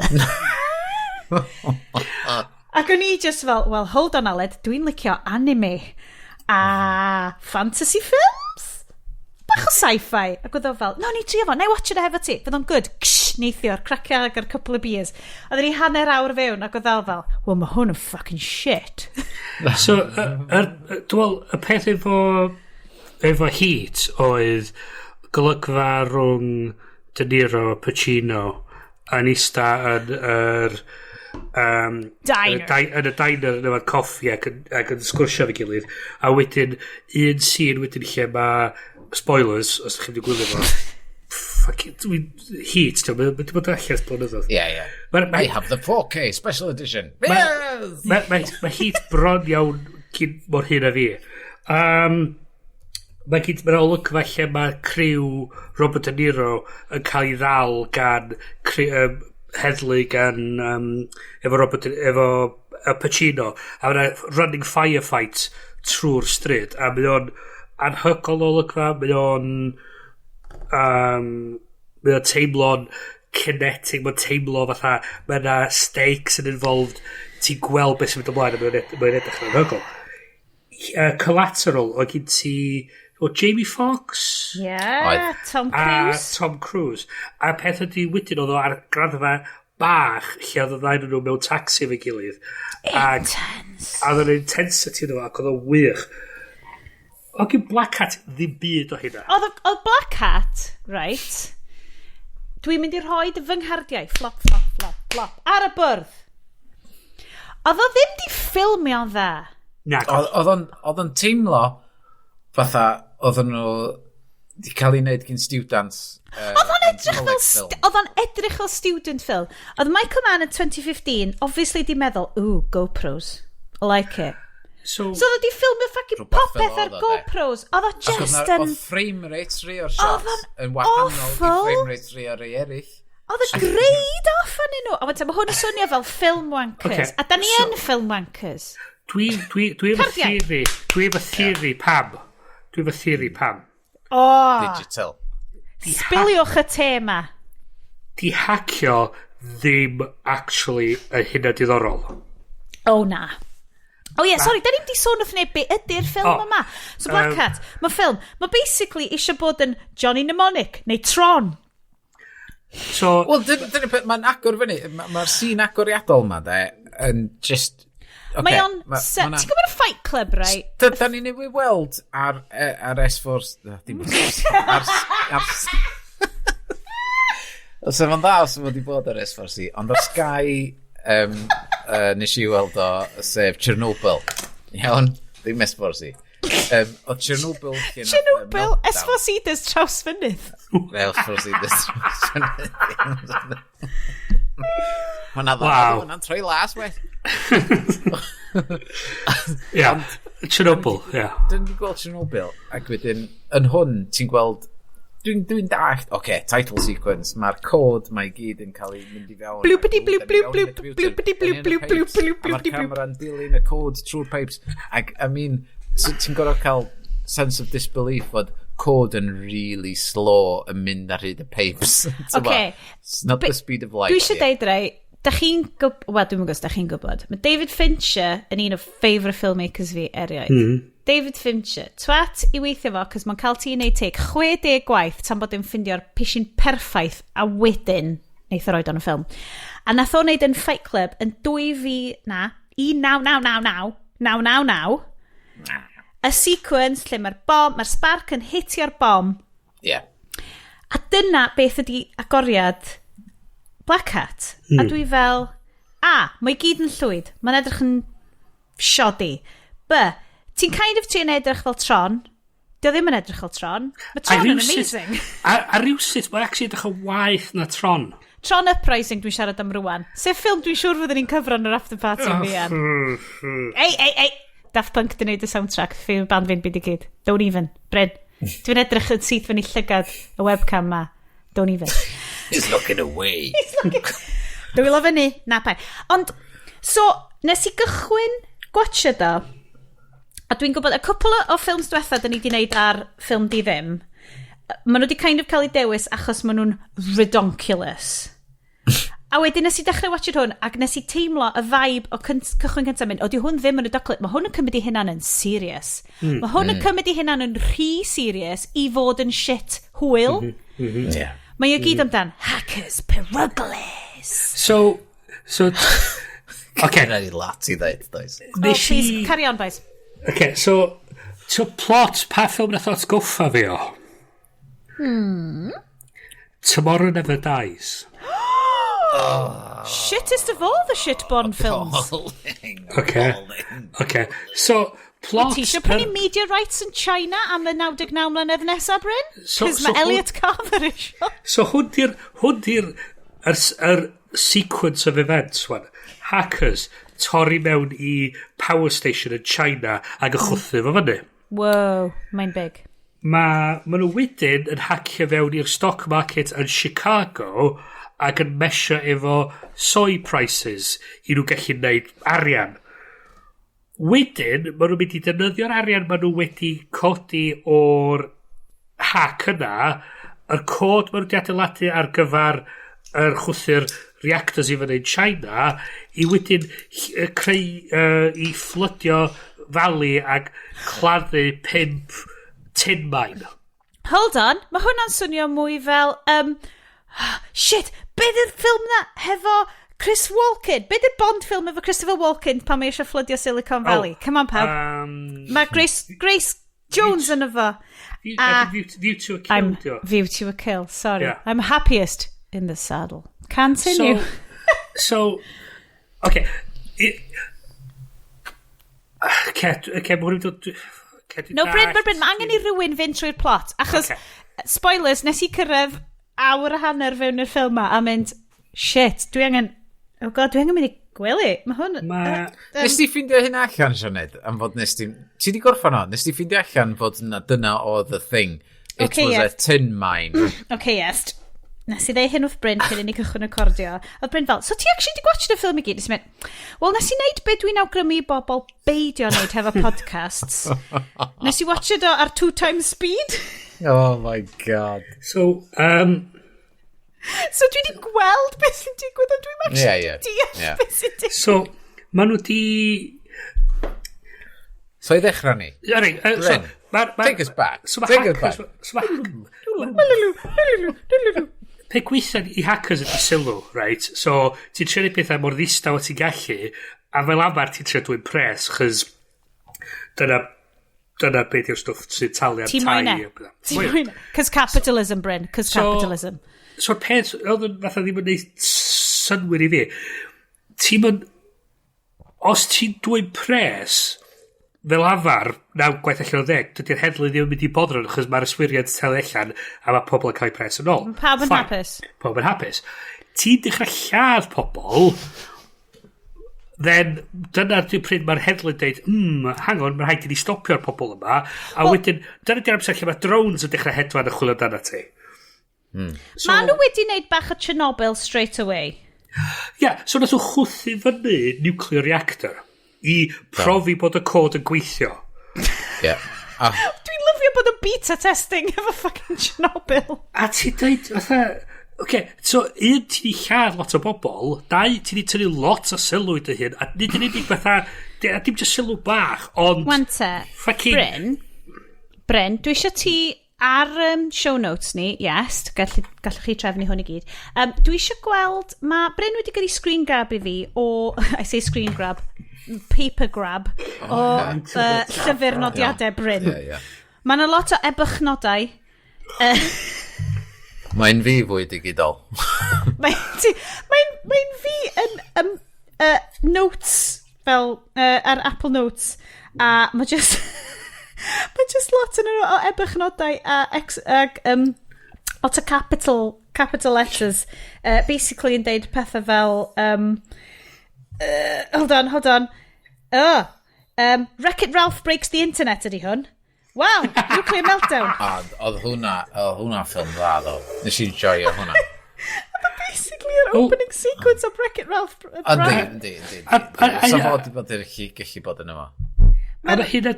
S2: Ac o'n i just fel, "Well, hold on, Aled, dwi'n licio anime a fantasy films? Bach o sci-fi." Ac oedd o fel, "No, ni trio fo, na i watch it efo ti. Fydd o'n good." Ksh, neithiwr, cracio ag ar couple of beers. A oedden ni hanner awr fewn, ac oedd o fel, "Well, mae hwn yn fucking shit."
S4: So, dwi'n meddwl, y peth efo Heat oedd golygfa rhwng De Niro a Pacino yn ista yn yr
S2: Diner.
S4: Yn y diner yn efo'r coffi ac yn sgwrsio efo'i gilydd. A wedyn, un scene wedyn lle mae, spoilers, os ydych chi'n wedi gwylio fo, fucking, dwi'n Heat, ti'n meddwl, mae'n bod allan ers blynyddoedd.
S3: Ie. I have the 4K special edition. Yes!
S4: Ma Heat bron iawn cyn mor hyn a fi. Mae gyd, mae'n olygfa lle mae criw Robert De Niro yn cael ei ddal gan heddlu gan efo Robert efo Pacino a mae'n running firefight trwy'r stryd a mae o'n anhygoel o olygfa. Mae o'n teimlo'n kinetic, mae'n teimlo fatha mae yna stakes yn involved, ti'n gweld beth sy'n mynd ymlaen a mae'n edrych yn anhygoel. Collateral, oedd gen ti o Jamie Foxx
S2: Yeah, Tom
S4: a
S2: Cruise.
S4: Tom Cruise. A peth ydy wedyn oedd o ar graddfa bach lle oedd y ddau nhw mewn taxi efo'i gilydd.
S2: Intense.
S4: A oedd o'n intensity iddo fo ac oedd o'n wych. Oedd gen Black Hat ddim byd o hynna.
S2: Oedd Black Hat, right, dwi'n mynd i rhoi fy nghardiau, flop, flop, flop, flop, ar y bwrdd. Oedd o ddim di ffilmio'n dda.
S4: Na,
S3: Oedd o'n teimlo fatha oedden nhw di cael ei wneud gyn students.
S2: Oedd o'n edrych fel, oedd o'n edrych fel student film. Oedd Michael Mann yn 2015, obviously di meddwl, "Ooh, GoPros. I like it."
S4: So
S2: oedd o di ffilmio fucking
S3: Rhywbeth fel
S2: popeth ar
S3: oedd o, de.
S2: GoPros. Oedd o
S3: Ac oedd
S2: just
S3: na-
S2: yn
S3: oedd frame rate rhai o'r
S2: Oedd
S3: shots
S2: o'n
S3: yn wahanol i
S2: awful.
S3: frame rate rhai o'r rhai eraill.
S2: Oedd y grade off yn nhw. A wedyn, mae hwn yn swnio fel film wankers.
S4: Ocê,
S2: A da ni yn film wankers.
S4: Dwi efo
S2: Cardiau.
S4: theory. Dwi efo theory pam. Dwi efo theory pam.
S2: Oh,
S3: Digital.
S2: Spiliwch y tema.
S4: Di hacio ddim actually yn hynna diddorol.
S2: Oh, na. Oh yeah, sorry, da ni'n di sôn wrth neb be ydy'r ffilm yma. So Black Hat, mae ffilm, mae basically eisiau bod yn Johnny Mnemonic neu Tron.
S4: So,
S3: Wel, dyna peth, mae'n agor fyny. Mae'r scene agoriadol ma, de, yn just. Okay,
S2: Mae o'n ti'n gwybod y Fight Club, right?
S3: Da ni newydd weld ar S4. Na, dim S4. Os efo'n dda os efo di bod ar S4C, ond ar Sky nes i weld o, sef Chernobyl. Iawn, ddim S4C. O Chernobyl lle nath y
S2: Chernobyl,
S3: meltdown.
S2: S4C does Trawsfynydd.
S3: S4C does Trawsfynydd. Hwna dda, hwnna'n troi las, we.
S4: Yeah. Chernobyl, yeah.
S3: Dyn ni gweld Chernobyl, ac wedyn, yn hwn, ti'n gweld, dwi'n dallt, oce, okay, title sequence, mae'r cod mae i gyd yn cael ei mynd i fewn.
S2: Bloopity bloop bloop bloop, bloopity bloop bloop bloop bloop
S3: A mae'r
S2: bloop bloop.
S3: camera'n dilyn y cod trwy'r pipes. Ac, I mean, so ti'n gorfod cael sense of disbelief fod cod yn really slow yn mynd ar hyd y pipes. T'mo'?
S2: Ocê.
S3: It's not the speed of light
S2: Dwi eisiau
S3: here.
S2: deud rai, da chi'n gwybod, wel, dwi'n gwybod os da chi'n gwybod, mae David Fincher yn un o favourite filmmakers fi erioed. David Fincher, twat i weithio fo, cos mae'n cael ti i wneud take 60 gwaith tan bod yn ffindio'r pishin perffaith a wedyn neith o roid o'n y ffilm. A nath o wneud yn Fight Club yn 2000, na, 1999, 999, y sequence lle mae'r bom, mae'r spark yn hitio'r bom. A dyna beth ydi agoriad Black Hat. A dwi fel, A, mae gyd yn llwyd. Mae'n edrych yn shoddy. B, ti'n kind of trio edrych fel Tron. Dio ddim yn edrych fel Tron. Mae Tron yn amazing.
S4: A rhywsut, mae'n actually edrych yn waeth na Tron.
S2: Tron Uprising dwi'n siarad am rwan. Sef ffilm dwi'n siŵr fyddwn ni'n cyfro yn yr after party yn fuan. Ei, ei, ei! Daft Punk di wneud y soundtrack, ffilm band fi'n byd i gyd. Don't even. Bryn. Dwi'n edrych yn syth fyny llygad y webcam ma. Don't even.
S3: He's looking away.
S2: He's looking. Dwylo fyny. Na pai. Ond, so, nes i gychwyn gwatchad o, a dwi'n gwybod, y cwpl o ffilms diwetha dyn ni wedi wneud ar ffilm di ddim, maen nhw wedi kind of cael eu dewis achos maen nhw'n redonkulous. A wedyn nes i dechrau watchad hwn, ac nes i teimlo y vibe o cychwyn cyntaf mynd, o di hwn ddim yn ridiculous, mae hwn yn cymryd i hynna'n yn serious. Mae hwn yn cymryd i hynna'n yn rhy serious i fod yn shit hwyl. Mae o gyd amdan hackers peryglus.
S4: So, okay.
S3: Gen i lot i ddeud, does.
S2: Oh, please, carry on, boys.
S4: Okay, so plot, pa ffilm nath atgoffa fi o? Tomorrow Never Dies.
S2: Shittest of all the shit Bond films.
S3: Appalling.
S4: Okay.
S3: Appalling.
S4: Okay, so, plot.
S2: Ti eisiau prynu media rights yn China am y 99 mlynedd nesaf, Bryn? Cos mae Elliot Carver eisiau.
S4: So hwn di'r yr sequence of events, wan. Hackers torri mewn i power station yn China ac y chwthu fo fyny.
S2: Whoa, mae'n big.
S4: Ma nhw wedyn yn hacio fewn i'r stock market yn Chicago ac yn mesio efo soy prices i nhw gallu gwneud arian. Wedyn, maen nhw'n mynd i defnyddio'r arian maen nhw wedi codi o'r hack yna, yr cod maen nhw wedi adeiladu ar gyfer yr chwthu'r reactors i fyny yn China, i wedyn creu, i fflydio valley ac claddu pump tin mine.
S2: Hold on, mae hwnna'n swnio mwy fel... Shit, beth yw'r ffilm na hefo Chris Walken? Beth yw'r Bond film efo Christopher Walken pan mae eisiau fflydio Silicon Valley?
S4: Oh,
S2: Come on, pawb. Mae Grace Jones yn efo.
S4: View to a Kill.
S2: I'm
S4: dio.
S2: View to a Kill, sorry.
S4: Yeah.
S2: I'm happiest in the saddle. Continue.
S4: So, okay. Okay, mae hwn yn dod. Okay,
S2: No, Bryn, Bryn, Bryn, mae angen i rywun fynd trwy'r plot. Achos, spoilers, nes i cyrraedd awr a hanner fewn i'r ffilm ma a mynd, shit, dwi angen, oh God, dwi angen mynd i gwely. Mae hwn
S3: Nes ti ffeindio hynna allan, Sioned, am fod nes ti... Ti di gorffan o? Nes ti ffeindio allan fod na dyna oedd the thing? It
S2: Okay,
S3: was
S2: yes.
S3: a tin mine.
S2: Okay, yes. Nes i ddeud hyn wrth Bryn cyn i ni cychwyn recordio. Oedd Bryn fel, "So ti actually di gwatchad y ffilm i gyd?" Nes i mynd, "Wel, nes i wneud be dwi'n awgrymu i bobl beidio wneud hefo podcasts. Nes i watchad o ar 2 times speed."
S3: Oh my God.
S4: So,
S2: So dwi wedi gweld beth sy'n digwydd, ond dwi'n actually deall beth sy'n digwydd.
S4: So, maen nhw di
S3: So i ddechrau ni.
S4: Sorry, so,
S3: Bryn, take us back.
S4: So ma
S3: Take us
S4: hackers
S3: back.
S4: So ma Pe gweithio i hackers ydy sylw, right? So, ti'n trio neud pethau mor ddistaw a ti'n gallu, a fel arfer ti'n trio dwyn pres, chys dyna beth yw'r stwff sy'n talu am
S2: Ti
S4: tai
S2: moyn e?
S4: a pethau.
S2: Ti moyn e? 'Cause capitalism, Bryn. 'Cause capitalism.
S4: So'r peth, oedd yn fatha ddim yn neud synwyr i fi. Ti'n mynd... Os ti'n dwyn pres, fel arfer, 9 gwaith allan o 10, dydy'r heddlu ddim yn mynd i boddran achos mae'r yswiriant talu allan a mae pobl yn cael eu pres yn ôl.
S2: Pawb yn
S4: Fine.
S2: hapus.
S4: Pawb yn hapus. Ti'n dechrau lladd pobl, then dyna'r diw pryd mae'r heddlu'n deud, hang on, mae'n rhaid i ni stopio'r pobl yma." A wedyn, dyna di'r amser lle mae drones yn dechrau hedfan y chwilio amdano ti.
S2: So, maen nhw wedi wneud bach o Chernobyl straight away.
S4: Ia, yeah, so nath nhw chwthu fyny nuclear reactor i profi bod y cod yn gweithio.
S3: Yeah. Ah,
S2: Dwi'n lyfio bod yn beta testing efo fucking Chernobyl.
S4: A ti'n dweud, fatha, Okay, so un, ti di lladd lot o bobl, dau, ti di tynnu lot o sylw i dy hun, a nid yn unig fatha, a dim just sylw bach, ond
S2: Wan te,
S4: fucking
S2: Bryn, Bryn, dwi eisiau ti ar show notes ni, yes, gallwch chi trefnu hwn i gyd. Dwi eisiau gweld, mae Bryn wedi gyrru screen grab i fi o, I say screen grab, paper grab, o llyfr nodiadau Bryn.
S3: Ie, ie.
S2: Mae yna lot o ebychnodau.
S3: Mae'n fi fwy digidol.
S2: Mae'n fi yn notes, fel ar Apple Notes, a mae just lot yn o ebychnodau a ag, lot o capital letters, basically yn deud pethau fel, hold on, hold on, oh, Wreck-It Ralph breaks the internet ydy hwn. Wow, nuclear meltdown.
S3: A oedd hwnna ffilm dda, ddo. Nes i joio hwnna.
S2: Basically, yr opening sequence of Wreck-It Ralph.
S3: Yndi, yndi. So fod i bod i'r chi gallu bod yn yma.
S4: A mae hynna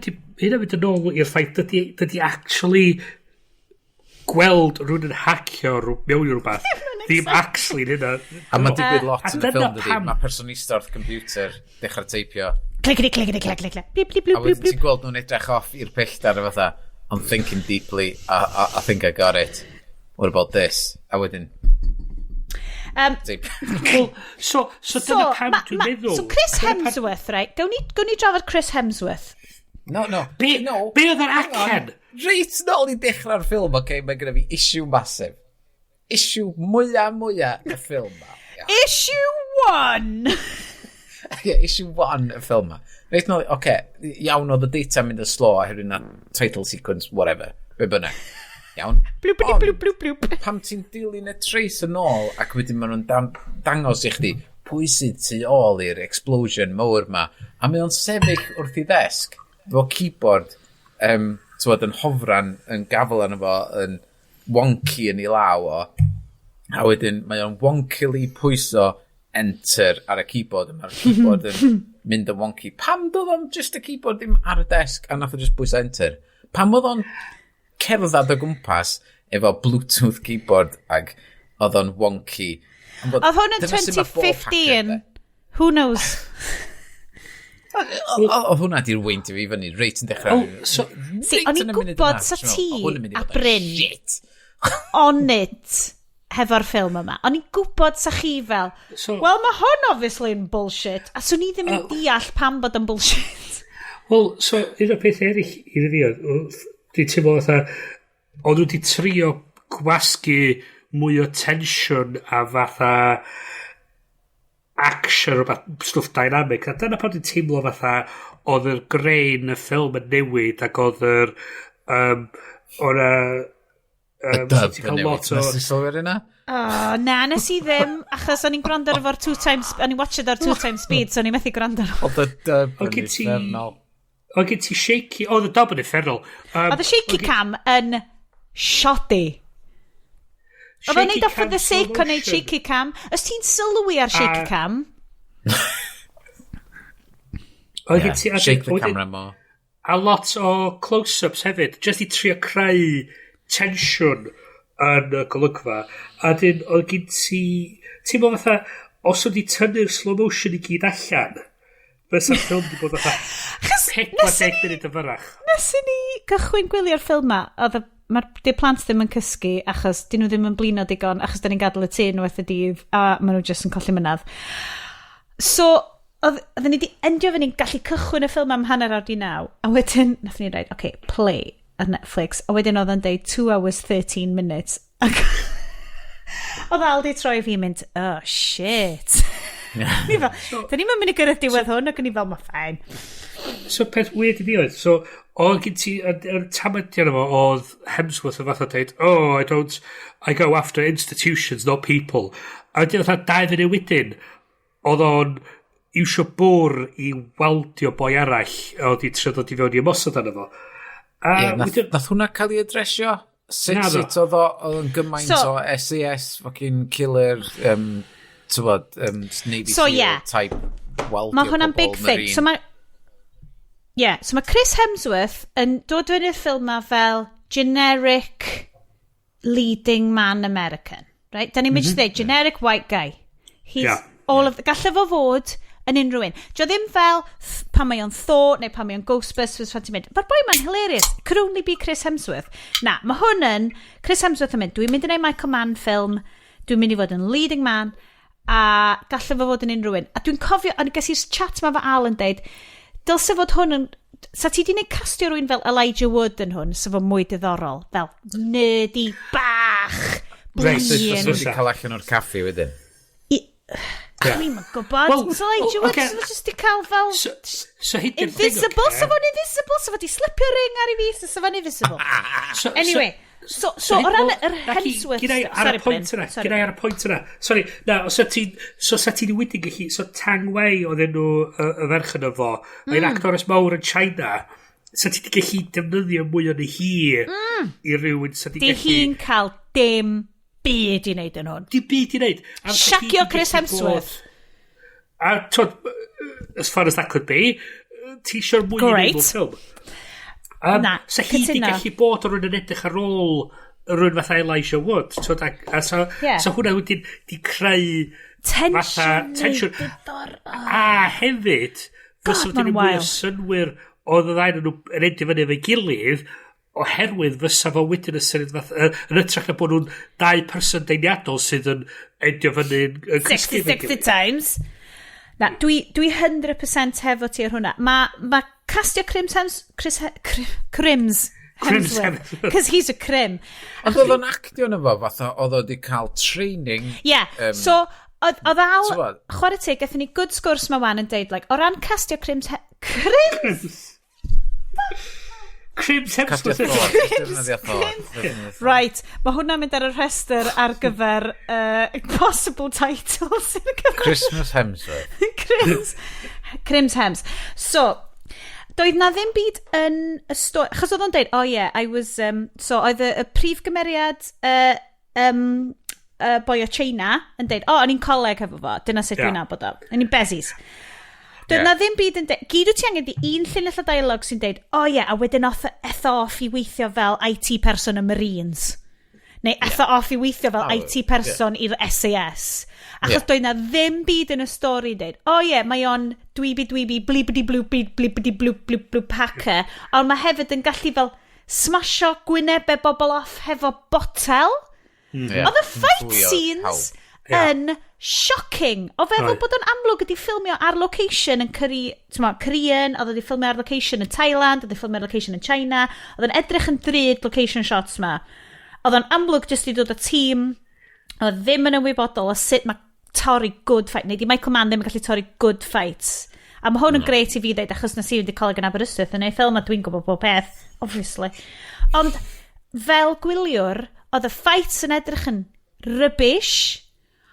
S4: mynd yn ôl i'r ffaith dydy actually gweld rhywun yn hacio mewn i rhywbeth. Ddim actually hynna.
S3: A mae'n digwydd lot
S4: A
S3: yn y
S4: dyna
S3: ffilm, dydy.
S4: pam
S3: Mae person eistedd wrth computer, dechrau teipio.
S2: Clickety, clickety, click, click, click. Blip, blip,
S3: A
S2: blip, blip,
S3: wedyn
S2: blip.
S3: ti'n gweld nhw'n edrych off i'r pellter a fatha, "I'm thinking deeply, I think I got it. What about this?" A wedyn, teip.
S4: Well, so dyna pam dwi'n meddwl.
S2: So Chris
S4: dyna pam
S2: Hemsworth, right? Gawn ni drafod Chris Hemsworth.
S3: No.
S4: Be,
S3: no.
S4: be oedd yr acen?
S3: Reit nôl i dechrau'r ffilm, okay, mae gyda fi issue massive. Issue mwyaf mwyaf y ffilm ma. Ia.
S2: Issue 1!
S3: Yeah, issue 1 y ffilm ma. Reit nôl, okay, iawn oedd y data mynd yn slow oherwydd na title sequence, whatever, be bynnag. Iawn.
S2: Bloop, bloop,
S3: Ond
S2: bloop, bloop, bloop.
S3: pam ti'n dilyn y trace yn ôl ac wedyn maen nhw'n dangos i chdi pwy sydd tu ôl i'r explosion mawr ma, a mae o'n sefyll wrth i ddesg efo keyboard t'wod, yn hofran yn gafel arno fo yn wonky yn ei law o, a wedyn mae o'n wonkily pwyso enter ar y keyboard a mae'r keyboard yn mynd yn wonky. Pam doedd o'n just y keyboard ddim ar y desk a nath o just pwyso enter? Pam oedd o'n cerdded o gwmpas efo Bluetooth keyboard ag oedd o'n wonky? Ond
S2: Oedd hwn yn
S3: dyna sut ma' bob hacker,
S2: 2015.
S3: de.
S2: Who knows?
S3: Oedd hwnna di'r weindio fi fyny reit yn dechrau.
S4: Oh, so
S2: See,
S3: Reit
S2: o'n
S3: yn
S2: i'n
S3: y munud
S2: gwybod
S3: yna,
S2: sa
S3: ti'n meddwl,
S2: ti
S3: "O, hwn yn mynd i
S2: a
S3: fod yn
S2: Bryn
S3: shit."
S2: on it hefo'r ffilm yma. O'n i'n gwybod sa chi fel, "Well, mae hwn obviously yn bullshit." A swn i ddim yn deall pam bod yn bullshit.
S4: Wel, so, un o'r peth eraill i fi oedd, dwi'n teimlo fatha, oedd nhw wedi trio gwasgu mwy o tensiwn a fatha action, rhywbeth, stwff dynamic. A dyna pan dwi'n teimlo fatha oedd yr grain y ffilm yn newid ac oedd yr o'n
S3: Y dub
S4: ti'n
S3: yn
S4: cael
S3: newid.
S4: lot o
S3: Nes ti sylwi ar hynna?
S2: Oh, na, nes i ddim, achos o'n i'n gwrando ar efo'r two times, o'n i'n watched ar two times speed, so o'n i'n methu gwrando ar
S3: Oedd y dub
S4: Oedd
S3: yn
S4: gen ti
S3: uffernol.
S4: Oedd gen ti shaky. Oedd y dub yn uffernol.
S2: Oedd y shaky cam yn shoddy. Oedd o'n neud o for the sake o neud shaky cam. Os ti'n sylwi ar shaky cam,
S4: Oedd gen ti
S3: Shake the camera more.
S4: A lot o close-ups hefyd, just i trio creu tensiwn yn y golygfa. A dyn, oedd gen ti... Ti'n meddwl fatha, os oedd i tynnu'r slow motion i gyd allan, fysa'r ffilm di bod fatha
S2: Achos
S4: 40 munud yn fyrrach.
S2: nes i ni gychwyn gwylio'r ffilm ma, oedd mae'r di'r plant ddim yn cysgu achos dyn nhw ddim yn blino digon achos da ni'n gadael y tŷ unwaith y dydd a maen nhw jyst yn colli mynadd. So, oedden ni wedi endio fyny'n gallu cychwyn y ffilm am 9:30 a wedyn nath ni dweud, "Okay, play ar Netflix," a wedyn oedd o'n deud 2 hours 13 minutes ac oedd Al di troi fi mynd, "Oh shit." Ni fel, "Da ni'n mynd i gyrraedd diwedd hwn," ac o'n i fel, "Ma fine."
S4: So peth weird i fi oedd, so oedd gen ti, yr tamadion efo, oedd Hemsworth yn fath o dweud, "Oh, I don't, I go after institutions, not people." A wedyn fatha 2 funud wedyn, oedd o'n iwsio bwr i waldio boi arall oedd i trio dod i fewn i ymosod arno fo. A
S3: Ie, nath,
S4: wedyn,
S3: nath hwnna cael ei adresio? Sut,
S4: Naddo.
S3: sut oedd o, oedd o'n gymaint o SAS fucking killer, tywod, Navy
S2: So,
S3: SEAL
S2: yeah.
S3: type waldio
S2: Mae hwnna'n
S3: pobl
S2: big thing.
S3: Marine.
S2: So mae yeah, so mae Chris Hemsworth yn dod fewn i'r ffilm ma fel generic leading man American. Right? Da ni'n mynd i dweud, generic white guy. He's all of... Gallai fo fod yn unrhyw un. Dio ddim fel pan mae o'n Thor neu pan mae o'n Ghostbusters pan ti'n mynd. Mae'r boi ma'n hilarious. Could only be Chris Hemsworth. Na, mae hwn yn... Chris Hemsworth yn mynd, "Dwi'n mynd i wneud Michael Mann ffilm, dwi'n mynd i fod yn leading man," a gallai fo fod yn unrhyw un. A dwi'n cofio, a ges i'r chat ma fo Al yn deud, dylse fod hwn yn... Sa ti di wneud castio rhywun fel Elijah Wood yn hwn, sa fo mwy diddorol. Fel nerdy bach, blin.
S3: Sut wedi cael allan o'r caffi wedyn?
S2: Dwi'n yn gwybod.
S4: Wel,
S2: So Elijah Wood,
S4: ocê.
S2: so fo just di cael fel
S4: So hyd i'r thing,
S2: invisible,
S4: ocê?
S2: so fo'n invisible, so fo di slipio ring ar ei fys, so fo'n invisible. Anyway, so o ran yr Hemsworth
S4: Gynna i ar
S2: Sorry,
S4: y pwynt
S2: Bryn.
S4: yna,
S2: Sorry.
S4: gynna i ar y pwynt yna. Sorry, na, os ti, so sa ti'n wedi gallu, so Tang Wei oedd enw y ferch yna fo, mae'n actores mawr yn China, sa ti wedi gallu defnyddio mwy o'n hi i rywun, sa ti
S2: Di
S4: gallu
S2: hi'n cael dim byd i wneud yn hwn.
S4: Di byd i wneud. A sa hi
S2: Shagio
S4: 'di
S2: Chris
S4: gallu
S2: Hemsworth.
S4: A, twod, as far as that could be, ti eisiau'r mwy i wneud
S2: Great.
S4: mewn ffilm.
S2: Na,
S4: sa hi di
S2: cytuno.
S4: gallu bod o rhywun yn edrych ar ôl rhywun fatha Elijah Wood. Twod, a so, so hwnna wedyn di creu
S2: Tension.
S4: fatha tension.
S2: Diddor.
S4: A hefyd, fysa
S2: God,
S4: wedi
S2: ma'n
S4: mwy o
S2: wael.
S4: synwyr oedd y ddau nhw yn endio fyny efo'i gilydd oherwydd fysa fo wedyn y syniad fath, yn hytrach na bod nhw'n dau person deniadol sydd yn endio fyny yn cysgu
S2: 60,
S4: efo'i
S2: 60
S4: gilydd.
S2: times. Na, dwi 100% hefo ti ar hwnna. Mae ma castio Crims Hems... Chris, Crims
S4: Crims
S2: Hemsworth.
S4: Hemsworth.
S2: Because he's a crim.
S3: Ond oedd o'n actio yn efo, fatha oedd o wedi cael training.
S2: Yeah, so, oedd Al,
S3: T'mod?
S2: Chwarae teg, gathon ni good sgwrs ma wan yn deud, like, o ran castio Crims... Crims!
S4: Crims
S3: Castio
S4: Hemsworth.
S3: Thor. Defnyddio Thor. Defnyddio Thor.
S2: Right, mae hwnna'n mynd ar y rhestr ar gyfer possible titles ar gyfer
S3: Christmas Hemsworth.
S2: Crims Hems. So, doedd na ddim byd yn y stori. Achos oedd o'n deud, "Oh yeah, I was." So, oedd y prif gymeriad boi o China yn deud, "Oh, o'n i'n coleg efo fo, dyna sut dwi'n nabod o. O'n i'n besties." Doedd na ddim byd yn deud. Gyd wyt ti angen di un llinell o dialog sy'n deud, "Oh yeah, a wedyn off, etho off i weithio fel IT person y Marines." Neu etho off i weithio fel
S3: Oh,
S2: IT person i'r SAS. Achos doedd na ddim byd yn y stori yn deud, "Oh yeah, mae o'n dweeby dweeby, blibidi bloop blibidi bloop bloop bloop hacker." Ond mae hefyd yn gallu fel smasho gwynebau bobl off hefo botel. Oedd y fight
S3: Fwy o
S2: scenes
S3: pawb.
S2: Yn shocking. O feddwl bod o'n amlwg ydi ffilmio ar location yn Korea, t'mo, Korean, oedd wedi ffilmio ar location yn Thailand, oedd wedi ffilmio ar location yn China, oedd o'n edrych yn ddrud location shots ma. Oedd o'n amlwg jyst i dod o tîm, oedd ddim yn ymwybodol o sut mae torri good fight, neu di Michael Mann ddim yn gallu torri good fights. A mae hwn yn grêt i fi ddeud, achos nes i fynd i coleg yn Aberystwyth yn ei ffilm a dwi'n gwybod bob peth, obviously. Ond fel gwyliwr, oedd y fights yn edrych yn rubbish,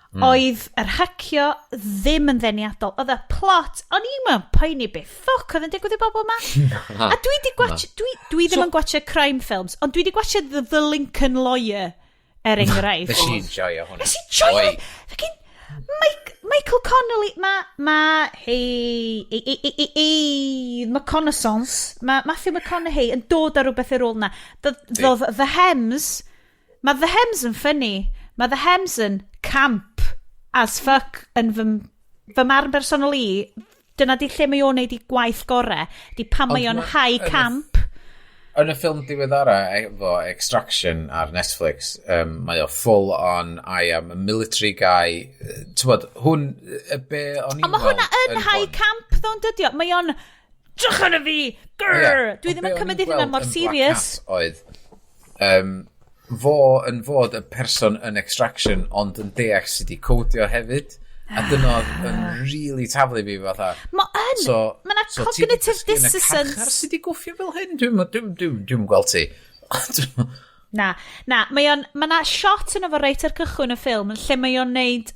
S2: oedd yr hacio ddim yn ddeniadol. Oedd y plot, o'n i'n mewn poeni beth ffoc oedd yn digwydd i bobl yma. A dwi di gwatch, dwi ddim yn gwatchio crime films, ond dwi di gwatchio The Lincoln Lawyer, er enghraifft.
S3: Nes i enjoyo hwnna.
S2: Nes i joio.
S3: Oi.
S2: Fucking Michael Connolly, ma, hei, ei, ei, ei, ei, ei, McConaissance, ma Matthew McConaughey yn dod ar rhywbeth i'r rôl na. The Hems, mae The Hems yn funny, mae The Hems yn camp as fuck yn fy marn bersonol i, dyna di lle mae o'n neud i gwaith gore, di pan mae
S3: Ond
S2: o'n high camp.
S3: Yn y ffilm diweddara efo Extraction ar Netflix, mae o full on "I am a military guy." T'wod, hwn, y be o'n i'n
S2: Ond mae hwnna
S3: weld
S2: yn high
S3: hwn.
S2: camp ddo'n dydio. Mae o'n drych arno fi! Grrr!
S3: Ie,
S2: Dwi
S3: ond
S2: ddim
S3: be
S2: yn
S3: o'n i'n
S2: cymryd ei hynna
S3: gweld
S2: mor
S3: yn Black
S2: serious.
S3: Hat oedd fo yn fod y person yn Extraction ond yn deall sut i codio hefyd. A dyna oedd yn really taflu fi fatha.
S2: Mae yn!
S3: So,
S2: Mae 'na
S3: so ti 'di
S2: cognitive
S3: dysgu yn y
S2: dissonance.
S3: carchar Sut i gwffio fel hyn? Dwi'n gweld ti.
S2: Na, na, mae na shot yno fo reit ar cychwyn y ffilm yn lle mae o'n neud,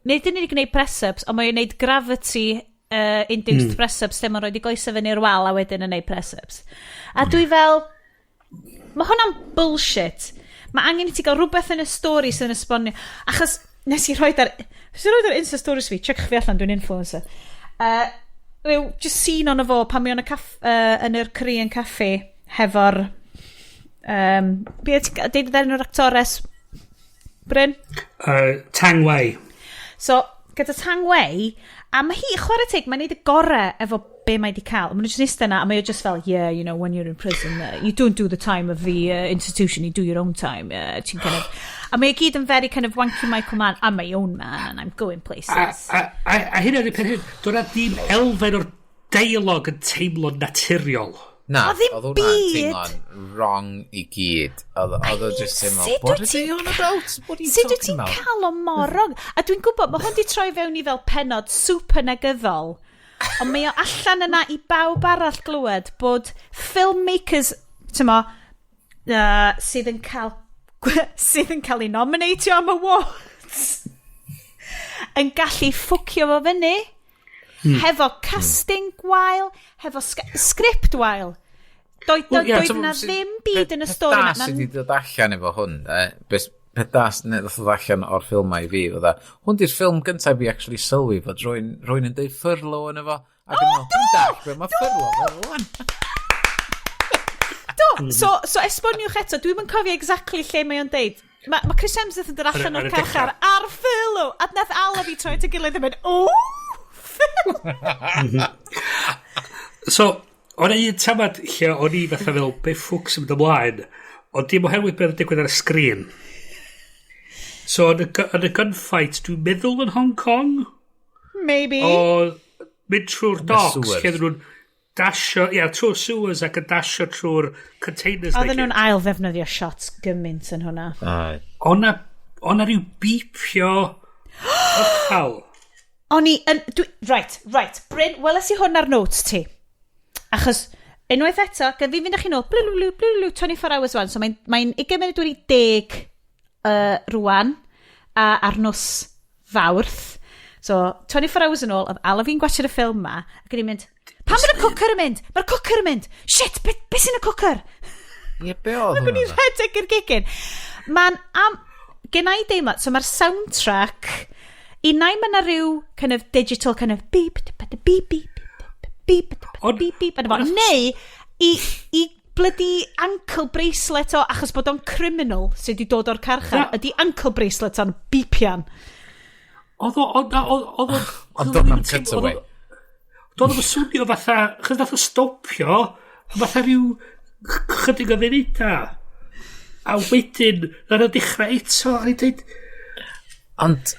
S2: nid yn unig gwneud press-ups, ond mae o'n neud gravity induced press-ups lle mae'n rhoi i goesau fyny i'r wal a wedyn yn neud press-ups. A dwi fel, mae hwnna'n bullshit. Mae angen i ti gael rhywbeth yn y stori sydd yn esbonio. Achos nes i roed ar Insta stories fi, check fi allan, dwi'n influencer. Ryw, just scene ono fo pan mae o'n y yn yr Korean cafe hefo'r be ti'n deud enw'r actores? Bryn?
S4: Tang Wei.
S2: So, gyda Tang Wei, a mae hi, chwarae teg, mae'n neud y gorau efo be mae di cael. Maen nhw jyst yn eistedd yna, a mae o just fel, "Yeah, when you're in prison, you don't do the time of the institution, you do your own time." Ti'n kind of... A mae o gyd yn very kind of wanky Michael Mann, "I'm my own man, and I'm going places."
S4: A hynna ydy'r peth hyn, doedd na ddim elfen o'r dialog yn teimlo naturiol.
S3: Na,
S2: Oedd ddim
S3: oedd hwnna'n
S2: byd.
S3: teimlo'n wrong i gyd. Oedd o just teimlo,
S2: Sut
S3: "What
S2: wyt
S3: are they
S2: ti'n
S3: on about? What are you
S2: Sut wyt
S3: talking
S2: ti'n
S3: about?"
S2: cael o mor wrong? A dwi'n gwybod, mae hwn di troi fewn i fel penod super negyddol. Ond mae o allan yna i bawb arall glywed bod filmmakers, ti'n mo, sydd yn cael ei nominatio am awards yn gallu ffwcio fo fyny hefo casting gwael, hefo script wael. Doedd
S4: Wel, ie,
S2: doedd na ddim byd yn y stori
S3: Peth
S2: na.
S3: da sydd wedi dod allan efo hwn, de, peth da sydd wedi dod allan o'r ffilm i fi, fydda, hwn di'r ffilm gyntaf fi actually sylwi fod rwy'n yn deud furlough yn efo. Ac yn meddwl, dwi'n dall be mae furlough fel wan.
S2: Do, so esboniwch eto, dwi'n yn cofio exactly lle mae o'n deud. Mae Chris Hemsworth yn dod allan
S4: Ar
S2: o'r
S4: y
S2: carchar ar furlough, a nath Al a fi troi at y gilydd yn mynd, "Oh, furlough."
S4: So, o'n un tamad lle o'n i fatha fel, "Be ffwc sy'n mynd ymlaen?" Ond dim oherwydd beth yn digwydd ar y sgrin. So, yn y gunfight, dwi'n meddwl yn Hong Kong,
S2: Maybe.
S4: o mynd trwy'r docks,
S3: sewers.
S4: lle oedden nhw'n dasio, ia, trwy'r sewers ac yn dasio trwy'r containers na i
S2: Oedden
S4: gyd.
S2: nhw'n ail ddefnyddio shots gymaint yn hwnna.
S4: O'na rhyw beepio uchel.
S2: O'n i yn... Dwi, right. Bryn, weles i hwn ar notes ti. Achos, unwaith eto, gan fi fynd â chi nôl, blw, blw, blw, blw, 24 hours one. So mae'n mae 20 munud wedi 10 rwan, a ar nos Fawrth. So, 24 hours yn ôl, oedd Al a fi'n gwachod y ffilm ma, ac o'n i'n mynd, "Pam mae'r cwcer yn mynd? Mae'r cwcer yn mynd! Shit, be sy'n y cwcer?"
S3: Ie, be oedd
S2: Ac o'n
S3: hwnna?
S2: i'n rhedeg i'r gegin. Mae'n am... Gen i deimlad, so mae'r soundtrack, unai mae yna rhyw kind of digital kind of beep, beep, beep, beep, beep, beep, beep, beep, neu i bloody ankle bracelet o, achos bod o'n criminal sydd wedi dod o'r carchar, ydy ankle bracelet o'n beepian.
S4: Oedd o, oedd o, oedd o...
S3: Ond doedd na'm cutaway.
S4: Doedd o'n swnio fatha, chos nath o stopio, fatha rhyw chydig o funudau. A wedyn, nath o dechrau eto, a ni'n dweud,
S3: Ond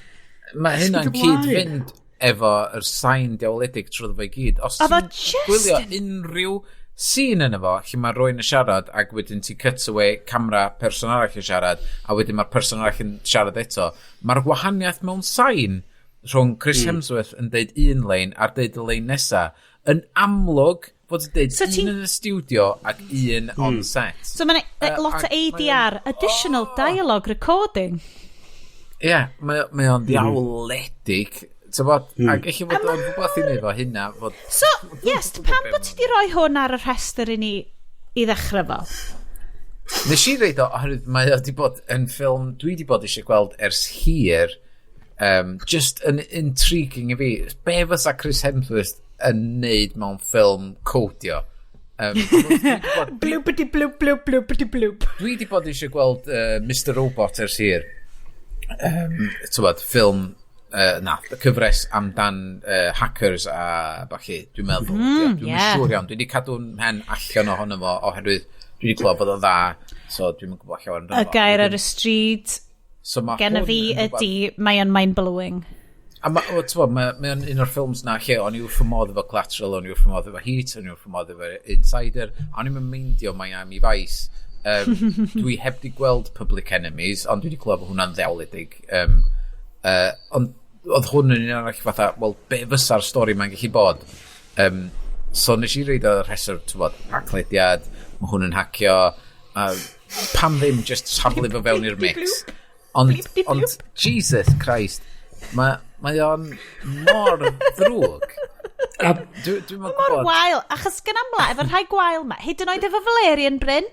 S3: mae hynna'n
S4: Symud ymlaen.
S3: cyd-fynd efo yr sain diawledig trwy fo i gyd. Os
S2: Oedd o
S3: ti'n
S2: just
S3: gwylio unrhyw scene yn efo, lle mae rhywun yn siarad ac wedyn ti cut away camera person arall yn siarad a wedyn mae'r person arall yn siarad eto. Mae'r gwahaniaeth mewn sain rhwng Chris Hemsworth yn deud un lein a'r deud y lein nesa yn amlwg fod yn deud
S2: So
S3: un
S2: ti'n-
S3: yn y studio ac un on set.
S2: So mae'n lot o
S3: Ac mae
S2: ADR, additional dialogue recording.
S3: Ie, yeah, mae o'n ddiawledig. T'bod, ac eich fod o'n rhywbeth i wneud efo hynna, fod
S2: So, yes, pam bod ti di roi hwn ar y rhestr i ni i ddechrau fo?
S3: Nes i reid o, oherwydd mae o wedi bod yn ffilm dwi wedi bod eisiau gweld ers hir, just yn intriguing i fi. Be fysa Chris Hemsworth yn neud mewn ffilm codio?
S2: Bloopity bloop bloop bloopity bloop.
S3: Dwi wedi bod eisiau gweld Mr Robot ers hir. T'bod, ffilm, na, cyfres amdan hackers a ballu, dwi'n meddwl. Dwi'n siŵr iawn. Dwi wedi cadw'n mhen allan ohono fo oherwydd dwi wedi clywed bod o'n dda, so dwi'n yn gwybod llawer amdano
S2: Y
S3: fo.
S2: gair ar y stryd
S3: So ma'
S2: genna
S3: hwn
S2: fi
S3: yn rhywbeth-
S2: ydy, mae o'n mind-blowing.
S3: A ma, o, t'bo, mae o'n un o'r ffilms na lle o'n i wrth fy modd efo Collateral, o'n i wrth fy modd efo Heat, o'n i wrth fy modd efo Insider, a o'n i'n meindio Miami Vice. Dwi heb di gweld Public Enemies, ond dwi wedi clywed bod hwnna'n ddiawledig. Ond oedd hwn yn un arall fatha, wel, be fysa'r stori mae'n gallu bod? So nes i reid o'r rhestr, t'bod, Haclediad, mae hwn yn hacio, a pam ddim just taflu fo fewn i'r mix. Ond,
S2: Bleep,
S3: ond Jesus Christ, mae o'n mor ddrwg. Dwi'n
S2: Mor
S3: gwybod.
S2: wael, achos gan amla, efo'r rhai gwael ma, hyd yn oed efo Valerian, Bryn,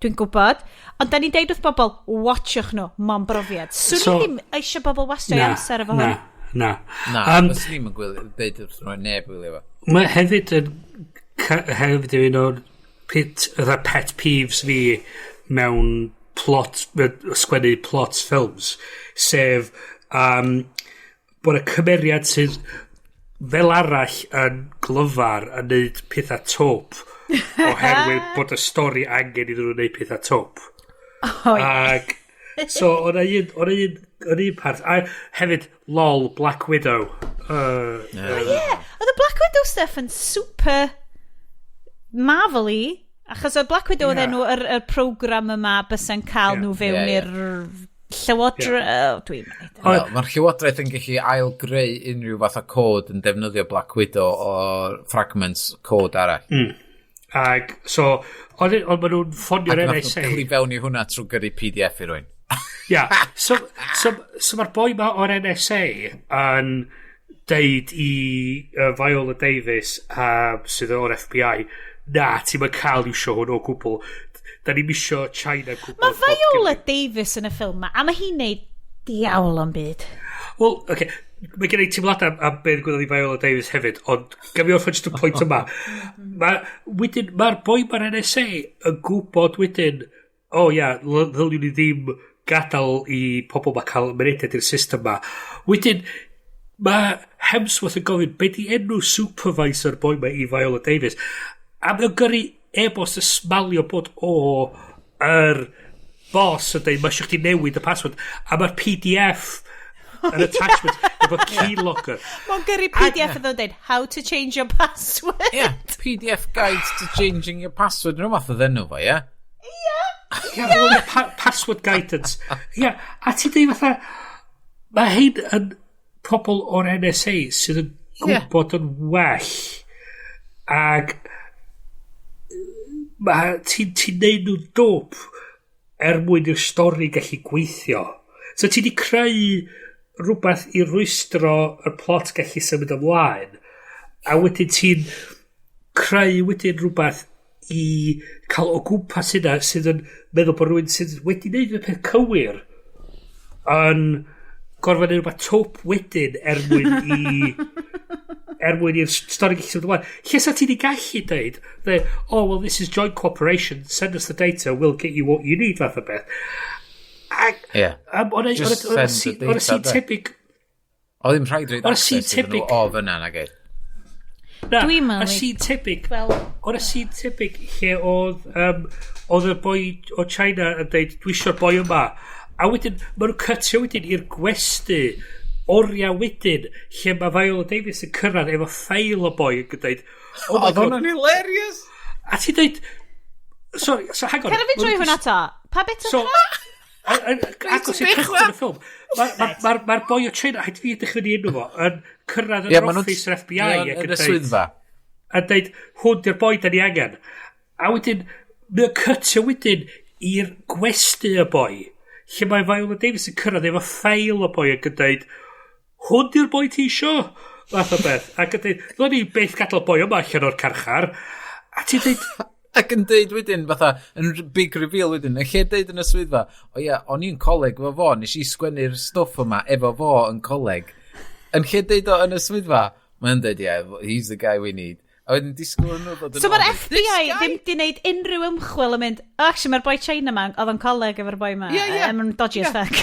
S2: dwi'n gwybod, ond da ni'n deud wrth bobl, watchwch nhw, mo'n brofiad. Swn i ddim eisiau bobl wastio
S4: Na,
S2: amser efo
S4: na,
S2: hwn.
S4: na.
S3: Na, fyswn i'm yn gwylio, deud wrth nhw neb wylio fo.
S4: Mae hefyd yn hefyd yn un o'r pet, fatha pet peeves fi mewn plot, sgwennu plot films, sef bod y cymeriad sydd fel arall yn glyfar yn neud pethau twp oherwydd bod y stori angen iddyn nhw wneud pethau twp.
S2: Oh, yeah.
S4: Ac so o'na un part a hefyd, lol, Black Widow.
S2: Yeah. Yeah, oedd y Black Widow stuff yn super Marvel-y, achos oedd Black Widow oedd enw yr program yma bysa'n cael nhw fewn i'r llywodraeth. Yeah. Dwi'n
S3: Wel, mae'r llywodraeth yn gallu ail-greu unrhyw fath o cod yn defnyddio Black Widow o fragments cod arall.
S4: Ac so ond maen nhw'n ffonio'r
S3: Ac nath nhw
S4: NSA.
S3: cael i fewn i hwnna trwy gyrru PDF i rywun.
S4: Ia. So mae'r boi ma o'r NSA yn deud i Viola Davis, sydd o'r FBI, "Na, ti'n mynd cael iwsio hwn o gwbl. Da ni'n misio China gwybod."
S2: Mae Viola Davis yn y ffilm ma, a mae hi'n neud diawl o'n byd.
S4: Wel, oce, okay, mae gen i teimladau am beth ddigwyddodd i Viola Davis hefyd, ond gaf i orffen jyst y pwynt yma. Wedyn, mae'r boi ma'r NSA yn gwybod wedyn, "O oh, ia, ddylwn ni ddim gadael i pobl ma cael mynediad i'r system ma." Wedyn, mae Hemsworth yn gofyn, "Be di enw supervisor boi ma?" i Viola Davis. A mae'n gyrru e-bost y smalio bod o yr boss yn dweud, "Mae eisiau chdi newid y password." A mae'r PDF yn attachment efo keylogger.
S2: Mae'n gyrru PDF yn dweud, "How to change your password."
S3: Yeah, PDF guide to changing your password. Rhyw math o enw fo, ie?
S4: Ie, well, password guidance. Ie, a ti'n dweud fatha, mae hyn yn pobl o'r NSA sydd yn gwybod yn well. Ac mae ti'n neud nhw dwp er mwyn i'r stori gallu gweithio. So ti di creu rhywbeth i rwystro y plot gallu symud ymlaen. A wedyn ti'n creu wedyn rhywbeth i cael o gwmpas yna sydd yn meddwl bod rhywun sydd wedi gwneud y peth cywir yn gorfod neud rhywbeth twp wedyn er mwyn i'r stori gallu symud ymlaen. Lle sa ti di gallu deud, "Oh, well, this is joint cooperation, send us the data, we'll get you what you need," fath o beth. Ac,
S3: Just send the
S4: o'n
S3: data,
S4: scene
S3: de.
S4: tebyg.
S3: O, ddim rhaid rhaid
S4: O'n scene
S3: access iddyn nhw
S4: tebyg.
S3: o fyna, nag e.
S4: Na,
S2: Dwi'n meddwl
S4: y scene tebyg.
S2: Wel,
S4: O'n y scene tebyg lle oedd y boi o China yn deud, "Dwi eisiau'r boi yma." A wedyn, maen nhw'n cytio wedyn i'r gwesty oriau wedyn, lle mae Viola Davis yn cyrraedd efo ffeil o boi yn dweud, "Oh my
S3: Oedd
S4: God."
S3: hwnna'n hilarious!
S4: A ti'n dweud, sorry, so hang on.
S2: Can I fi
S4: ma'
S2: droi
S4: nhw
S2: hwnna to? Pa bit
S4: So,
S2: oedd hwnna?
S4: Agos i'r cychwyn y ffilm, Mae'r ma, ma, ma boi o China, haid fi edrych fyny enw fo, yn cyrraedd yn
S3: Ie,
S4: yr
S3: ma' nhw'n-
S4: office yr FBI
S3: Ie,
S4: ac
S3: yn
S4: yn
S3: y
S4: deud,
S3: swyddfa.
S4: a deud, "Hwn di'r boi da ni angen." A wedyn, mae o'n cytio wedyn i'r gwesty y boi, lle mae Viola Davis yn cyrraedd efo ffeil o boi ac yn deud, "Hwn di'r boi ti isio?" Fath o beth. Ac yn deud, "Ddylen ni byth gadael boi yma allan o'r carchar." A ti'n deud,
S3: Ac yn deud wedyn, fatha, yn big reveal wedyn, yn lle deud yn y swyddfa, "O ie, o'n i'n coleg efo fo, nes i sgwennu'r stwff yma efo fo yn coleg." Yn lle deud o yn y swyddfa, mae'n deud, "Yeah, he's the guy we need." A wedyn disgwyl nhw ddod yn
S2: So mae'r
S3: ôl,
S2: FBI
S3: "This guy?"
S2: ddim di wneud unrhyw ymchwil yn mynd, "Oh, actually, mae'r boi China ma, oedd o'n coleg efo'r boi ma."
S3: Ie.
S2: Mae'n dodgy as fuck.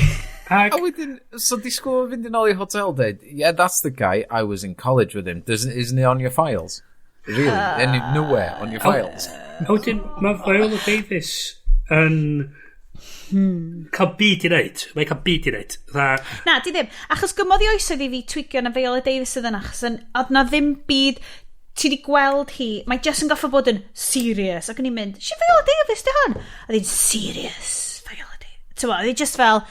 S4: Ac,
S3: A wedyn, so disgwyl fynd yn ôl i hotel deud, "Yeah, that's the guy, I was in college with him. Doesn't, isn't he on your files? Really? Nowhere on your files."
S4: A wedyn, mae Viola Davis yn cael byd i wneud. Mae'n cael byd i wneud.
S2: Na, di ddim. Achos gymodd i oesoedd i fi twigio na Viola Davis oedd yna, achos oedd na ddim byd ti di gweld hi, mae just yn goffo bod yn serious. Ac o'n i'n mynd, "Si Viola Davis di hon?" Oedd hi'n serious, Viola Davis. Ti'n oedd hi just fel,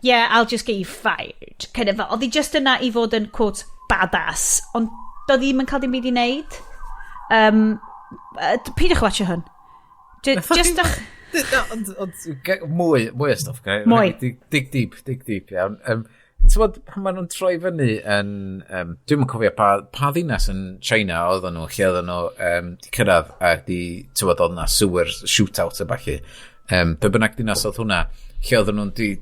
S2: "Yeah, I'll just get you fired." Kind of fel, oedd hi just yna i fod yn, quote, badass. Ond doedd ddim yn cael dim byd i wneud. Peidiwch watch hwn. Just ach.
S3: Ond mwy o stwff.
S2: Mwy.
S3: Dig deep, dig deep, iawn. Ti'n bod, pan maen nhw'n troi fyny yn... Dwi'm yn cofio pa ddinas yn China oedden nhw, lle oedden nhw di cyrraedd a di, ti'n bod, oedd yna sewer shootout a ballu. Be bynnag dinas oedd hwnna, lle oedden nhw'n di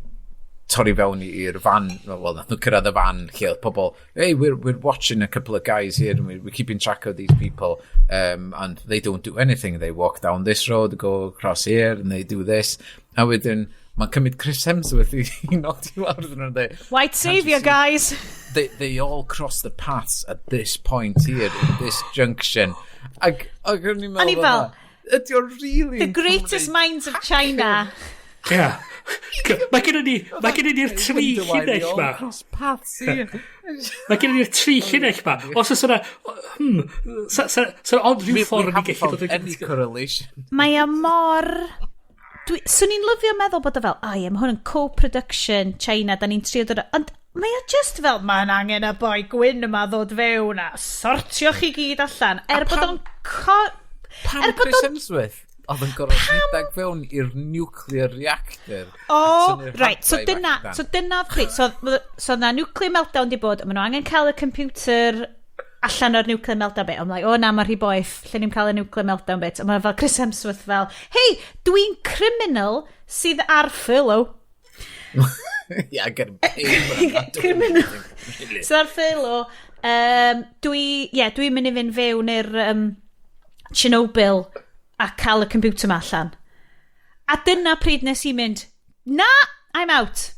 S3: torri fewn i'r fan, well, nath nhw cyrraedd y fan lle oedd pobl, "Hey, we're watching a couple of guys here and we're keeping track of these people and they don't do anything. They walk down this road, go across here and they do this." A wedyn, mae'n cymryd Chris Hemsworth i nodi lawr iddyn nhw'n dweud,
S2: "White savior, guys."
S3: They all cross the paths at this point here, in this junction." Ac o'n i'n
S2: O'n i
S3: meddwl,
S2: fel,
S3: ydy o really
S2: "The greatest minds of China."
S4: Ia. Mae gennym ni'r tri llinell ma.
S3: Cross paths here.
S4: Mae gennym ni'r tri llinell ma. Os oes yna, sa ond rhyw
S3: We
S4: ffordd ni
S3: haven't
S4: gallu
S3: found
S4: dod
S3: any correlation.
S2: Mae o mor... Swn i'n lyfio meddwl bod o fel, o ie, mae hwn yn co-production China, da ni'n trio dod o... Ond mae o just fel, mae'n angen y boi gwyn yma ddod fewn a sortio chi gyd allan. Er bod o'n...
S3: Pam
S2: Er bod
S3: Chris
S2: o'n
S3: Hemsworth oedd yn gorfod rhedeg fewn i'r nuclear reactor
S2: O,
S3: a tynnu'r
S2: right, so
S3: hard drive
S2: dyna,
S3: allan?
S2: so dyna oedd pryd. So na nuclear meltdown di bod, a maen nhw angen cael y computer allan o'r nuclear meltdown bit. I'm like, "Oh na, mae rhy boeth, lle ni'n cael y nuclear meltdown bit?" A mae'n fel Chris Hemsworth fel, "Hey, dwi'n criminal sydd ar furlough."
S3: Yeah, get paid for that.
S2: Criminal sydd ar furlough. Yeah, dwi'n mynd i fynd fewn i'r Chernobyl a cael y computer ma allan. A dyna pryd nes i mynd, "Na, I'm out.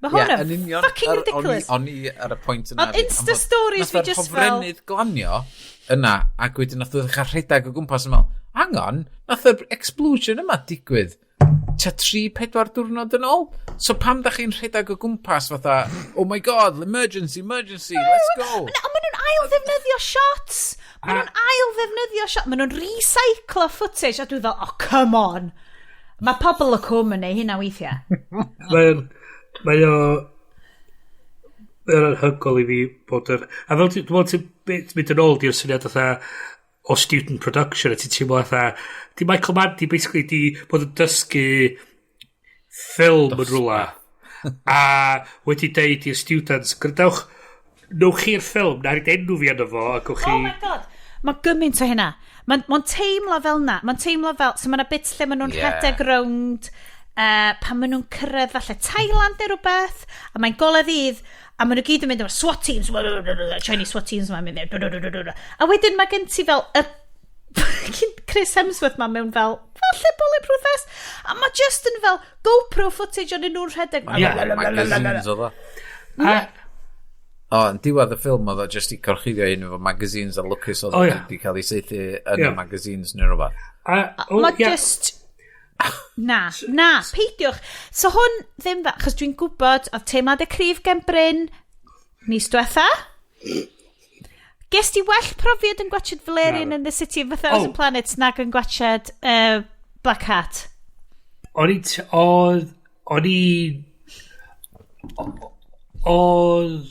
S2: Mae hwn
S3: yn
S2: yn
S3: union.
S2: fucking ridiculous."
S3: O'n i ar y pwynt yna.
S2: Ond Insta stories fi just fel-
S3: Nath yr hofrennydd glanio yna, ac wedyn nath o ddechrau rhedeg o gwmpas yn meddwl, "Hang on, nath yr explosion yma digwydd tua 3-4 diwrnod yn ôl. So pam da chi'n rhedeg o gwmpas fatha, oh my God, emergency, emergency, let's go?"
S2: Na, ond maen nhw'n ail ddefnyddio shots. Maen nhw'n ail ddefnyddio shots. Maen nhw'n recyclo footage. A dwi fel, "Oh, come on." Mae Pobol y Cwm yn neud hynna weithiau.
S4: Mae o'n anhygoel i fi bod yr... A fel dwi'n meddwl ti'n mynd yn ôl di'r syniad fatha o student production a ti'n teimlo fatha... Di Michael Mann di basically di bod yn dysgu ffilm yn rhywle a wedi deud i'r students, "Gwrandewch, newch chi'r ffilm, na rhaid enw fi arno fo, a gewch chi..."
S2: Oh my God. Mae gymaint o hynna. Mae'n ma teimlo fel na. Mae'n teimlo fel... So mae yna bits lle maen nhw'n rhedeg rownd pan maen nhw'n cyrraedd falle Thailand neu rhywbeth, a mae'n golau ddydd, a maen nhw gyd yn mynd efo SWAT teams, Chinese SWAT teams ma'n mynd, a wedyn mae gen ti fel y Chris Hemsworth ma mewn fel falle bulletproof vest, a mae just yn fel GoPro footage o'n nhw'n rhedeg.
S3: Magazines oedd o.
S4: A,
S3: O, yn diwedd y ffilm oedd o just i gorchuddio un efo magazines a lwcus oedd o wedi cael ei saethu yn y magazines neu rhywbeth.
S4: A, oh,
S2: Mae
S4: ie.
S2: just... Na, na, peidiwch. So hwn ddim fel, achos dwi'n gwybod, oedd teimladau cryf gen Bryn mis diwetha. Ges ti well profiad yn gwachod Valerian
S4: Na.
S2: in the City of a Thousand
S4: Oh.
S2: Planets nag yn gwachod Black Hat?
S4: O'n i... Oedd... O'n i... Oedd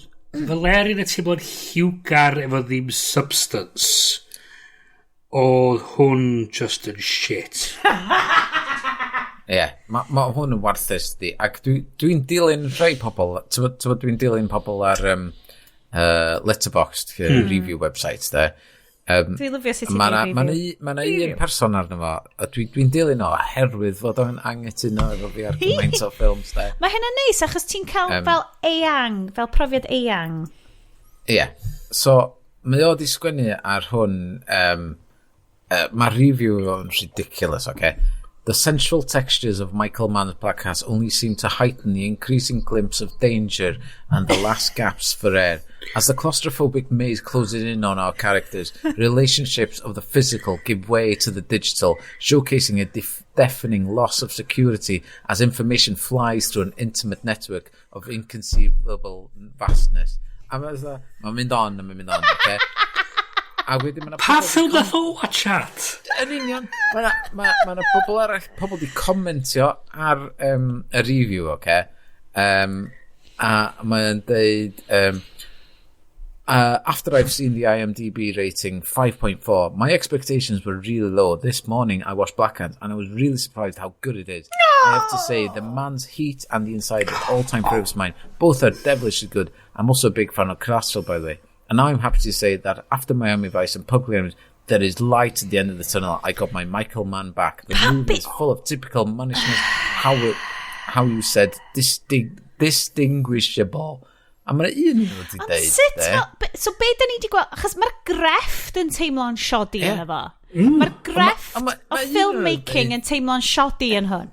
S4: Valerian yn teimlo'n lliwgar efo ddim substance. Oedd hwn just yn shit.
S3: Ie, yeah, mae ma hwn yn warthus di. Ac dwi'n dwi dilyn rhai pobl, ti'n dwi'n dilyn pobl ar Letterboxd, review websites, de.
S2: Dwi'n lyfio sut ti'n
S3: Mae na,
S2: deud
S3: ma
S2: review.
S3: ma na un person arno fo, a dwi'n dwi dilyn o oherwydd fod o'n angytuno efo fi ar gymaint o ffilms, de.
S2: Mae hynna'n neis achos ti'n cael fel eang, fel profiad eang.
S3: Ie. Yeah. So, mae o di sgwennu ar hwn, mae review o'n ridiculous, okay? "The sensual textures of Michael Mann's Black Hat only seem to heighten the increasing glimpse of danger and the last gasps for air. As the claustrophobic maze closes in on our characters, relationships of the physical give way to the digital, showcasing a deafening loss of security as information flies through an intimate network of inconceivable vastness." A mae'n ma mynd on, a mae'n mynd on, okay? A wedyn ma' 'na
S4: Pa
S3: pobl 'di
S4: ffilm nath o watchat?
S3: Yn union. Mae na, ma na pobl arall, pobl di comentio ar y review, oce? A mae'n deud, "After I've seen the IMDb rating 5.4, my expectations were really low. This morning I watched Black Hat and I was really surprised how good it is. I have to say, the Mann's Heat and The Inside are all-time favourites of mine. Both are devilishly good. I'm also a big fan of Castro, by the way. And now I'm happy to say that after Miami Vice and Public Enemies, there is light at the end of the tunnel. I got my Michael Mann back. The movie is full of typical mannishness. How you said, distinct, Distinguishable. A mae'n un wedi
S2: Ond
S3: deud,
S2: sut
S3: de.
S2: fel... So be da ni wedi gweld? Achos mae'r grefft yn teimlo'n shoddy yna fo. Mae'r grefft
S3: A
S2: o
S3: ma' un
S2: filmmaking
S3: yn
S2: yn teimlo'n shoddy yn hwn.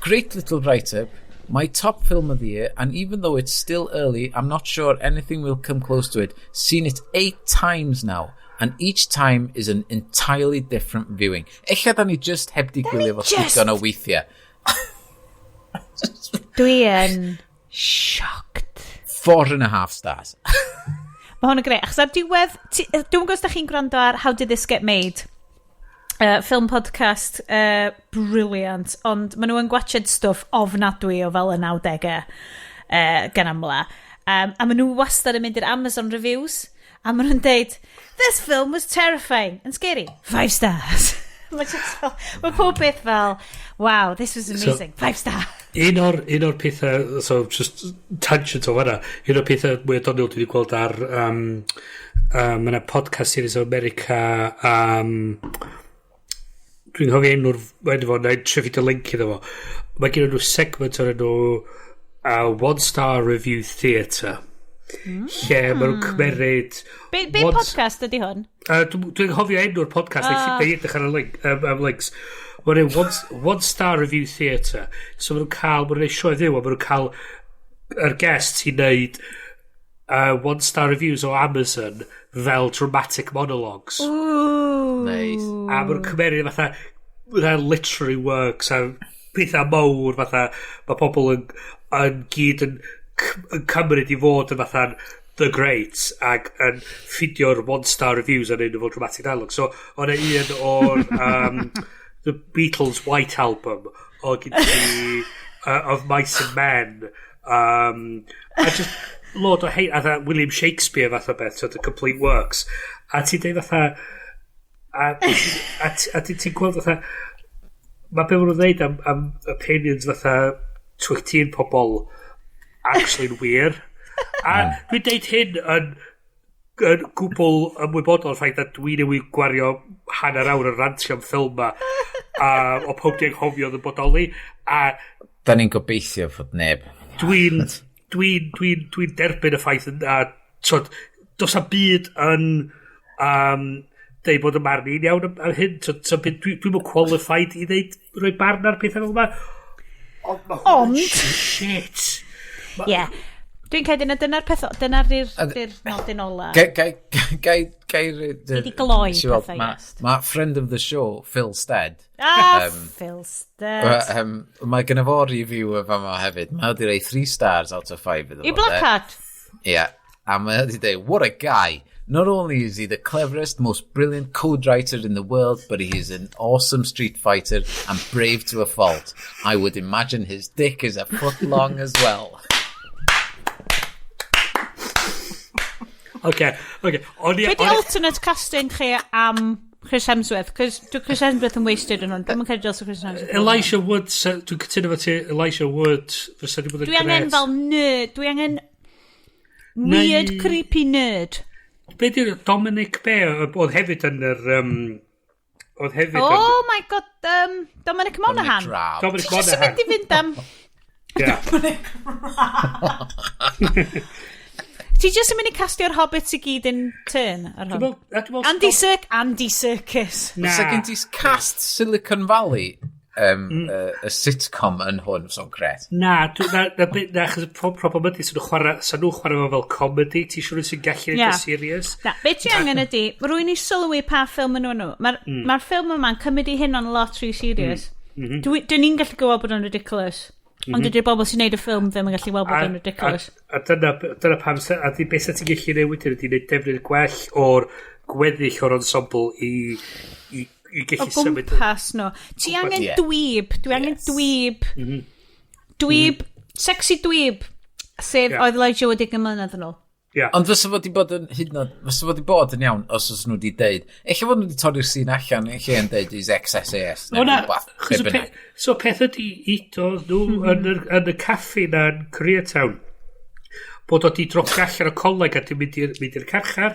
S3: Great little write-up. My top film of the year, and even though it's still early, I'm not sure anything will come close to it. Seen it eight times now, and each time is an entirely different viewing. Ella da ni just heb di gwylio fo digon o weithiau.
S2: Dwi yn shocked.
S3: 4.5 stars.
S2: Mae hwn yn greu. Achos ar diwedd... Dwi'm yn gwybod os da chi'n gwrando ar How Did This Get Made? Film podcast brilliant, ond maen nhw yn gwatchad stwff ofnadwy o fel y 90au gan amla. A maen nhw wastad yn mynd i'r Amazon reviews, a maen nhw'n deud, "This film was terrifying and scary. 5 stars." Mae just fel, mae pob beth fel, "Wow, this was amazing. 5 star."
S4: Un o'r pethau, so just tangent o fanna, un o'r pethau mwy doniol dwi wedi gweld ar, mae yna podcast series o America, dwi'n cofio enw'r enw fo, na i trio ffeindio link iddo fo. Mae gen nhw segment o'r enw One Star Review Theatre. Lle maen nhw'n cymeryd
S2: Be podcast ydy hwn?
S4: Dwi'n cofio enw'r podcast, oh. Neu edrych ar y link, am links. Mae'n enw One Star Review Theatre. So maen nhw'n cael, maen nhw'n neud sioe fyw, a maen nhw'n cael yr guests i wneud one star reviews o Amazon fel dramatic monologues.
S2: Ooh.
S3: Nice.
S4: A maen nhw'n cymeryd fatha literary works a pethau mawr fatha mae pobl yn gyd yn cymryd i fod yn fatha the greats ac yn ffeindio'r one star reviews yn un o dramatic dialogue. So, o'n un o'r The Beatles White Album o gyd ti of Mice and Men a just load o hei a dda William Shakespeare fath o beth, so the complete works, a ti'n deud fatha a ti'n gweld fatha mae be maen nhw'n dweud am opinions fatha twyll pobl actually'n wir, a dwi'n deud hyn yn gwbl ymwybodol o'r ffaith that dwi newydd gwario hanner awr yn rantio am ffilm ma a o pob di anghofio oedd yn bodoli a
S3: Da ni'n gobeithio fod neb.
S4: Dwi'n derbyn y ffaith a twod, does 'am byd yn deud bod y marn i'n iawn am hyn. So, dwi'm yn qualified i ddeud rhoi barn ar pethau fel yma. Ond ma' hwn yn shit.
S2: Ie. Yeah. Dwi'n credu na dyna'r peth, dyna'r di'r nodyn ola.
S3: Gai
S2: Gei di gloi pethau, Iest.
S3: Ma friend of the show, Phil Stead.
S2: Ah, Phil Stead.
S3: Mae gynno fo review o fama hefyd. Mae wedi rhoi 3 stars out of 5 iddo
S2: I
S3: fo, de.
S2: Blackheart.
S3: Yeah. A mae wedi dweud, "What a guy. Not only is he the cleverest, most brilliant code writer in the world, but he is an awesome street fighter and brave to a fault. I would imagine his dick is a foot long as well."
S4: Oce.
S2: Be di alternate casting chi am Chris Hemsworth? Cos dwi Chris Hemsworth yn wasted yn hwn. Dwi'n credu dylse Chris Hemsworth.
S4: Elijah Wood, dwi'n cytuno fo ti, Elijah Wood, fysa di bod yn
S2: Dwi angen
S4: gret.
S2: fel nerd. Dwi angen weird, creepy nerd.
S4: Be di'r Dominic Be, oedd hefyd yn yr... Oedd hefyd yn
S2: Oh my God, Dominic Monaghan.
S3: Dominic Raab.
S4: Dominic
S2: Ti jyst yn
S4: Monaghan.
S2: mynd i fynd am
S4: Yeah.
S2: Ti jyst yn mynd i castio'r Hobbits i gyd in turn ar hwn.
S4: Dwi'n meddwl
S2: Andy Serkis.
S4: Na.
S3: Fysa gen ti cast Silicon Valley, y sitcom yn hwn, so'n gret.
S4: Na, na, achos y problem ydy, sa nhw'n chwarae fo fel comedy, ti siŵr sy'n gallu neud o serious.
S2: Na, be ti angen ydy, mae rwy'n i sylwi pa ffilm yn nhw. Mae'r ma ffilm yma'n cymryd ei hyn on lot rhy serious. Dwi ni'n gallu gweld bod o'n ridiculous. Ond dydy'r bobl sy'n neud y ffilm ddim yn gallu weld bod o'n ridiculous.
S4: A dyna pam, a di beth sy'n ti'n gallu neud wedyn ydy neud defnydd gwell o'r gweddill o'r ensemble i
S2: O
S4: gallu symud.
S2: gwmpas nhw. Ti angen dweeb. Dwi angen dweeb. Dweeb. Sexy dweeb. Sef oedd Elijah Wood 20 mlynedd yn ôl.
S3: Ond fysa fod i bod yn hyd yn oed, fysa fod i bod yn iawn os oes nhw wedi deud, ella fod nhw wedi torri'r scene allan yn lle yn deud is XSAS
S4: O
S3: neu
S4: na,
S3: rhywbeth,
S4: achos
S3: be
S4: y
S3: bynnag.
S4: So peth ydy udo nhw yn y caffi na yn Koreatown. Bod o di dropio allan o coleg a di mynd i'r carchar.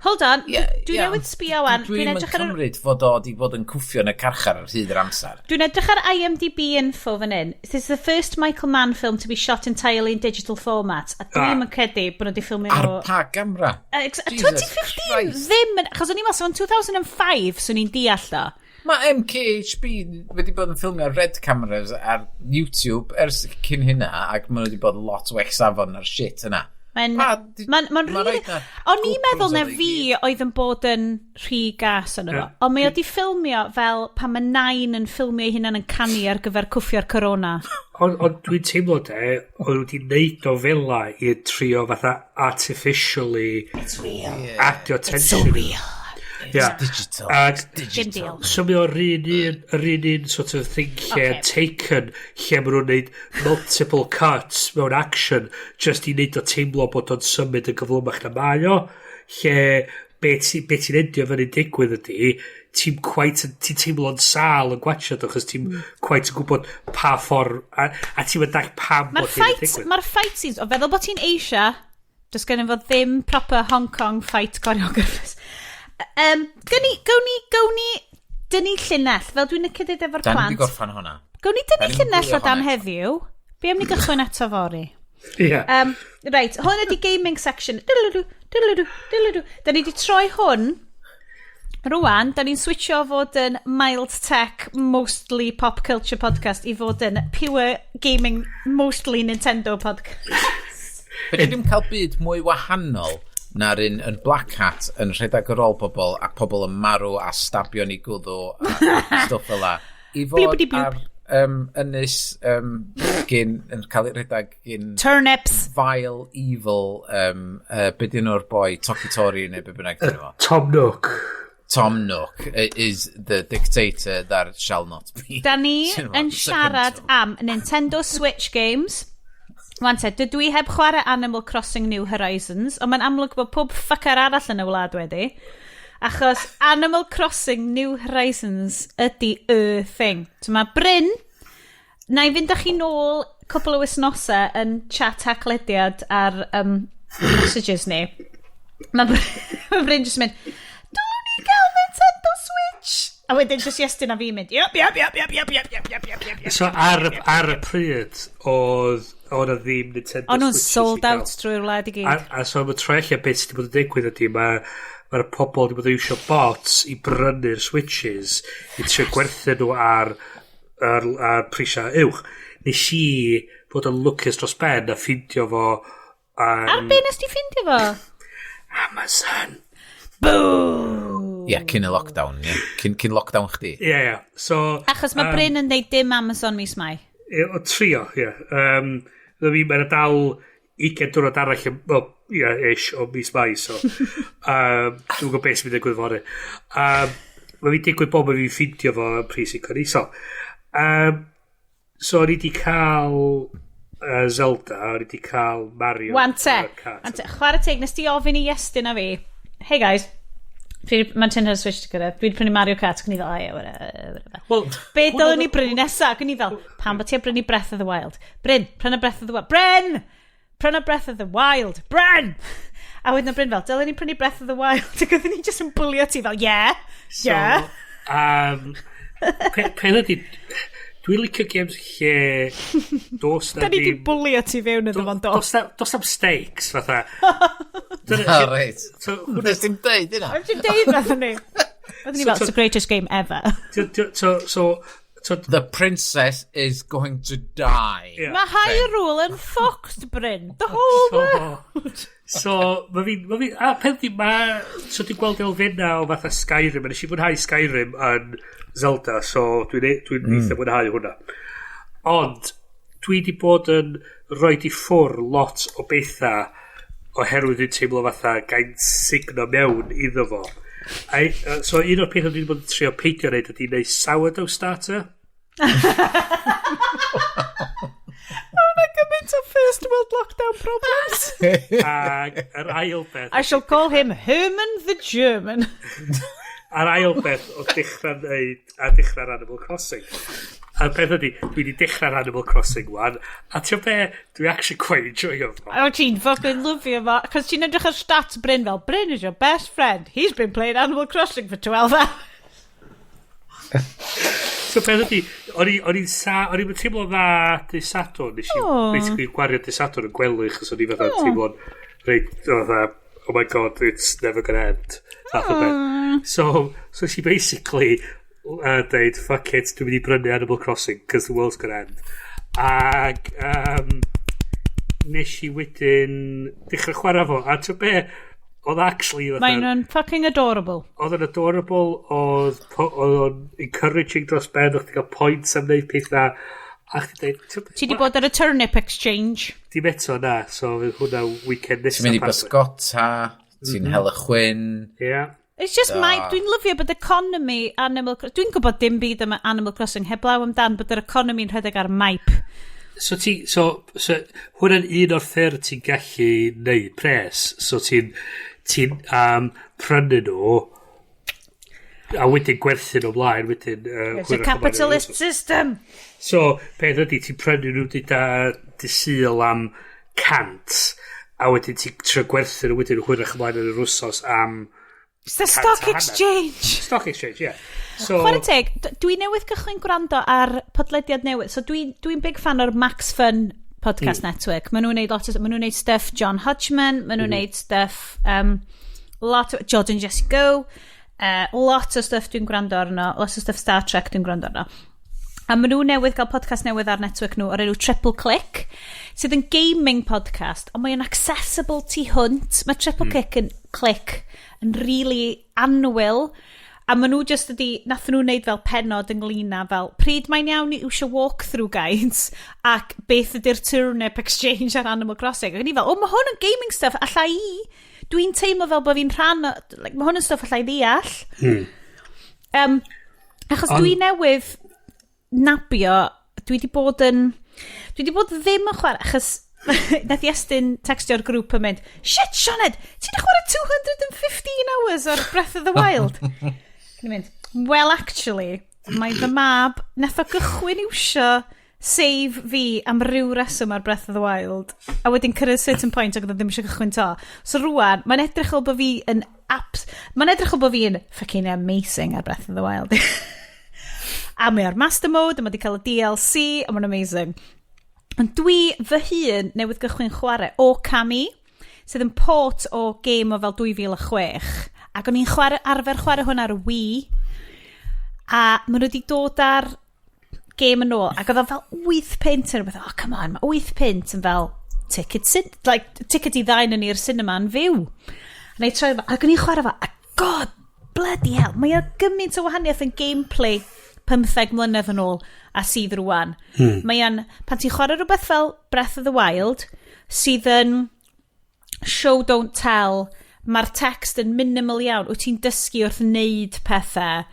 S2: Hold on, dwi newydd sbio wan.
S3: Dwi'n
S2: edrych ar
S3: cymryd fod o di bod yn cwffio yn y carchar ar hyd yr amser.
S2: Dwi'n edrych ar IMDb info fan hyn. This is the first Michael Mann film to be shot entirely in digital format. A dwi'n yn credu bod nhw wedi ffilmio
S3: Ar pa gamra?
S2: 2015 ddim yn. Achos o'n i'n meddwl, so 2005, swn i'n deall o.
S3: Mae MKHB wedi bod yn ffilmio Red Cameras ar YouTube ers cyn hynna ac maen nhw wedi bod lot well safon na'r shit yna.
S2: Mae'n ma really. O'n i'n meddwl na fi oedd yn bod yn rhy gas yn fo. Ond mae o di ffilmio fel pan mae nain yn ffilmio ei hunan yn canu ar gyfer cwffio'r corona.
S4: Ond dwi'n teimlo de, oedd nhw wedi neud o fela i trio fatha artificially
S2: It's real.
S4: Adio
S2: It's
S4: tension.
S2: so real.
S4: Yeah.
S3: It's digital.
S4: Ag,
S3: It's digital.
S2: Dim deal.
S4: So mae o'r un sort of thing lle Taken, lle maen nhw'n neud multiple cuts mewn action just i neud o teimlo bod o'n symud yn gyflymach na mae o, lle be ti'n endio fyny'n digwydd ydy ti'n quite ti'n teimlo'n sâl yn gwachod achos ti'n quite yn gwybod pa ffordd a ti'n mynd dall pam
S2: Mae'r
S4: bod hyn yn
S2: fight,
S4: digwydd.
S2: Mae'r fight scenes, o feddwl bod ti'n Asia, does gen i fod ddim proper Hong Kong fight choreographers. Gawn ni dynnu llinell, fel dwi'n licio dweud efo'r
S3: Da ni wedi
S2: plant.
S3: gorffan hwnna.
S2: Gawn ni dynnu
S3: Da ni'n
S2: llinell
S3: gwylio
S2: o dan
S3: hwnna.
S2: heddiw. Be am ni gychwyn eto fory?
S4: Ie.
S2: Right, hwn ydi gaming section. Diddle-doo, diddle-doo, diddle-doo. Da ni wedi troi hwn rwan, da ni'n switcho o fod yn mild tech, mostly pop culture podcast i fod yn pure gaming, mostly Nintendo podcast.
S3: Fedri ddim cael byd mwy wahanol na'r un yn Black Hat yn rhedeg ar ôl pobl a pobl yn marw a stabio ni gwddw a stwff fel la. I fod
S2: Bloopity bloop.
S3: ar ynys gyn, yn cael ei rhedeg gyn
S2: Turnips.
S3: vile, evil, be di enw'r boi, Toki Tori neu be bynnag dyn nhw.
S4: Tom Nook.
S3: Tom Nook is the dictator that shall not be.
S2: Da ni
S3: Sy'n
S2: yn siarad am Nintendo Switch games. Wan te, dydw i heb chwarae Animal Crossing New Horizons, ond mae'n amlwg bod pob fucker arall yn y wlad wedi. Achos Animal Crossing New Horizons ydy y thing. So mae Bryn, na i fynd â chi nôl cwpl o wythnosau yn chat Haclediad ar messages ni. Mae Bryn jyst yn mynd, "Dylwn ni gael Nintendo Switch?" A wedyn just Iestyn a fi'n mynd, Yep."
S4: So ar y pryd oedd na ddim Nintendo
S2: O'n nhw'n
S4: Switches i
S2: sold
S4: gael.
S2: out drwy'r wlad i gyd.
S4: A so mae troi allan beth sydd wedi bod yn digwydd ydy mae'r pobl wedi bod yn iwsio bots i brynu'r Switches i trio gwerthu nhw ar prisiau uwch. Nes i fod yn lwcus dros ben a ffindio fo ar
S2: Ar be nes ti ffindio fo?
S4: Amazon.
S2: Boo!
S3: Ie, yeah, cyn y lockdown, ie. Cyn lockdown chdi.
S4: Ie. So,
S2: Achos mae Bryn yn deud dim Amazon mis Mai.
S4: Ie, o trio, ie. Mi, mae'n dal 20 diwrnod arall, wel, ie, ish, o mis Mai, so. Dwi'n gwybod beth sy'n mynd i digwydd fory. Mae fi'n digwydd bod mae fi'n ffindio fo yn pris i isel. So, o'n i wedi cael Zelda, o'n i wedi cael Mario.
S2: Wan te,
S4: Kart.
S2: wan te, chwarae teg, nes ti ofyn i Iestyn a fi, "Hey guys, mae Nintendo Switch di gyrraedd, dwi'n prynu Mario Kart," ac o'n i fel, "Oh, yeah, whatever, whatever."
S4: Wel,
S2: Be
S4: hwnna
S2: dylwn ni brynu nesa? Ac o'n i fel, "Pam bod ti am brynu Breath of the Wild? Bryn, prynu Breath of the Wild. Bryn! Prynu Breath of the Wild. Bryn!" A wedyn o Bryn fel, "Dylwn ni prynu Breath of the Wild?" Ac oedden ni just yn bwlio ti fel, yeah."
S4: So, peth ydy, dwi'n licio games lle dos na
S2: Da ni di
S4: ddim
S2: bwlio ti fewn iddo fo'n do.
S4: Dos am stakes, fatha.
S3: Ah, reit.
S4: So, hwnna
S3: Nes dim deud yna.
S2: I've dim deud nathon ni. Oedden ni fel, "It's the greatest game ever."
S4: So,
S3: The princess is going to die.
S4: Yeah.
S2: Mae Hyrule yn fucked, Bryn. The whole world.
S4: So, mae fi, a peth di, mae, so dwi'n gweld elfennau o fatha Skyrim, a nes i fwynhau Skyrim yn Zelda, so dwi'n eitha mwynhau hwnna. Ond, dwi di bod yn rhoi i ffwr lot o bethau oherwydd dwi'n teimlo fatha gael sugno mewn iddo fo. A, so un o'r pethau dwi wedi bod yn trio peidio wneud ydy wneud sourdough starter.
S2: Mae gymaint o first world lockdown problems.
S4: Ac yr ail beth
S2: I shall call him Herman the German.
S4: A'r ail beth o dechrau wneud a dechrau'r Animal Crossing. A peth ydi, dwi wedi dechrau'r Animal Crossing wan, a ti'n be, dwi actually quite enjoyio fo.
S2: O, ti'n fucking lyfio fo. Cos ti'n edrych ar stats Bryn fel, "Bryn is your best friend. He's been playing Animal Crossing for 12 hours."
S4: So peth ydi, o'n i'n teimlo dda dydd Sadwrn, nes i basically gwario dydd Sadwrn yn gwely, chos o'n i fatha teimlo'n reit, fatha, "Oh my God, it's never gonna end." Fath o beth. So she basically deud, "Fuck it, dwi'n mynd i brynu Animal Crossing, cos the world's gonna end." Ag nes i wedyn dechrau chwarae fo, a ti'n be, oedd actually fatha,
S2: Mae'n yn fucking adorable.
S4: Oedd yn adorable, oedd o'n encouraging dros ben, oedd chdi'n cael points am wneud pethau, a chdi'n dweud,
S2: Ti di bod ar y turnip exchange?
S4: Dim eto na, so fydd hwnna weekend nesaf.
S3: Ti'n mynd i bysgota, ti'n hel y chwyn.
S4: Ie.
S2: It's just my... Dwi'n lyfio bod economy Animal Crossing. Dwi'n gwybod dim byd am Animal Crossing heblaw amdan bod yr economy'n rhedeg ar maip.
S4: So ti, so hwnna'n un o'r ffyrdd ti'n gallu neud pres. So ti'n prynu nhw, a wedyn gwerthu nhw ymlaen, wedyn
S2: It's a
S4: hwyrach ymlaen yn yr
S2: capitalist
S4: wsos.
S2: system.
S4: So, peth ydy, ti'n prynu nhw dydd Sul am 100, a wedyn ti'n trio gwerthu nhw wedyn hwyrach ymlaen yn yr wsos am
S2: It's the
S4: 100
S2: stock
S4: a hanner.
S2: exchange.
S4: Stock exchange, yeah. So,
S2: Chwarae teg, dwi newydd gychwyn gwrando ar podlediad newydd. So dwi'n dwi big fan o'r Max Fun Podcast Network. Maen nhw'n neud lot o, maen nhw'n neud stuff John Hodgman, maen nhw'n neud stuff lot o Jordan Jesse Go, lot o stuff dwi'n gwrando arno, lot o stuff Star Trek dwi'n gwrando arno. A maen nhw newydd gael podcast newydd ar network nhw o'r enw Triple Click, sydd yn gaming podcast, ond mae'n accessible tu hwnt. Mae Triple Click yn, Click yn really annwyl. A maen nhw just ydi, nath nhw wneud fel penod ynglyn â fel pryd mae'n iawn i iwsio walkthrough guides ac beth ydy'r turnip exchange ar Animal Crossing. Ac o'n i fel, "Oh, mae hwn yn gaming stuff, alla i. Dwi'n teimlo fel bod fi'n rhan o, like, mae hwn yn stuff alla i ddeall." Achos dwi newydd nabio, dwi wedi bod ddim yn chwarae, achos nath Iestyn textio'r grŵp yn mynd, "Shit, Sioned, ti wedi chwarae 215 hours o'r Breath of the Wild?" Dwi'n mynd, "Well, actually, mae fy mab, nath o gychwyn iwsio save fi am ryw reswm ar Breath of the Wild, a wedyn cyrraedd certain point ac oedd o ddim eisiau cychwyn to. So rwan, mae'n edrych fel bod fi yn apps, mae'n edrych fel bod fi yn fucking amazing ar Breath of the Wild. A mae ar Master Mode, a mae wedi cael y DLC, a mae'n amazing. Ond dwi fy hun newydd gychwyn chwarae Okami, sydd yn port o game o fel 2006. Ac o'n i'n chwarae, arfer chwarae hwn ar y Wii. A maen nhw wedi dod ar game yn ôl, ac oedd o fel 8 punt yn rhywbeth. "Oh, come on, mae 8 punt yn fel ticket, like, ticket i ddau yn i'r cinema yn fyw." A na i troi fo, ac o'n i'n chwarae fo, a god, bloody hell, mae o gymaint o wahaniaeth yn gameplay 15 mlynedd yn ôl a sydd rwan. Mae o'n, pan ti'n chwarae rhywbeth fel Breath of the Wild, sydd yn show don't tell, mae'r text yn minimal iawn, wyt ti'n dysgu wrth wneud pethau,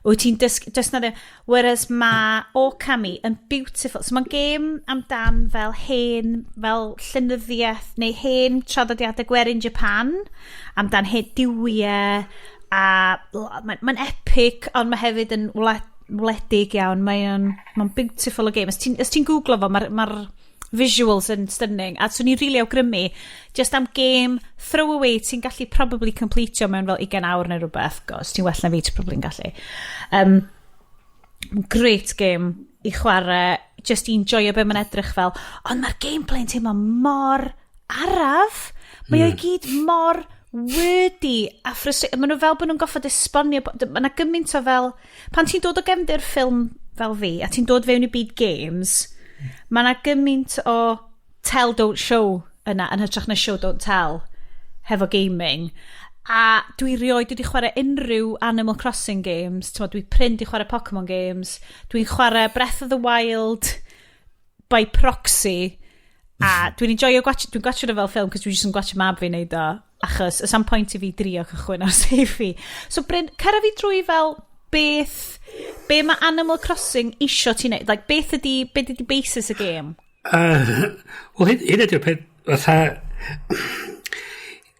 S2: wyt ti'n dysgu, does na ddim, whereas mae Okami yn beautiful, so mae'n game amdan fel hen, fel llenyddiaeth, neu hen traddodiadau gwerin Japan, amdan hen duwiau, a mae'n ma epic, ond mae hefyd yn wledig iawn, mae'n ma beautiful o game. Os ti googlo fo, mae'r ma visuals yn stunning, a swn i'n really awgrymu, just am game throwaway ti'n gallu probably completio mewn fel 20 awr neu rhywbeth, os ti'n well na fi, ti'n probably'n gallu. Great game i chwarae, just i enjoyo be mae'n edrych fel, ond mae'r gameplay'n teimlo mor araf. Mae o i gyd mor wordy a frustrating. Maen nhw fel bod nhw'n goffod esbonio. Mae yna gymaint o fel... Pan ti'n dod o gefndir ffilm fel fi, a ti'n dod fewn i byd games, mae yna gymaint o tell don't show yna, yn hytrach na show don't tell hefo gaming. A dwi rioed wedi chwarae unrhyw Animal Crossing games. T'mo, dwi prin di chwarae Pokemon games. Dwi'n chwarae Breath of the Wild by proxy. A dwi'n enjoyo gwatch, dwi'n gwatcho fo fel ffilm, cos dwi jyst yn gwatcho mab fi wneud o. Achos, oes am point i fi drio cychwyn ar save fi. So Bryn, cer fi drwy fel beth, be mae Animal Crossing isio ti wneud? Like, beth ydi, beth ydi basis y game?
S4: Wel, hyn ydy'r peth, fatha,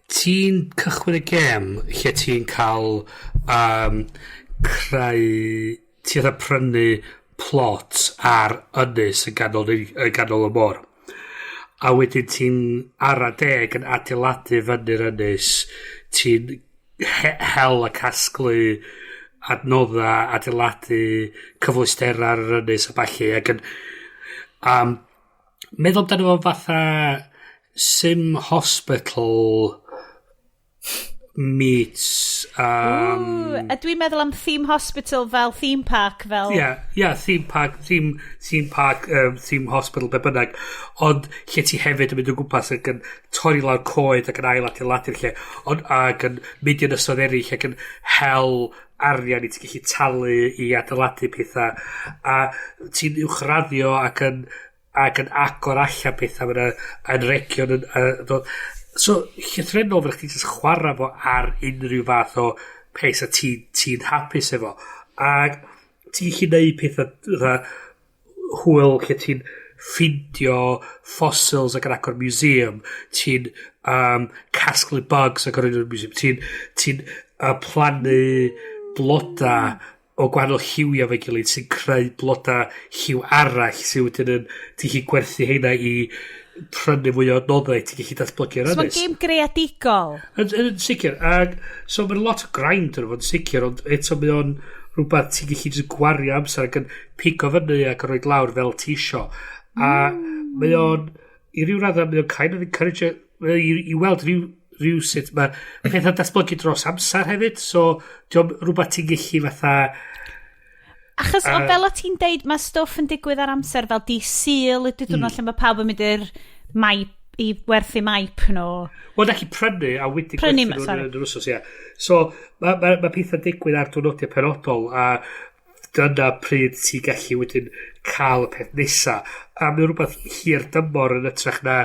S4: ti'n cychwyn y gêm lle ti'n cael creu, ti'n fatha prynu plot ar ynys yn ganol y môr. A wedyn ti'n ara deg yn adeiladu fyny'r ynys, ti'n hel a casglu adnodda, adeiladu cyfleusterau ar yr ynys a ballu ac yn meddwl amdano fo fatha Sim Hospital meets
S2: Ooh, a dwi'n meddwl am Theme Hospital fel theme park, fel.
S4: Yeah, theme park, theme park, theme hospital, be bynnag. Ond lle ti hefyd yn mynd o gwmpas ac yn torri lawr coed ac yn ail adeiladu'r lle, ond, ac yn mynd i ynysoedd eraill ac yn hel arian i ti gallu talu i adeiladu pethau. A ti'n uwchraddio ac yn agor allan pethau, mae'n anregion yn dod. So, llythrennol, fydd chdi jyst chwarae fo ar unrhyw fath o pace a ti hapus efo. Ac ti'n gallu neud pethau fatha hwyl lle ti'n ffindio fossils ac yn agor museum, ti'n casglu bugs ac yn museum, ti'n ti plannu bloda o gwahanol lliwiau efo'i gilydd sy'n creu bloda lliw arall sydd wedyn yn ti'n gallu gwerthu heina i prynu fwy o adnoddau, ti'n gallu datblygu'r
S2: So mae'n
S4: ynys.
S2: game greadigol.
S4: Yn sicr. Ag, so mae'n lot o grind yn fo'n sicr, ond eto mae o'n rhywbeth ti'n gallu just gwario amser ac yn pigo fyny ac yn rhoi lawr fel ti isio. A mae o'n, i ryw raddau, mae o'n kind of encourage mae o i weld rhyw sut mae pethau'n datblygu dros amser hefyd, so diolch rhywbeth ti'n gallu fatha.
S2: Achos o fel o ti'n deud, mae stwff yn digwydd ar amser fel di Sul, ydy diwrnod lle mae pawb yn mynd i'r maip, i werthu maip nhw.
S4: Wel, na chi prynu a wedi
S2: Prynu,
S4: gwerthu nhw
S2: sorry.
S4: yn yr wsos, ie. So, mae ma pethau'n digwydd ar diwrnodiau penodol a dyna pryd ti'n gallu wedyn cael y peth nesa. A mae'n rhywbeth hir dymor yn ytrach na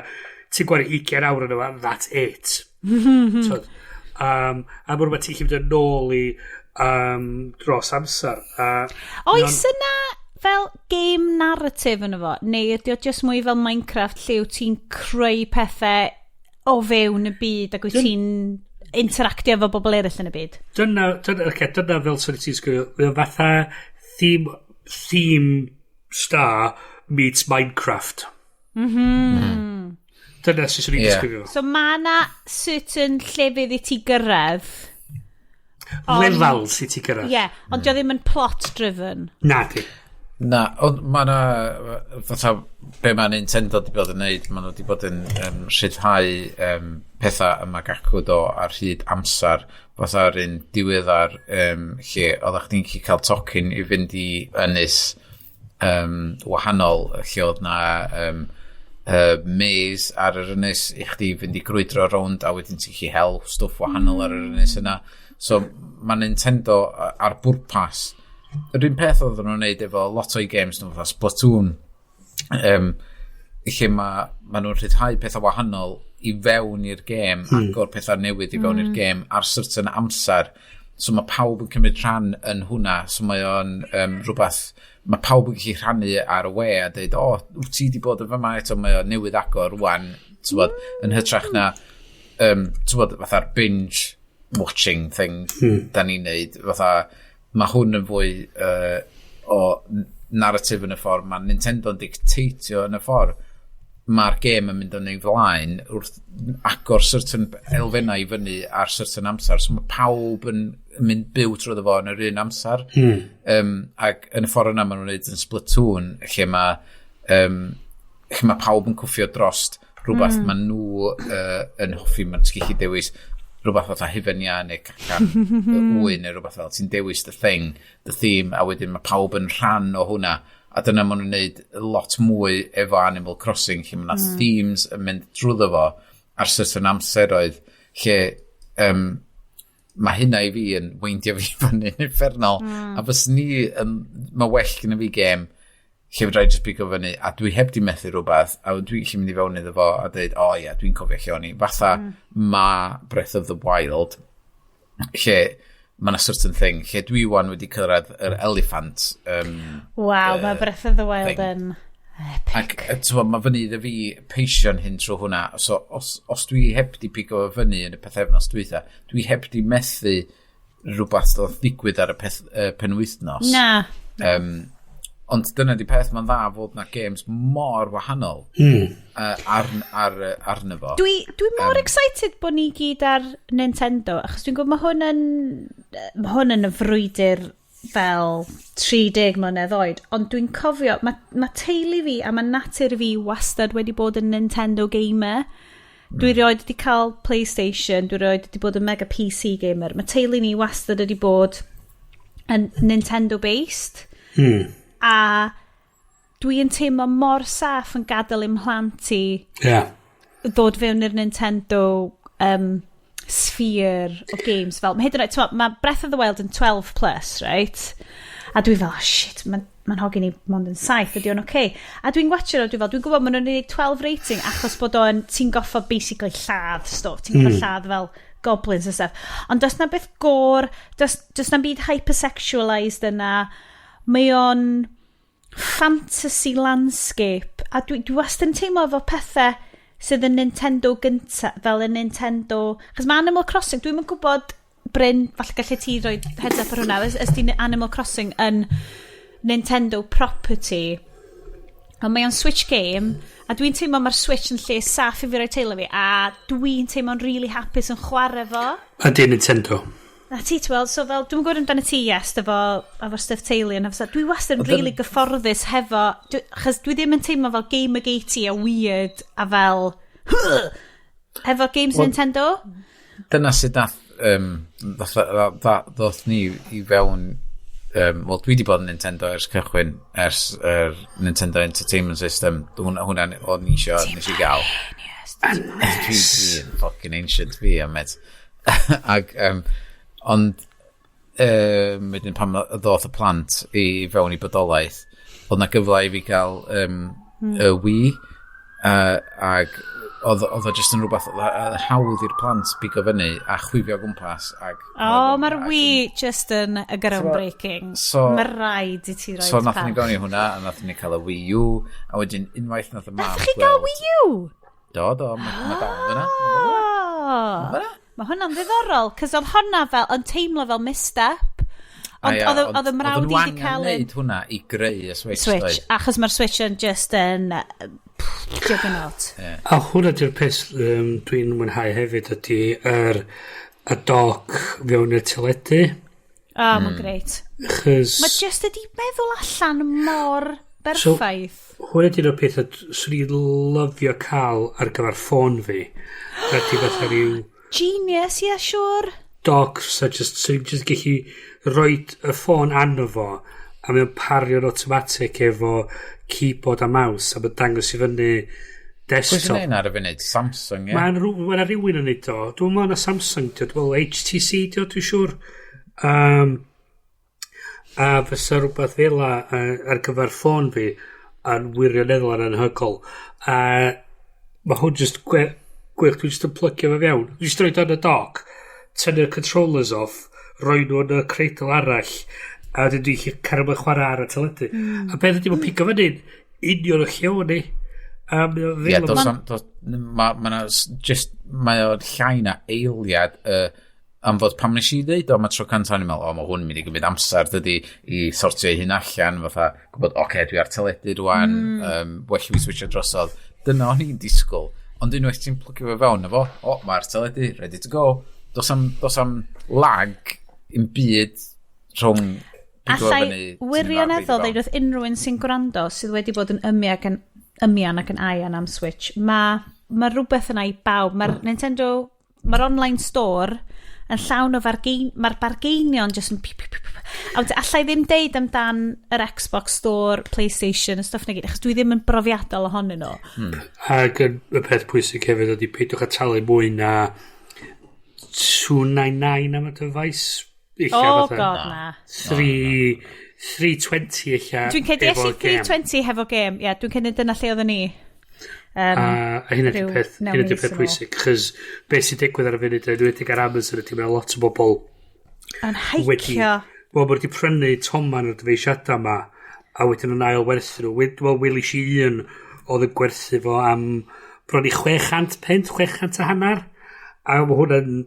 S4: ti'n gwario 20 awr yn yma, that's it. T'od? A mae'n rhywbeth ti'n gallu mynd yn ôl i dros amser. A
S2: Oes yna fel game narrative yn efo? Neu ydy o just mwy fel Minecraft lle wyt ti'n creu pethau o fewn y byd ac wyt ti'n interactio efo bobl eraill yn y byd?
S4: Dyna, okay, dyna fel sy'n ti'n sgwrio. Mae o fatha theme star meets Minecraft. Dyna sy'n swn i'n disgrifio.
S2: So mae na certain llefydd i ti gyrraedd.
S4: Lefel sy'n ti gyrraedd.
S2: Ie, yeah, ond dio ddim yn plot driven.
S4: Na di.
S3: Na, ond mae na, fatha, be mae Nintendo di bod yn neud, maen nhw wedi bod yn rhyddhau pethau yma gacw do ar hyd amser, fatha'r un diweddar lle oeddech chdi'n gallu cael tocyn i fynd i ynys wahanol, lle oedd na maze ar yr ynys i chdi fynd i grwydro rownd a wedyn ti'n gallu hel stwff wahanol ar yr ynys yna. So mae Nintendo ar bwrpas yr un peth oedden nhw'n neud efo lot o'i games nhw fatha Splatoon, lle ma nhw'n rhyddhau pethau wahanol i fewn i'r gêm, agor pethau newydd i fewn i'r gêm ar certain amser, so mae pawb yn cymryd rhan yn hwnna, so mae o'n rhywbeth mae pawb yn gallu rhannu ar y we a dweud, "O, wyt ti di bod yn fyma eto, mae o newydd agor rwan," t'wod, yn hytrach na t'wod, fatha'r binge watching thing da ni'n neud, fatha mae hwn yn fwy o narrative yn y ffordd mae Nintendo'n dictatio yn y ffordd mae'r gêm yn mynd yn ei flaen wrth agor certain elfennau i fyny ar certain amser. So mae pawb yn mynd byw trwy fo yn yr un amser. Ac yn y ffordd yna maen nhw'n neud yn Splatoon, lle mae pawb yn cwffio drost rhywbeth mm. maen nhw yn hoffi, mae'n ti'n gallu dewis rhywbeth fatha hufen iâ neu cacan wy neu rhywbeth fel ti'n dewis the thing, the theme, a wedyn mae pawb yn rhan o hwnna. A dyna maen nhw'n neud lot mwy efo Animal Crossing, lle mae yna themes yn mynd drwyddo fo ar certain amseroedd, lle mae hynna i fi yn weindio fi fyny'n uffernol. A fys ni, mae well gyda fi gêm lle fedra i just pigo fyny, a dwi heb di methu rhywbeth, a dwi'n gallu mynd i fewn iddo fo a dweud, "O oh, ie, dwi'n cofio lle o'n i." Fatha ma Breath of the Wild, lle mae yna certain thing, lle dwi wan wedi cyrraedd yr elephant.
S2: Waw, mae Breath of the Wild
S3: thing.
S2: yn epic.
S3: Ac t'mo, mae fyny iddo fi peisio'n hyn trwy hwnna. So, os dwi heb di pigo fo fyny yn y pethefnos dwytha, dwi heb di methu rhywbeth ddoth ddigwydd ar y peth, penwythnos.
S2: Na.
S3: Ond dyna di peth, mae'n dda fod na games mor wahanol arno fo.
S2: Dwi mor excited bod ni gyd ar Nintendo, achos dwi'n gwybod mae hwn yn y frwydr fel 30 mlynedd oed, ond dwi'n cofio, mae teulu fi a mae natur fi wastad wedi bod yn Nintendo gamer. Dwi rioed wedi cael PlayStation, dwi rioed wedi bod yn mega PC gamer. Mae teulu ni wastad wedi bod yn Nintendo based. A dwi'n teimlo mor saff yn gadael i'm mhlant i ddod fewn i'r Nintendo sphere o games. Fel, mae hyd yn oed, t'mo, mae Breath of the Wild yn 12 plus, right? A dwi fel, "Oh shit, mae'n ma hogyn i mond yn 7, ydy o'n okay?" A dwi'n watcher o, dwi fel, dwi'n gwybod maen nhw'n gwneud 12 rating achos bod o'n, ti'n goffo basically lladd stwff, ti'n goffo lladd fel goblins a stuff. Ond does na beth gore, does na byd hypersexualised yna, mae o'n fantasy landscape a dwi wastad yn teimlo efo pethau sydd yn Nintendo gynta, fel yn Nintendo, chos mae Animal Crossing, dwi'n yn gwybod, Bryn, falle gallu ti roi heads up ar hwnna, ys di Animal Crossing yn Nintendo property, ond mae o'n Switch game, a dwi'n teimlo mae'r Switch yn lle saff i fi roi teulu fi, a dwi'n teimlo'n really hapus yn chwarae fo.
S4: Ydy Nintendo.
S2: Na ti, ti'n weld, so fel, dwi'n gwybod amdano ti, yes, efo stuff teulu, yn efo, dwi wastad yn really gyfforddus hefo, chos dwi ddim yn teimlo fel gamergatey a weird a fel, hefo games Nintendo.
S3: Dyna sydd nath, ddoth ni i fewn, wel, dwi wedi bod yn Nintendo ers cychwyn, ers yr Nintendo Entertainment System. Hwnna o'n i isio, nes i gael. Dwi'n fucking ancient fi am it. Ag, ond wedyn pan ddoth y plant i fewn i bodolaeth, oedd na gyfle i fi gael y Wii, ag oedd o just yn rhywbeth oedd oedd hawdd i'r plant bigo fyny a chwifio o gwmpas. Ag,
S2: O, oh, mae'r Wii just yn y groundbreaking. Mae rhaid i ti roi
S3: So nath ni gael ni hwnna, a nath ni cael y Wii U, a wedyn unwaith nath y mab
S2: Nath chi gael Wii U?
S3: Do, mae dal fyna.
S2: Oh. Mae hwnna'n ddiddorol, cos oedd hwnna fel, yn teimlo fel misstep. Ond oedd y mrawd i wedi cael
S3: un neud hwnna i greu y Switch.
S2: Switch,
S3: doedd?
S2: Achos mae'r Switch yn just yn juggernaut.
S4: A hwnna di'r peth dwi'n mwynhau hefyd ydy y dock fewn i'r teledu.
S2: O, oh, mae'n grêt.
S4: Chos
S2: Mae just ydi meddwl allan mor berffaith.
S4: So, hwnna di'r peth swn i'n lyfio cael ar gyfer ffôn fi. Ydy fatha rhyw
S2: Genius, ie, yeah, sure.
S4: Dock, so just, so just gallu rhoi y ffôn arno fo a mae'n pario'n automatic efo keyboard a mouse a mae'n dangos i fyny
S3: Pwy sy'n
S4: desktop.
S3: neud ar y funud? Samsung, ie?
S4: Mae'n ma rhywun yn neud o. Dwi'n meddwl na Samsung, dio. Dwi'n meddwl HTC, dio, dwi'n siŵr. A fysa rhywbeth fel 'a ar gyfer ffôn fi yn wirioneddol yn anhygoel. A mae hwn just gwych, dwi'n just yn plygio fo fewn. Dwi'n just roid yn y dock, tynnu'r controllers off, roi nhw yn y cradle arall, a wedyn dwi'n gallu cario ymlaen chwarae ar y teledu. A beth ydy, mae'n pigo fyny union o lle o'n i. A mae o
S3: Ie,
S4: fel
S3: dos am, dos, ma na just, mae o'r llai na eiliad am fod pam nes i ddeud o am y tro cyntaf, o'n i'n meddwl, o, mae hwn yn mynd i gymryd amser, dydy, i sortio ei hun allan, fatha, gwybod, oce, okay, dwi ar teledu rwan, well i fi switcho drosodd. Dyna o'n i'n disgwyl. Ond unwaith ti'n plygio fo fewn, efo, o, mae'r teledu, ready to go. Dos am lag yn byd rhwng pigo fo
S2: Allai
S3: fyny, tynnu lawr,
S2: wirioneddol
S3: rhoid o
S2: ddeud
S3: fewn.
S2: wrth unrhyw un sy'n gwrando sydd wedi bod yn ymi ac yn ymian ac yn aian am Switch, mae rhywbeth yna i bawb. Mae'r Nintendo, mae'r online store yn llawn o fargein, mae'r bargeinion just yn piw, piw, piw, piw. A wedyn, allai ddim deud amdan yr Xbox Store, PlayStation a stuff na gyd, achos dwi ddim yn brofiadol ohonyn nhw.
S4: Ac yn, y peth pwysig hefyd ydy peidiwch â talu mwy na 299 am y dyfais. Ella
S2: Oh
S4: fatha
S2: god, na.
S4: 3, 320 ella
S2: Dwi'n credu
S4: efo
S2: esi
S4: gêm.
S2: 320 hefo gêm. Ie, yeah, dwi'n credu dyna lle oedden ni.
S4: A hynna
S2: ryw
S4: di'r peth,
S2: 9
S4: hynna di'r
S2: mis
S4: peth
S2: yn ôl.
S4: pwysig, chos beth sy'n digwydd ar y funud, yn enwedig ar Amazon, ydy mae lot o bobl
S2: Yn
S4: wedi,
S2: heicio.
S4: wel, mae wedi prynu toman o'r dyfeisiadau yma, a wedyn yn ail werthu nhw. Wel, welis i un oedd yn gwerthu fo am bron i 600 punt, 600 a hanner. A mae hwnna'n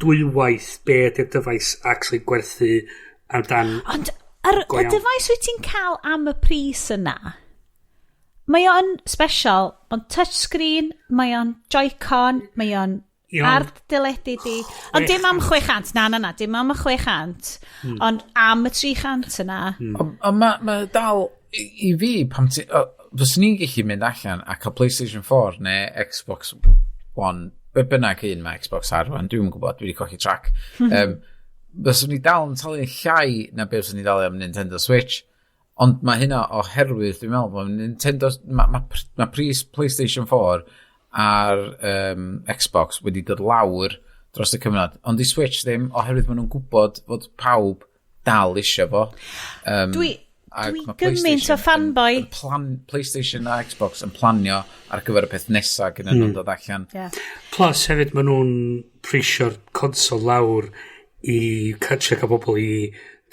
S4: dwywaith be ydy'r dyfais actually gwerthu amdan.
S2: Ond
S4: Go
S2: Y
S4: iawn.
S2: device wyt ti'n cael am y pris yna, mae o'n special, mae'n touchscreen, mae o'n Joy-Con, mae o'n
S4: Iawn.
S2: ar deledu di. Ond dim am 600, na, na, na, dim am y 600, ond am y 300 yna.
S3: Ond mae ma dal, i fi, pam ti, o, fyswn i'n gallu mynd allan a cael PlayStation 4 neu Xbox One, be bynnag un mae Xbox ar rwan, dwi'n gwybod, dwi wedi colli track. Fyswn i dal yn talu llai na be fyswn i dalu am Nintendo Switch. Ond mae hynna oherwydd, dwi'n meddwl, mae Nintendo, ma pris PlayStation 4 a'r Xbox wedi dod lawr dros y cyfnod. Ond i Switch ddim, oherwydd maen nhw'n gwybod fod pawb dal isio fo.
S2: Dwi
S3: Ac
S2: dwi
S3: ma'
S2: gymaint o
S3: PlayStation
S2: fanboy.
S3: Yn plan, PlayStation a Xbox yn planio ar gyfer y peth nesaf gyda nhw'n dod allan.
S2: Yeah.
S4: Plus hefyd maen nhw'n prisio'r consol lawr i catch cael pobl i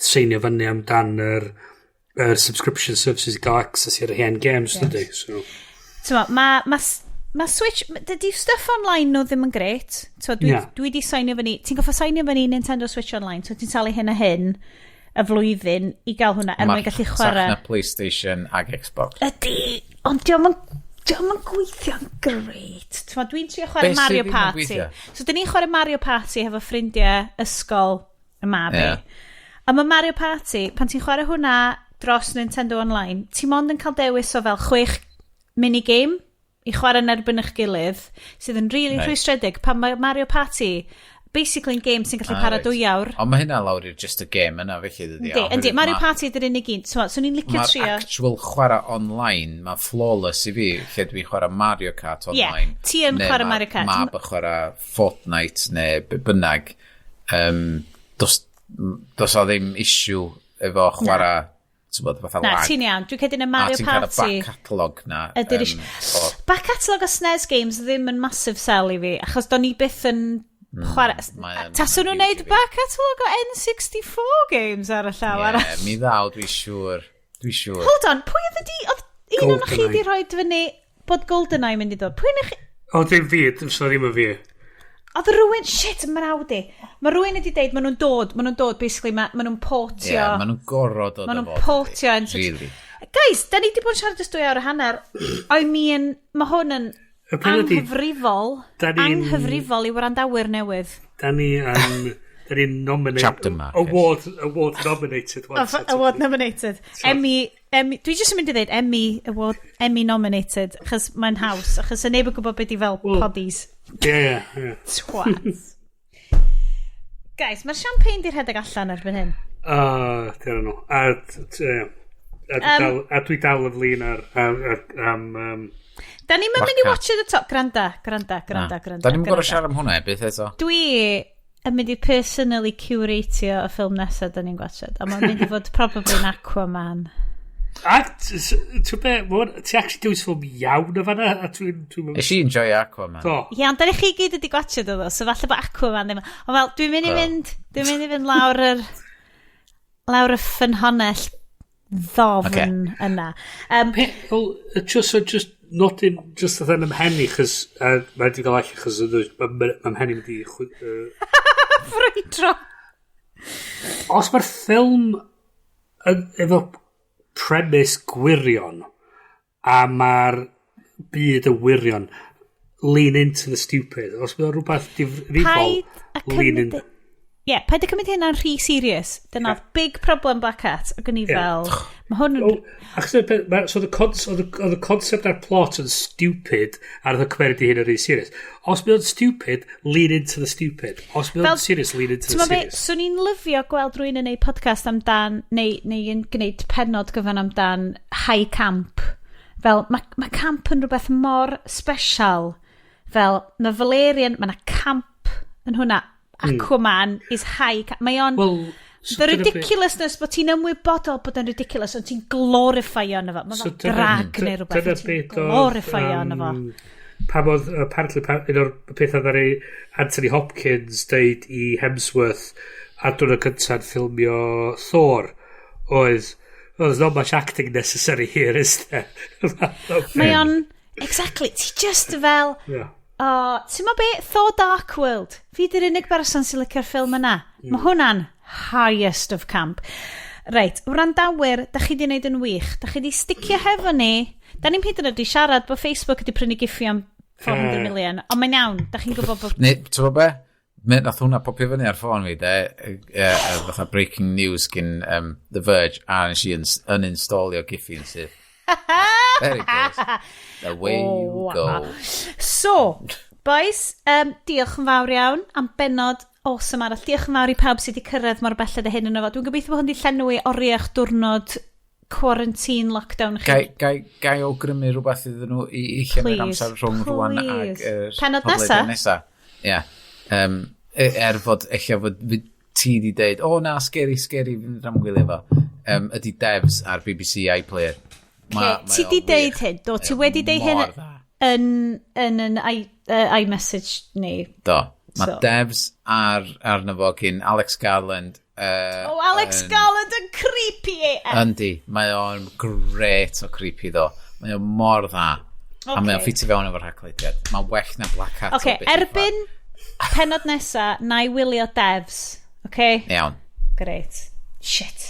S4: seinio fyny amdan yr subscription services i gael access i'r hen games, yeah. Dydy? So,
S2: T'mo, ma Switch, dydy stuff online nhw ddim yn gret. T'mo, dwi,
S4: Na.
S2: dwi di signio fyny, ti'n goffa signio fyny Nintendo Switch Online, so ti'n talu hyn a hyn y flwyddyn i gael hwnna, er mwyn gallu chwarae.
S3: Na PlayStation ag Xbox.
S2: Ydy, ond dio'm yn gweithio'n great. T'mo, dwi'n trio chwarae
S3: Be sydd
S2: Mario
S3: ddim yn
S2: Party.
S3: gweithio?
S2: So, dyn ni'n chwarae Mario Party hefo ffrindiau ysgol y mab i. A mae Mario Party, pan ti'n chwarae hwnna dros Nintendo Online, ti mond yn cael dewis o fel chwech minigame i chwarae yn erbyn eich gilydd, sydd yn really rhwystredig pan mae Mario Party basically yn game sy'n gallu para 2 awr.
S3: Ond mae hynna lawr i'r just y game yna felly, dydy.
S2: Yndi, yndi, Mario Party ydy'r unig un. So, swn i'n licio
S3: Mae'r
S2: trio.
S3: actual chwarae online, mae flawless i fi, lle dwi'n chwarae Mario Kart
S2: Ie,
S3: online.
S2: ti yn
S3: neu
S2: chwarae
S3: ma'
S2: Mario Kart.
S3: Mab yn chwarae Fortnite neu be bynnag. Dos o ddim issue efo chwarae, ti'n bod, fatha
S2: Na,
S3: lag.
S2: ti'n iawn. Dwi'n credu yn y
S3: A
S2: Mario
S3: ti'n cael y
S2: Party.
S3: back catalog na.
S2: Ydy'r Back catalog o SNES games ddim yn massive sell i fi, achos do'n i byth yn chwarae.
S3: Mae yn
S2: Taswn nhw'n
S3: huge
S2: neud
S3: i fi.
S2: back catalog o N64 games ar y llaw
S3: Ie,
S2: arall.
S3: mi ddaw, dwi'n siŵr. Dwi'n siŵr.
S2: Hold on, pwy oedd ydi... Oedd un o'n chi
S4: GoldenEye.
S2: di rhoi fyny bod GoldenEye mynd i ddod? Pwy o'n chi?
S4: O, ddim fi, so ddim yn fi.
S2: Oedd rhywun... Shit, mrawd i. Mae rhywun wedi deud, maen nhw'n dod, maen nhw'n dod, basically, ma nhw'n portio.
S3: Ie, maen nhw'n gorod dod
S2: Maen
S3: o
S2: nhw'n
S3: fod,
S2: portio.
S3: Really.
S2: Guys, da ni wedi bod yn siarad ers 2 awr a hanner. I mean, mae hwn yn
S4: Y peth ydi,
S2: anghyfrifol. Anghyfrifol i wrandawyr newydd.
S4: Da ni'n nominated.
S3: Chapter markers.
S4: Award nominated one.
S2: Award nominated. Emmy, Emmy, dwi jyst yn mynd i ddweud Emmy, award, Emmy nominated, achos mae'n haws, achos y neb yn gwybod beth i fel poddies.
S4: Ie.
S2: Twat. Guys, mae'r champagne di rhedeg allan erbyn hyn.
S4: Dyna nhw. A dwi dal yn flin ar, am
S2: Da ni'n mynd i
S3: Vaca.
S2: watch it the top. Granda, granda, granda, granda.
S3: Da ni'n gorau
S2: granda.
S3: siarad am hwnna byth eto.
S2: Dwi yn mynd i personally curatio y ffilm nesaf da ni'n gwachod. A mae'n mynd i fod probably yn Aquaman.
S4: A, ti'n be, ti actually dewis ffilm iawn o fanna, a dwi'n
S3: Nes i enjoy Aquaman.
S4: Do.
S2: Ie, ond da ni chi gyd wedi gwachod o ddo, so falle bod Aquaman ddim. Ond fel, dwi'n mynd i fynd, dwi'n mynd i fynd lawr y ffynhonnell ddofn yna.
S4: Wel, just, so just nodyn, just fatha yn ymhen i, chos, mae wedi cael allan, chos mae mhen i mynd i
S2: Ffrwydro.
S4: Os mae'r ffilm efo premise gwirion, a mae'r byd yn wirion, lean into the stupid. Os mae'n rhywbeth difrifol,
S2: Paid a
S4: lean in.
S2: cymryd. Ie, yeah, paid a cymryd hynna'n rhy serious. Dyna'r big problem Black Hat. Ac o'n i fel, mae hwn yn
S4: Oh, achos y peth- so oedd y concept a'r plot yn stupid a oedd y cymeriad i hyn yn rhy serious. Os mae o'n stupid, lean into the stupid. Os mae o'n serious, lean into the
S2: T'mo be,
S4: serious.
S2: swn i'n lyfio gweld rhywun yn neud podcast amdan, neu yn gwneud pennod gyfan amdan high camp. Fel, mae camp yn rhywbeth mor special. Fel, mae Valerian, mae yna camp yn hwnna. Aquaman is high camp. Mae o'n
S4: Wel, so
S2: the
S4: dyna be-
S2: ridiculousness bod ti'n ymwybodol bod o'n ridiculous, ond ti'n glorify ono fo. Mae
S4: So
S2: fel drag neu rhywbeth.
S4: dyna
S2: Ti'n
S4: beth oedd,
S2: glorify ono fo.
S4: Pam oedd, apparently, un o'r pethau ddaru Anthony Hopkins deud i Hemsworth ar diwrnod cyntaf ffilmio Thor oedd, "Oh, there's not much acting necessary here, is there?"
S2: Mae o'n, exactly, ti just fel, oh, ti'n mo be? Thor Dark World. Fi di'r unig berson sy'n licio'r ffilm yna. Mae hwnna'n highest of camp. Reit, wrandawyr, da chi di wneud yn wych. Da chi di sticio hefo ni. Da ni'n hyd yn oed di siarad bod Facebook wedi prynu Giphy am 400 million. Ond mae'n iawn, da chi'n gwybod bod.
S3: Neu, ti'n gwybod be? Nath hwnna popio fyny ar ffôn fi, de, fatha breaking news gyn The Verge, a nes i uninstallio Giphy yn syth. There it goes. Away you go.
S2: So, boys, diolch yn fawr iawn am benod awesome arall. Diolch yn fawr i pawb sydd wedi cyrraedd mor belled â hyn yn efo. Dwi'n gobeithio bod hwn wedi llenwi oriau'ch diwrnod quarantine lockdown chi.
S3: Gai awgrymu rhywbeth iddyn nhw i llenwi'r
S2: Please,
S3: amser rhwng rwan ag
S2: please.
S3: Penod
S2: Pennod nesa?
S3: Nesa. Ie. Er fod, eich fod ti di deud, "O na, scary, scary, fynd am gwylio fo." Ydy Devs ar BBC iPlayer.
S2: Okay, ti di deud hyn, do, ti wedi deud hyn
S3: Mor dda.
S2: yn iMessage ni.
S3: Do. Mae
S2: So.
S3: Devs arno fo gyn Alex Garland.
S2: Oh, Alex Garland yn creepy AF.
S3: Yndi, mae o'n great o creepy ddo. Mae o'n mor dda. A mae o'n ffitio fewn efo'r Haclediad. Mae'n well na Black Hat.
S2: Oce,
S3: o beth
S2: erbyn penod nesa, na i wylio Devs. Oce?
S3: Iawn.
S2: Great. Shit.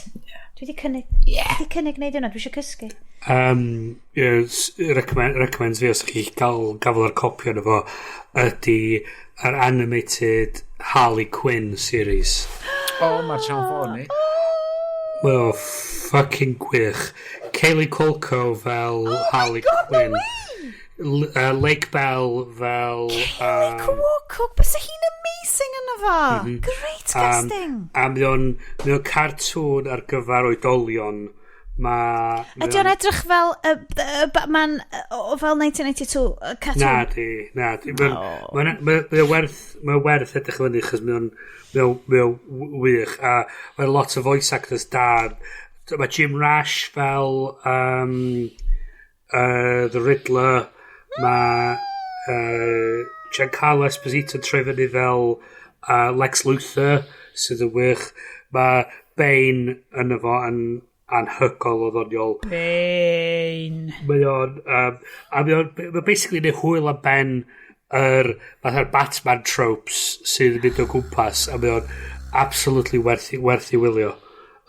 S2: Dwi wedi cynnig, dwi wedi cynnig gwneud hwnna, dwi eisiau cysgu.
S4: Yeah, recommends fi os chi gael gafel ar copi ono fo ydy yr animated Harley Quinn series.
S3: O, mae'r Channel 4 ni.
S4: Mae o fucking gwych. Kaley Cuoco fel
S2: Oh
S4: Harley
S2: God, no
S4: Quinn.
S2: way!
S4: Lake Bell fel
S2: Kaley Cuoco, bysa hi'n amazing yna fo. Great casting.
S4: A mae o'n cartoon ar gyfer oedolion. Mae
S2: Ydy o'n edrych fel Batman o fel 1992 cartoon?
S4: Na di, na di. Mae'n mae o werth edrych fyny chos mae o'n wych a mae'n lot o voice actors da. Mae Jim Rash fel The Riddler. Mae Giancarlo Esposito yn troi fyny fel Lex Luthor sydd yn wych. Mae Bane yn efo yn anhygoel o ddoniol.
S2: Bane.
S4: Mae o'n... A mae basically neud hwyl am ben yr fatha'r Batman tropes sydd yn mynd o gwmpas a mae o'n absolutely werth i wylio.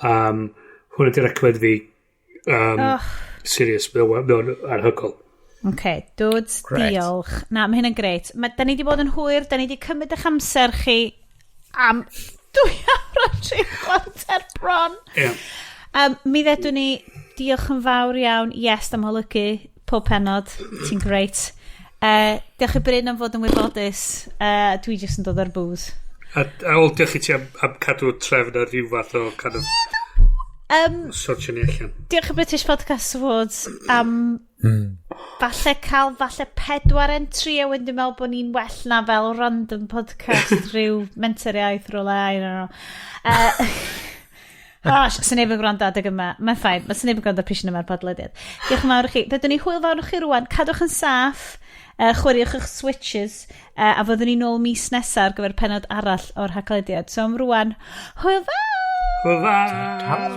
S4: Hwnna di recommend fi.
S2: Oh.
S4: Serious, mae o'n anhygoel.
S2: OK, dudes,
S3: Grêt.
S2: diolch. Na, mae hyn yn grêt. Da ni wedi bod yn hwyr, da ni wedi cymryd eich amser chi am 2 awr a 45 bron.
S4: Yeah.
S2: Mi ddedwn ni diolch yn fawr iawn, yes, am olygu pob penod. Ti'n great. Diolch i Bryn am fod yn wybodus. Dwi jyst yn dod ar booze.
S4: A ol, diolch i ti am cadw trefn ar rhyw fath o kind of sortio ni allan.
S2: Diolch i British Podcast Awards am falle cael falle pedwar entry a wedyn dwi'n meddwl bod ni'n well na fel random podcast rhyw menter iaith rhywle, I don't know. Oh, sy'n neb yn gwrando adeg yma. Mae'n fine. Mae sy'n neb yn gwrando pishin yma'r podlediad. Diolch yn fawr i chi. Dydyn ni hwyl fawr i chi rwan. Cadwch yn saff. Chwaraewch eich switches. A fyddwn ni nôl mis nesaf ar gyfer penod arall o'r Haclediad. So am rwan, hwyl fawr!
S4: Hwyl fawr!